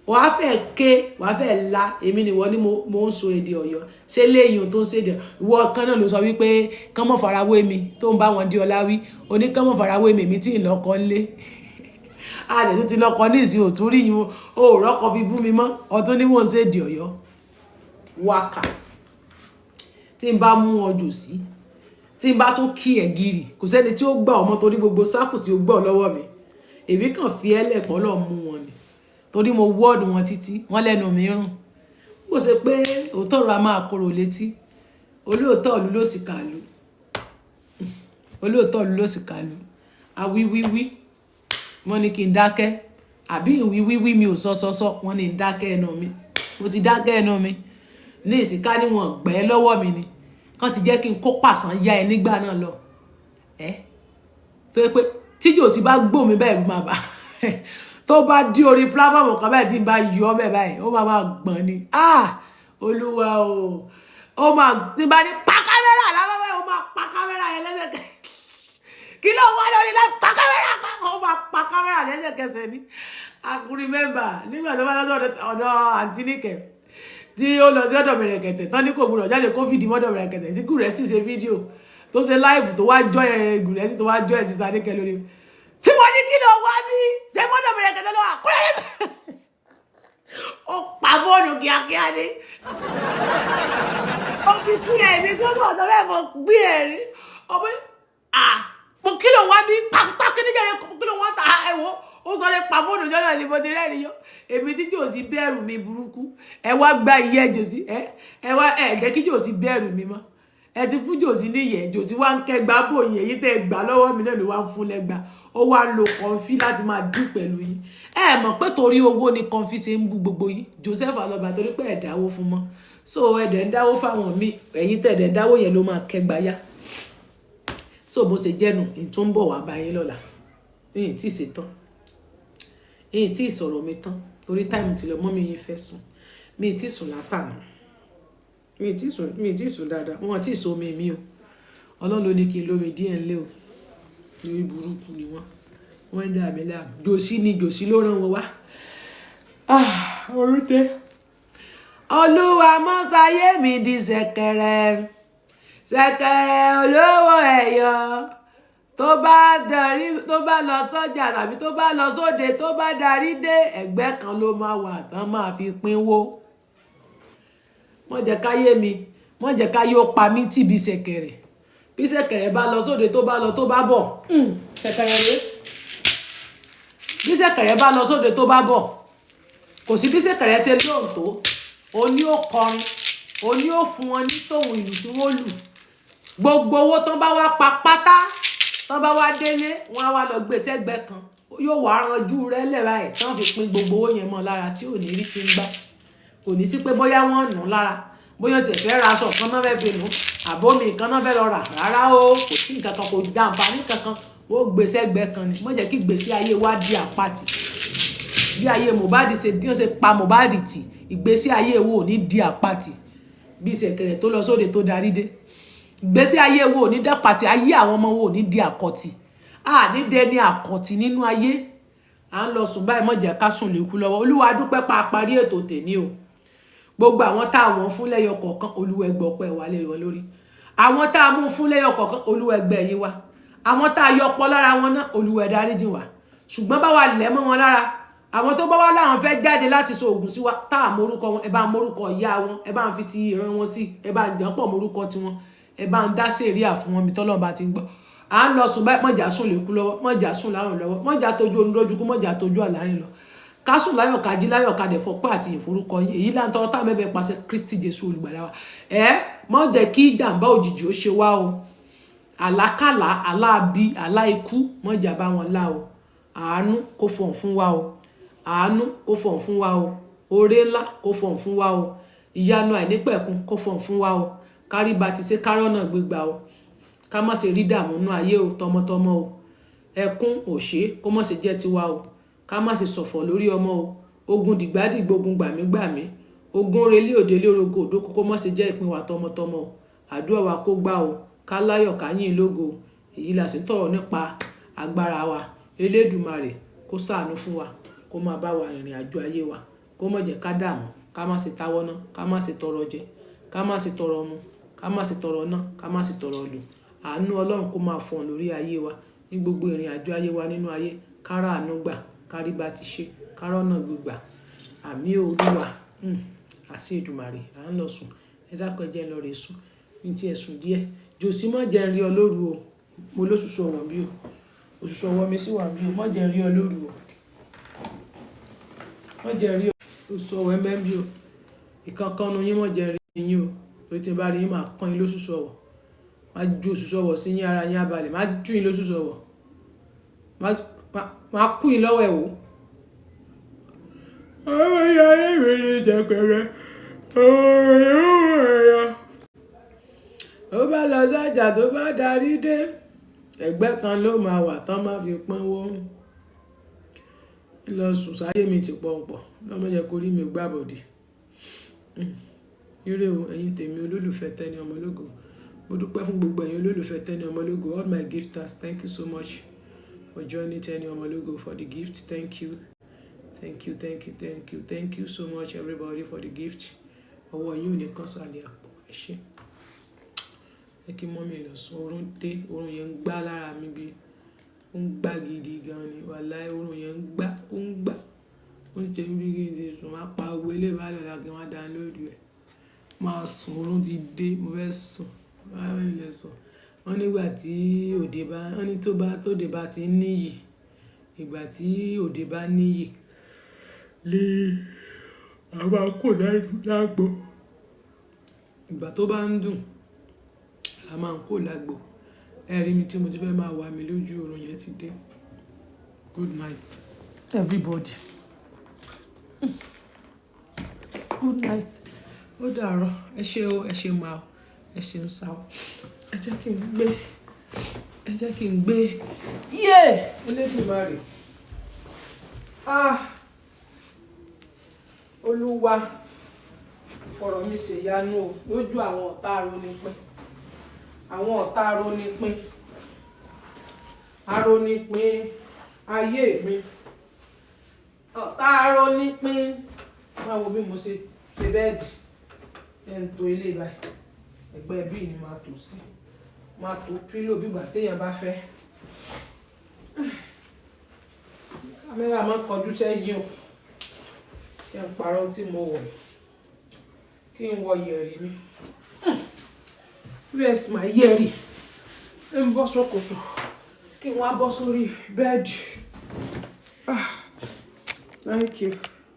Wàá fẹ́ ké, wàá fẹ́ la. Èmi ni wọ́n ní mo ń sọ èdè Ọ̀yọ́. Ṣé léyìn tó ń ṣèdè ìwọ kan náà ló sọ wípé kán mọ̀ farawé mi, tó ń bá wọn di ọlá wí oní kán mọ̀ farawé mi? Èmi tí ì lọ́kọ ńlé, a lè tún ti lọ́kọ ní ìsìn, òtún rí yín o, ò rọ́kọ fi bú mi mọ́. Ọtún ní mò ń ṣèdè Ọ̀yọ́ wákà. Tí n bá mú ọjọ́ sí, tí n bá tún kí ẹ̀ gírì, kò sẹ́ni tí ó gbà ọmọ, torí gbogbo sáàkù tí ó gbọ́ lọ́wọ́ mi, èmi kàn fi ẹ́ lẹ̀pọ̀ lọ́ọ́ mú wọn ni, torí mo wọ́ọ̀dù wọn títí wọ́n lẹ́nu mi rùn. Kò ṣe pé òótọ́ ọ̀rọ̀ a máa korò létí. Olóòótọ́ ìlú ló sì kàlù, olóòótọ́ ìlú ló sì kàlù. Awíwíwí, wọ́n ní kí n dákẹ́, àbí ìwíwíwí mi ò sọ sọ sọ, wọ́n ní n dákẹ́ ẹnu mi. Mo ti dákẹ́ ẹnu mi ní ìsìnká níwọ̀n gbẹ́ lọ́wọ́ mi ni kán ti jẹ́ kí n kó pàṣán yá ẹ nígbà náà lọ ẹ. Tó yẹ pé tí Jòsí bá gbó mi bẹ́ẹ̀, máa bá tó bá dí orí platform kan báyìí, tí n bá yọ ọ́ bẹ́ẹ̀ báyìí, ó máa máa gbọ̀n ni. Ah, Olúwa o! Ó máa tí n bá ní pa kámẹ́rà lásán báyìí, ó máa pa kámẹ́rà yẹn lẹ́sẹ̀kẹsẹ̀. Kí ló wá lórí láti pa kámẹ́rà? Ó máa pa kámẹ́rà lẹ́sẹ̀kẹsẹ̀ ni. I could remember nígbà tó bá lọ́dọ̀ ọ̀dọ̀ àǹtí Níkẹ̀, tí ó lọ sí ọ̀dọ̀ Bẹ̀rẹ̀kẹ̀tẹ̀ tán, ní kò gbọdọ̀ jáde, kó fìdí mọ́dọ̀ Bẹ̀rẹ̀kẹ̀tẹ̀, tí Gùrẹ́sì ṣe fídíò tó ṣe live, tó wá jọ́ ẹ̀ Gùrẹ́sì, tó wá jọ́ ẹ̀ sísá Níkẹ̀ lórí, tí mo ní kí ló wá bí ṣé mọ́dọ̀ Bẹ̀rẹ̀kẹ̀tẹ̀ lọ́wọ́ àkúrẹ́, ó pa fóònù kíákíá ni, ó fi kúrẹ̀. Èmi tó sọ̀tọ̀ bẹ́ẹ̀, mo gbé ẹ̀rí ọmọ à, mo kí ló wá bí pàápàá kí níjẹ́, kí ló wá ta ẹ wo. Ó sọ lé pa fóònù jọ́nà ni mo ti rẹ́rìn yó. Èmi tí Jòsí bẹ̀rù mi burúkú, ẹ wá gba ìyẹ́ Jòsí, ẹ wá ẹ jẹ́ kí Jòsí bẹ̀rù mi mọ́. Ẹ ti fún Jòsí níyẹ̀, Jòsí wá ń kẹgbà bòyìn. Èyí tẹ́ ẹ gbà lọ́wọ́ mi náà ló wá ń fún lẹ́gbà. Ó wá lo kọ̀ǹfì láti máa dùn pẹ̀lú yín. Ẹ mọ̀ pé torí owó ni kọ̀ǹfì ṣe ń bú gbogbo yín. Joseph Alọba, torí pé ẹ dáwó fún mọ́, so ẹ dẹ̀ ń dáwó fáwọn míì. Ẹ̀yin tẹ̀ dẹ̀ dáwó yẹn ló máa kẹgbà yá. So bó ṣe jẹ́nu, ìtún bọ̀ wá bá yín lọ́la. Yìí tí ì ṣetán, yìí tí ì sọ̀rọ̀ mi tán, torí time ti lọ mọ́ mi. Yín fẹ́ sùn, mi ì tí sùn látànà, mi ì tí sùn, mi ì tí sùn dáadáa. Wọn ì tí so omi mi o. Ọlọ́run ló ní kí n lómi díẹ̀ ńlẹ́ o. Lórí burúkú ni wọ́n, wọ́n ń dà mí láàmú. Jòsí ni, Jòsí ló rán wọn wá. Orúkẹ Olúwa mọ́sáyé mi di ṣẹ̀kẹ̀rẹ̀, ṣẹ̀kẹ̀rẹ̀ olówó ẹ̀yọ. Tó bá darí, tó bá lọ sọ́jà tàbí tó bá lọ sóde, tó bá darí dé, ẹgbẹ́ kan ló máa wà tán máa fi pínwó. Wọ́n jẹ́ káyé mi, wọ́n jẹ́ káyé ó pa mí tìbí ṣẹ̀kẹ̀rẹ̀. Bí ṣẹ̀kẹ̀rẹ̀ bá lọ sóde, tó bá lọ, tó bá bọ̀, ṣẹ̀kẹ̀rẹ̀ rèé. Bí ṣẹ̀kẹ̀rẹ̀ bá lọ sóde, tó bá bọ̀, kò sí bí ṣẹ̀kẹ̀rẹ̀ ṣe lóhùn tó, òní ó kọrin, òní ó fún wọn ní tòun ìlú tí wọ́n lù. Gbogbo owó tán bá wá pa pátá, tán bá wá délé, wọn á wá lọ gbé sẹ́gbẹ́ kan, yóò wá ranjú rẹ lẹ̀ báyìí, tán fi pín gbogbo owó yẹn mọ́ lára, tí ò ní rí fi ń gbá. Kò ní sí pé bóyá wọ́n nù lára, bóyá tiẹ̀ fẹ́ ra aṣọ kan náà fẹ́ fi nù, àbómi kan náà fẹ́ lọ rà. Rárá o, kò sí nǹkan kan, kò jàǹfààní kankan. Wọ́n gbé sẹ́gbẹ́ kan ni. Má jẹ́ kí gbèsè ayé wa di àpatì. Bí ayé Mohbad ṣe bí wọ́n ṣe pa Mohbad tì, ìgbésí ayé wo ò ní di àpatì bí ṣẹ̀kẹ̀rẹ̀ tó lọ sóde tó darí dé. Ìgbésí ayé wo ò ní dàpàtì, ayé àwọn ọmọ wo ò ní di àkọ̀tì, a ní dẹni àkọ̀tì nínú ayé. À ń lọ sùn báyìí, mọ̀jẹ̀ ká sùn lè kú lọ́wọ́. Olúwa, dúpẹ́ pa parí ètò tèmi o. Gbogbo àwọn tá àwọn fún lẹ́yọ kọ̀ọ̀kan, Olúwa, ẹgbẹ́ ọpẹ́ wà lé wọn lórí. Àwọn tá a mú fún lẹ́yọ kọ̀ọ̀kan, Olúwa, ẹgbẹ́ yín wá. Àwọn tá a yọpọ̀ lára wọn náà, Olúwa, ẹ dáríjì wá, ṣùgbọ́n bá wa lẹ̀ mọ́ wọn lára. Àwọn tó bá wá láwọn fẹ́ jáde láti so oògùn sí wa, tá a mórúkọ wọn, ẹ bá ń mórúkọ ìyá wọn, ẹ bá ń fi ti ìran wọn sí, ẹ bá ń jàn pọ̀ mórúkọ tiwọn, ẹ bá ń dá sèríà fún wọn bí tọ́lọ́run bá ti ń gbọ́. À ń lọ sùn báyìí, mọ̀jà sùn lè kú lọ́wọ́, mọ̀jà sùn lárùn lọ́wọ́, mọ̀jà tójú orun lójú kú, mọ̀jà tójú àlárín lọ. Ká sùn láyọ̀, ká jí láyọ̀, ká dẹ̀ fọpẹ́ àti ìforúkọ yín. Èyí là ń tọ́ tá a mẹ́bẹ̀ẹ́ pàṣẹ Kristi Jésù olùgbàlà wa. Ẹ mọ̀ jẹ́ kí ìjàmbá òjijì ó ṣe wá o. Àlákàlà, aláàbí, aláìkú, mọ̀jà bá wọn lá o. Àánú kó fọ̀n fún wa o, àánú kó fọ̀n fún wa o, oore ńlá kó fọ̀n fún wa o, ìyanu àìnípẹ̀kun kó fọ̀n fún wa o. Kárí bá ti ṣe, kárọ̀nà gbégbá o, ká má ṣe rí dààmú nú ayé o, tọmọtọmọ o. Ẹkún òṣè kó má ṣe jẹ́ tiwa o, ká má ṣe ṣọ̀fọ̀ lórí ọmọ o. Ogun dìgbàdìgbò, ogun gbàmígbàmí, ogun relé òde lórogo òdókó, kó má ṣe jẹ́ ìpín wa tọmọtọmọ o. Àdúrà wa kó gbà o, ká láyọ̀, ká yìn lógo. Èyí la sì ń tọrọ nípa agbára wa. Elédùmarè kó ṣàánú fún wa, kó máa bá wa rìnrìn àjò ayé wa, kó má jẹ́ ká dààmú, ká má ṣe táwọ́ ná, ká má ṣe tọrọ jẹ, ká má ṣe tọrọ mu, ká má ṣe tọrọ ná, ká má ṣe tọrọ lò. Àánú Ọlọ́run kó máa fọ̀n lórí ayé wa ní gbogbo ìrìn àjò ayé wa nínú ayé. Ká ráàánú gbà, ká rí bá ti ṣe, ká rọ́nà gbígbà. Àmín, Olúwa. Àṣẹ Èdùmàrè. À ń lọ sùn. Ẹ dákun, ẹ jẹ́ n lọ rè sùn ní tí ẹ sùn díẹ̀. Jòsí, má jẹ́ n rí ọ lóru o. Mo lóṣùṣù ọwọ́ bí o, òṣùṣù ọwọ́ mi sì wà bí o. Má jẹ́ n rí ọ lóru o, má jẹ́ n rí ọ. Òṣùṣù ọwọ́ ẹ mẹ́ bí o. Ìkankan nu yín, má jẹ́ n rí yín o, torí tí n bá rí yín, máa kán yín lóṣùṣù ọwọ́, máa ju òṣùṣù ọwọ́ sí yín, ara yín á balẹ̀, máa ju yín lóṣùṣù ọwọ́, máa kú yín lọ́wọ́ ẹ̀ wò. Àwọn ìyá ayé mi ní jẹpẹrẹ ẹ̀yà. Ó bá lọ sọ́jà, tó bá darí dé, ẹgbẹ́ kan ló máa wà tán máa fi pọ́nwó. Lọ sùn sáyé mi ti pọ̀npọ̀ lọ́mọ yẹ kó rí mi gbàbọ̀dì. Ire o, ẹ̀yin tèmi olólùfẹ́ Tenny Ọmọlógo. Mo dúpẹ́ fún gbogbo ẹ̀yin olólùfẹ́ Tenny Ọmọlógo. All my gifters, thank you so much for joining Tenny Ọmọlógo, for the gift. Thank you, thank you, thank you, thank you, thank you so much, everybody, for the gift. Ọwọ́ yín ò ní kán sàlẹ̀ àpò. Ẹ ṣé. Ẹ kí mummy lọ sùn. Oorun dé, oorun yẹn ń gbá lára mi bí ó ń gbá gidi gan ni. Wàláì, oorun yẹn ń gbá, ó ń gbá, ó ń ṣe mí bí kí n ti sùn. Má pa gbogbo eléyìí bá lọ́la kí n wá download ẹ̀. Máa sùn, oorun ti dé, mo fẹ́ sùn. Wá fẹ́ lọ sùn. Wọ́n nígbà tí òde bá, wọ́n ní tó bá, tó òde bá ti ń níyì, ìgbà tí òde bá níyì, lé a máa kó lágbo. Ìgbà tó bá ń dùn, la máa ń kó lágbo. Ẹ rí mi tí mo ti fẹ́ máa wà mí lójú, oorun yẹn ti dé. Good night, everybody. Good night. Ó dàárọ̀. Ẹ ṣé o, ẹ ṣé máa o, ẹ ṣeun sá o. Ẹ jẹ́ kí n gbé, ẹ jẹ́ kí n gbé. Yé! Elédùmarè. Ah! Olúwa, fọ̀rọ̀ mi ṣe ìyanu o lójú àwọn ọ̀tá arónípín. Àwọn ọ̀tá arónípín. Arónípín ayé mi. Ọ̀tá arónípín. Máa wo bí mo ṣe ṣe bed. Ẹ ń to ilé báyìí. Ẹgbẹ́ bí ni màá tò sí. Màá tó pillow bí ìgbà tí èèyàn bá fẹ́. Camera máa ń kọjú sẹ́yìn o. Kí n parọ́ tí mo wọ̀. Kí n wọ yẹ̀rì mi. Where's my yẹ̀rì? Ń bọ́ ṣòkòtò. Kí n wá bọ́ sórí bed. Ah, thank you.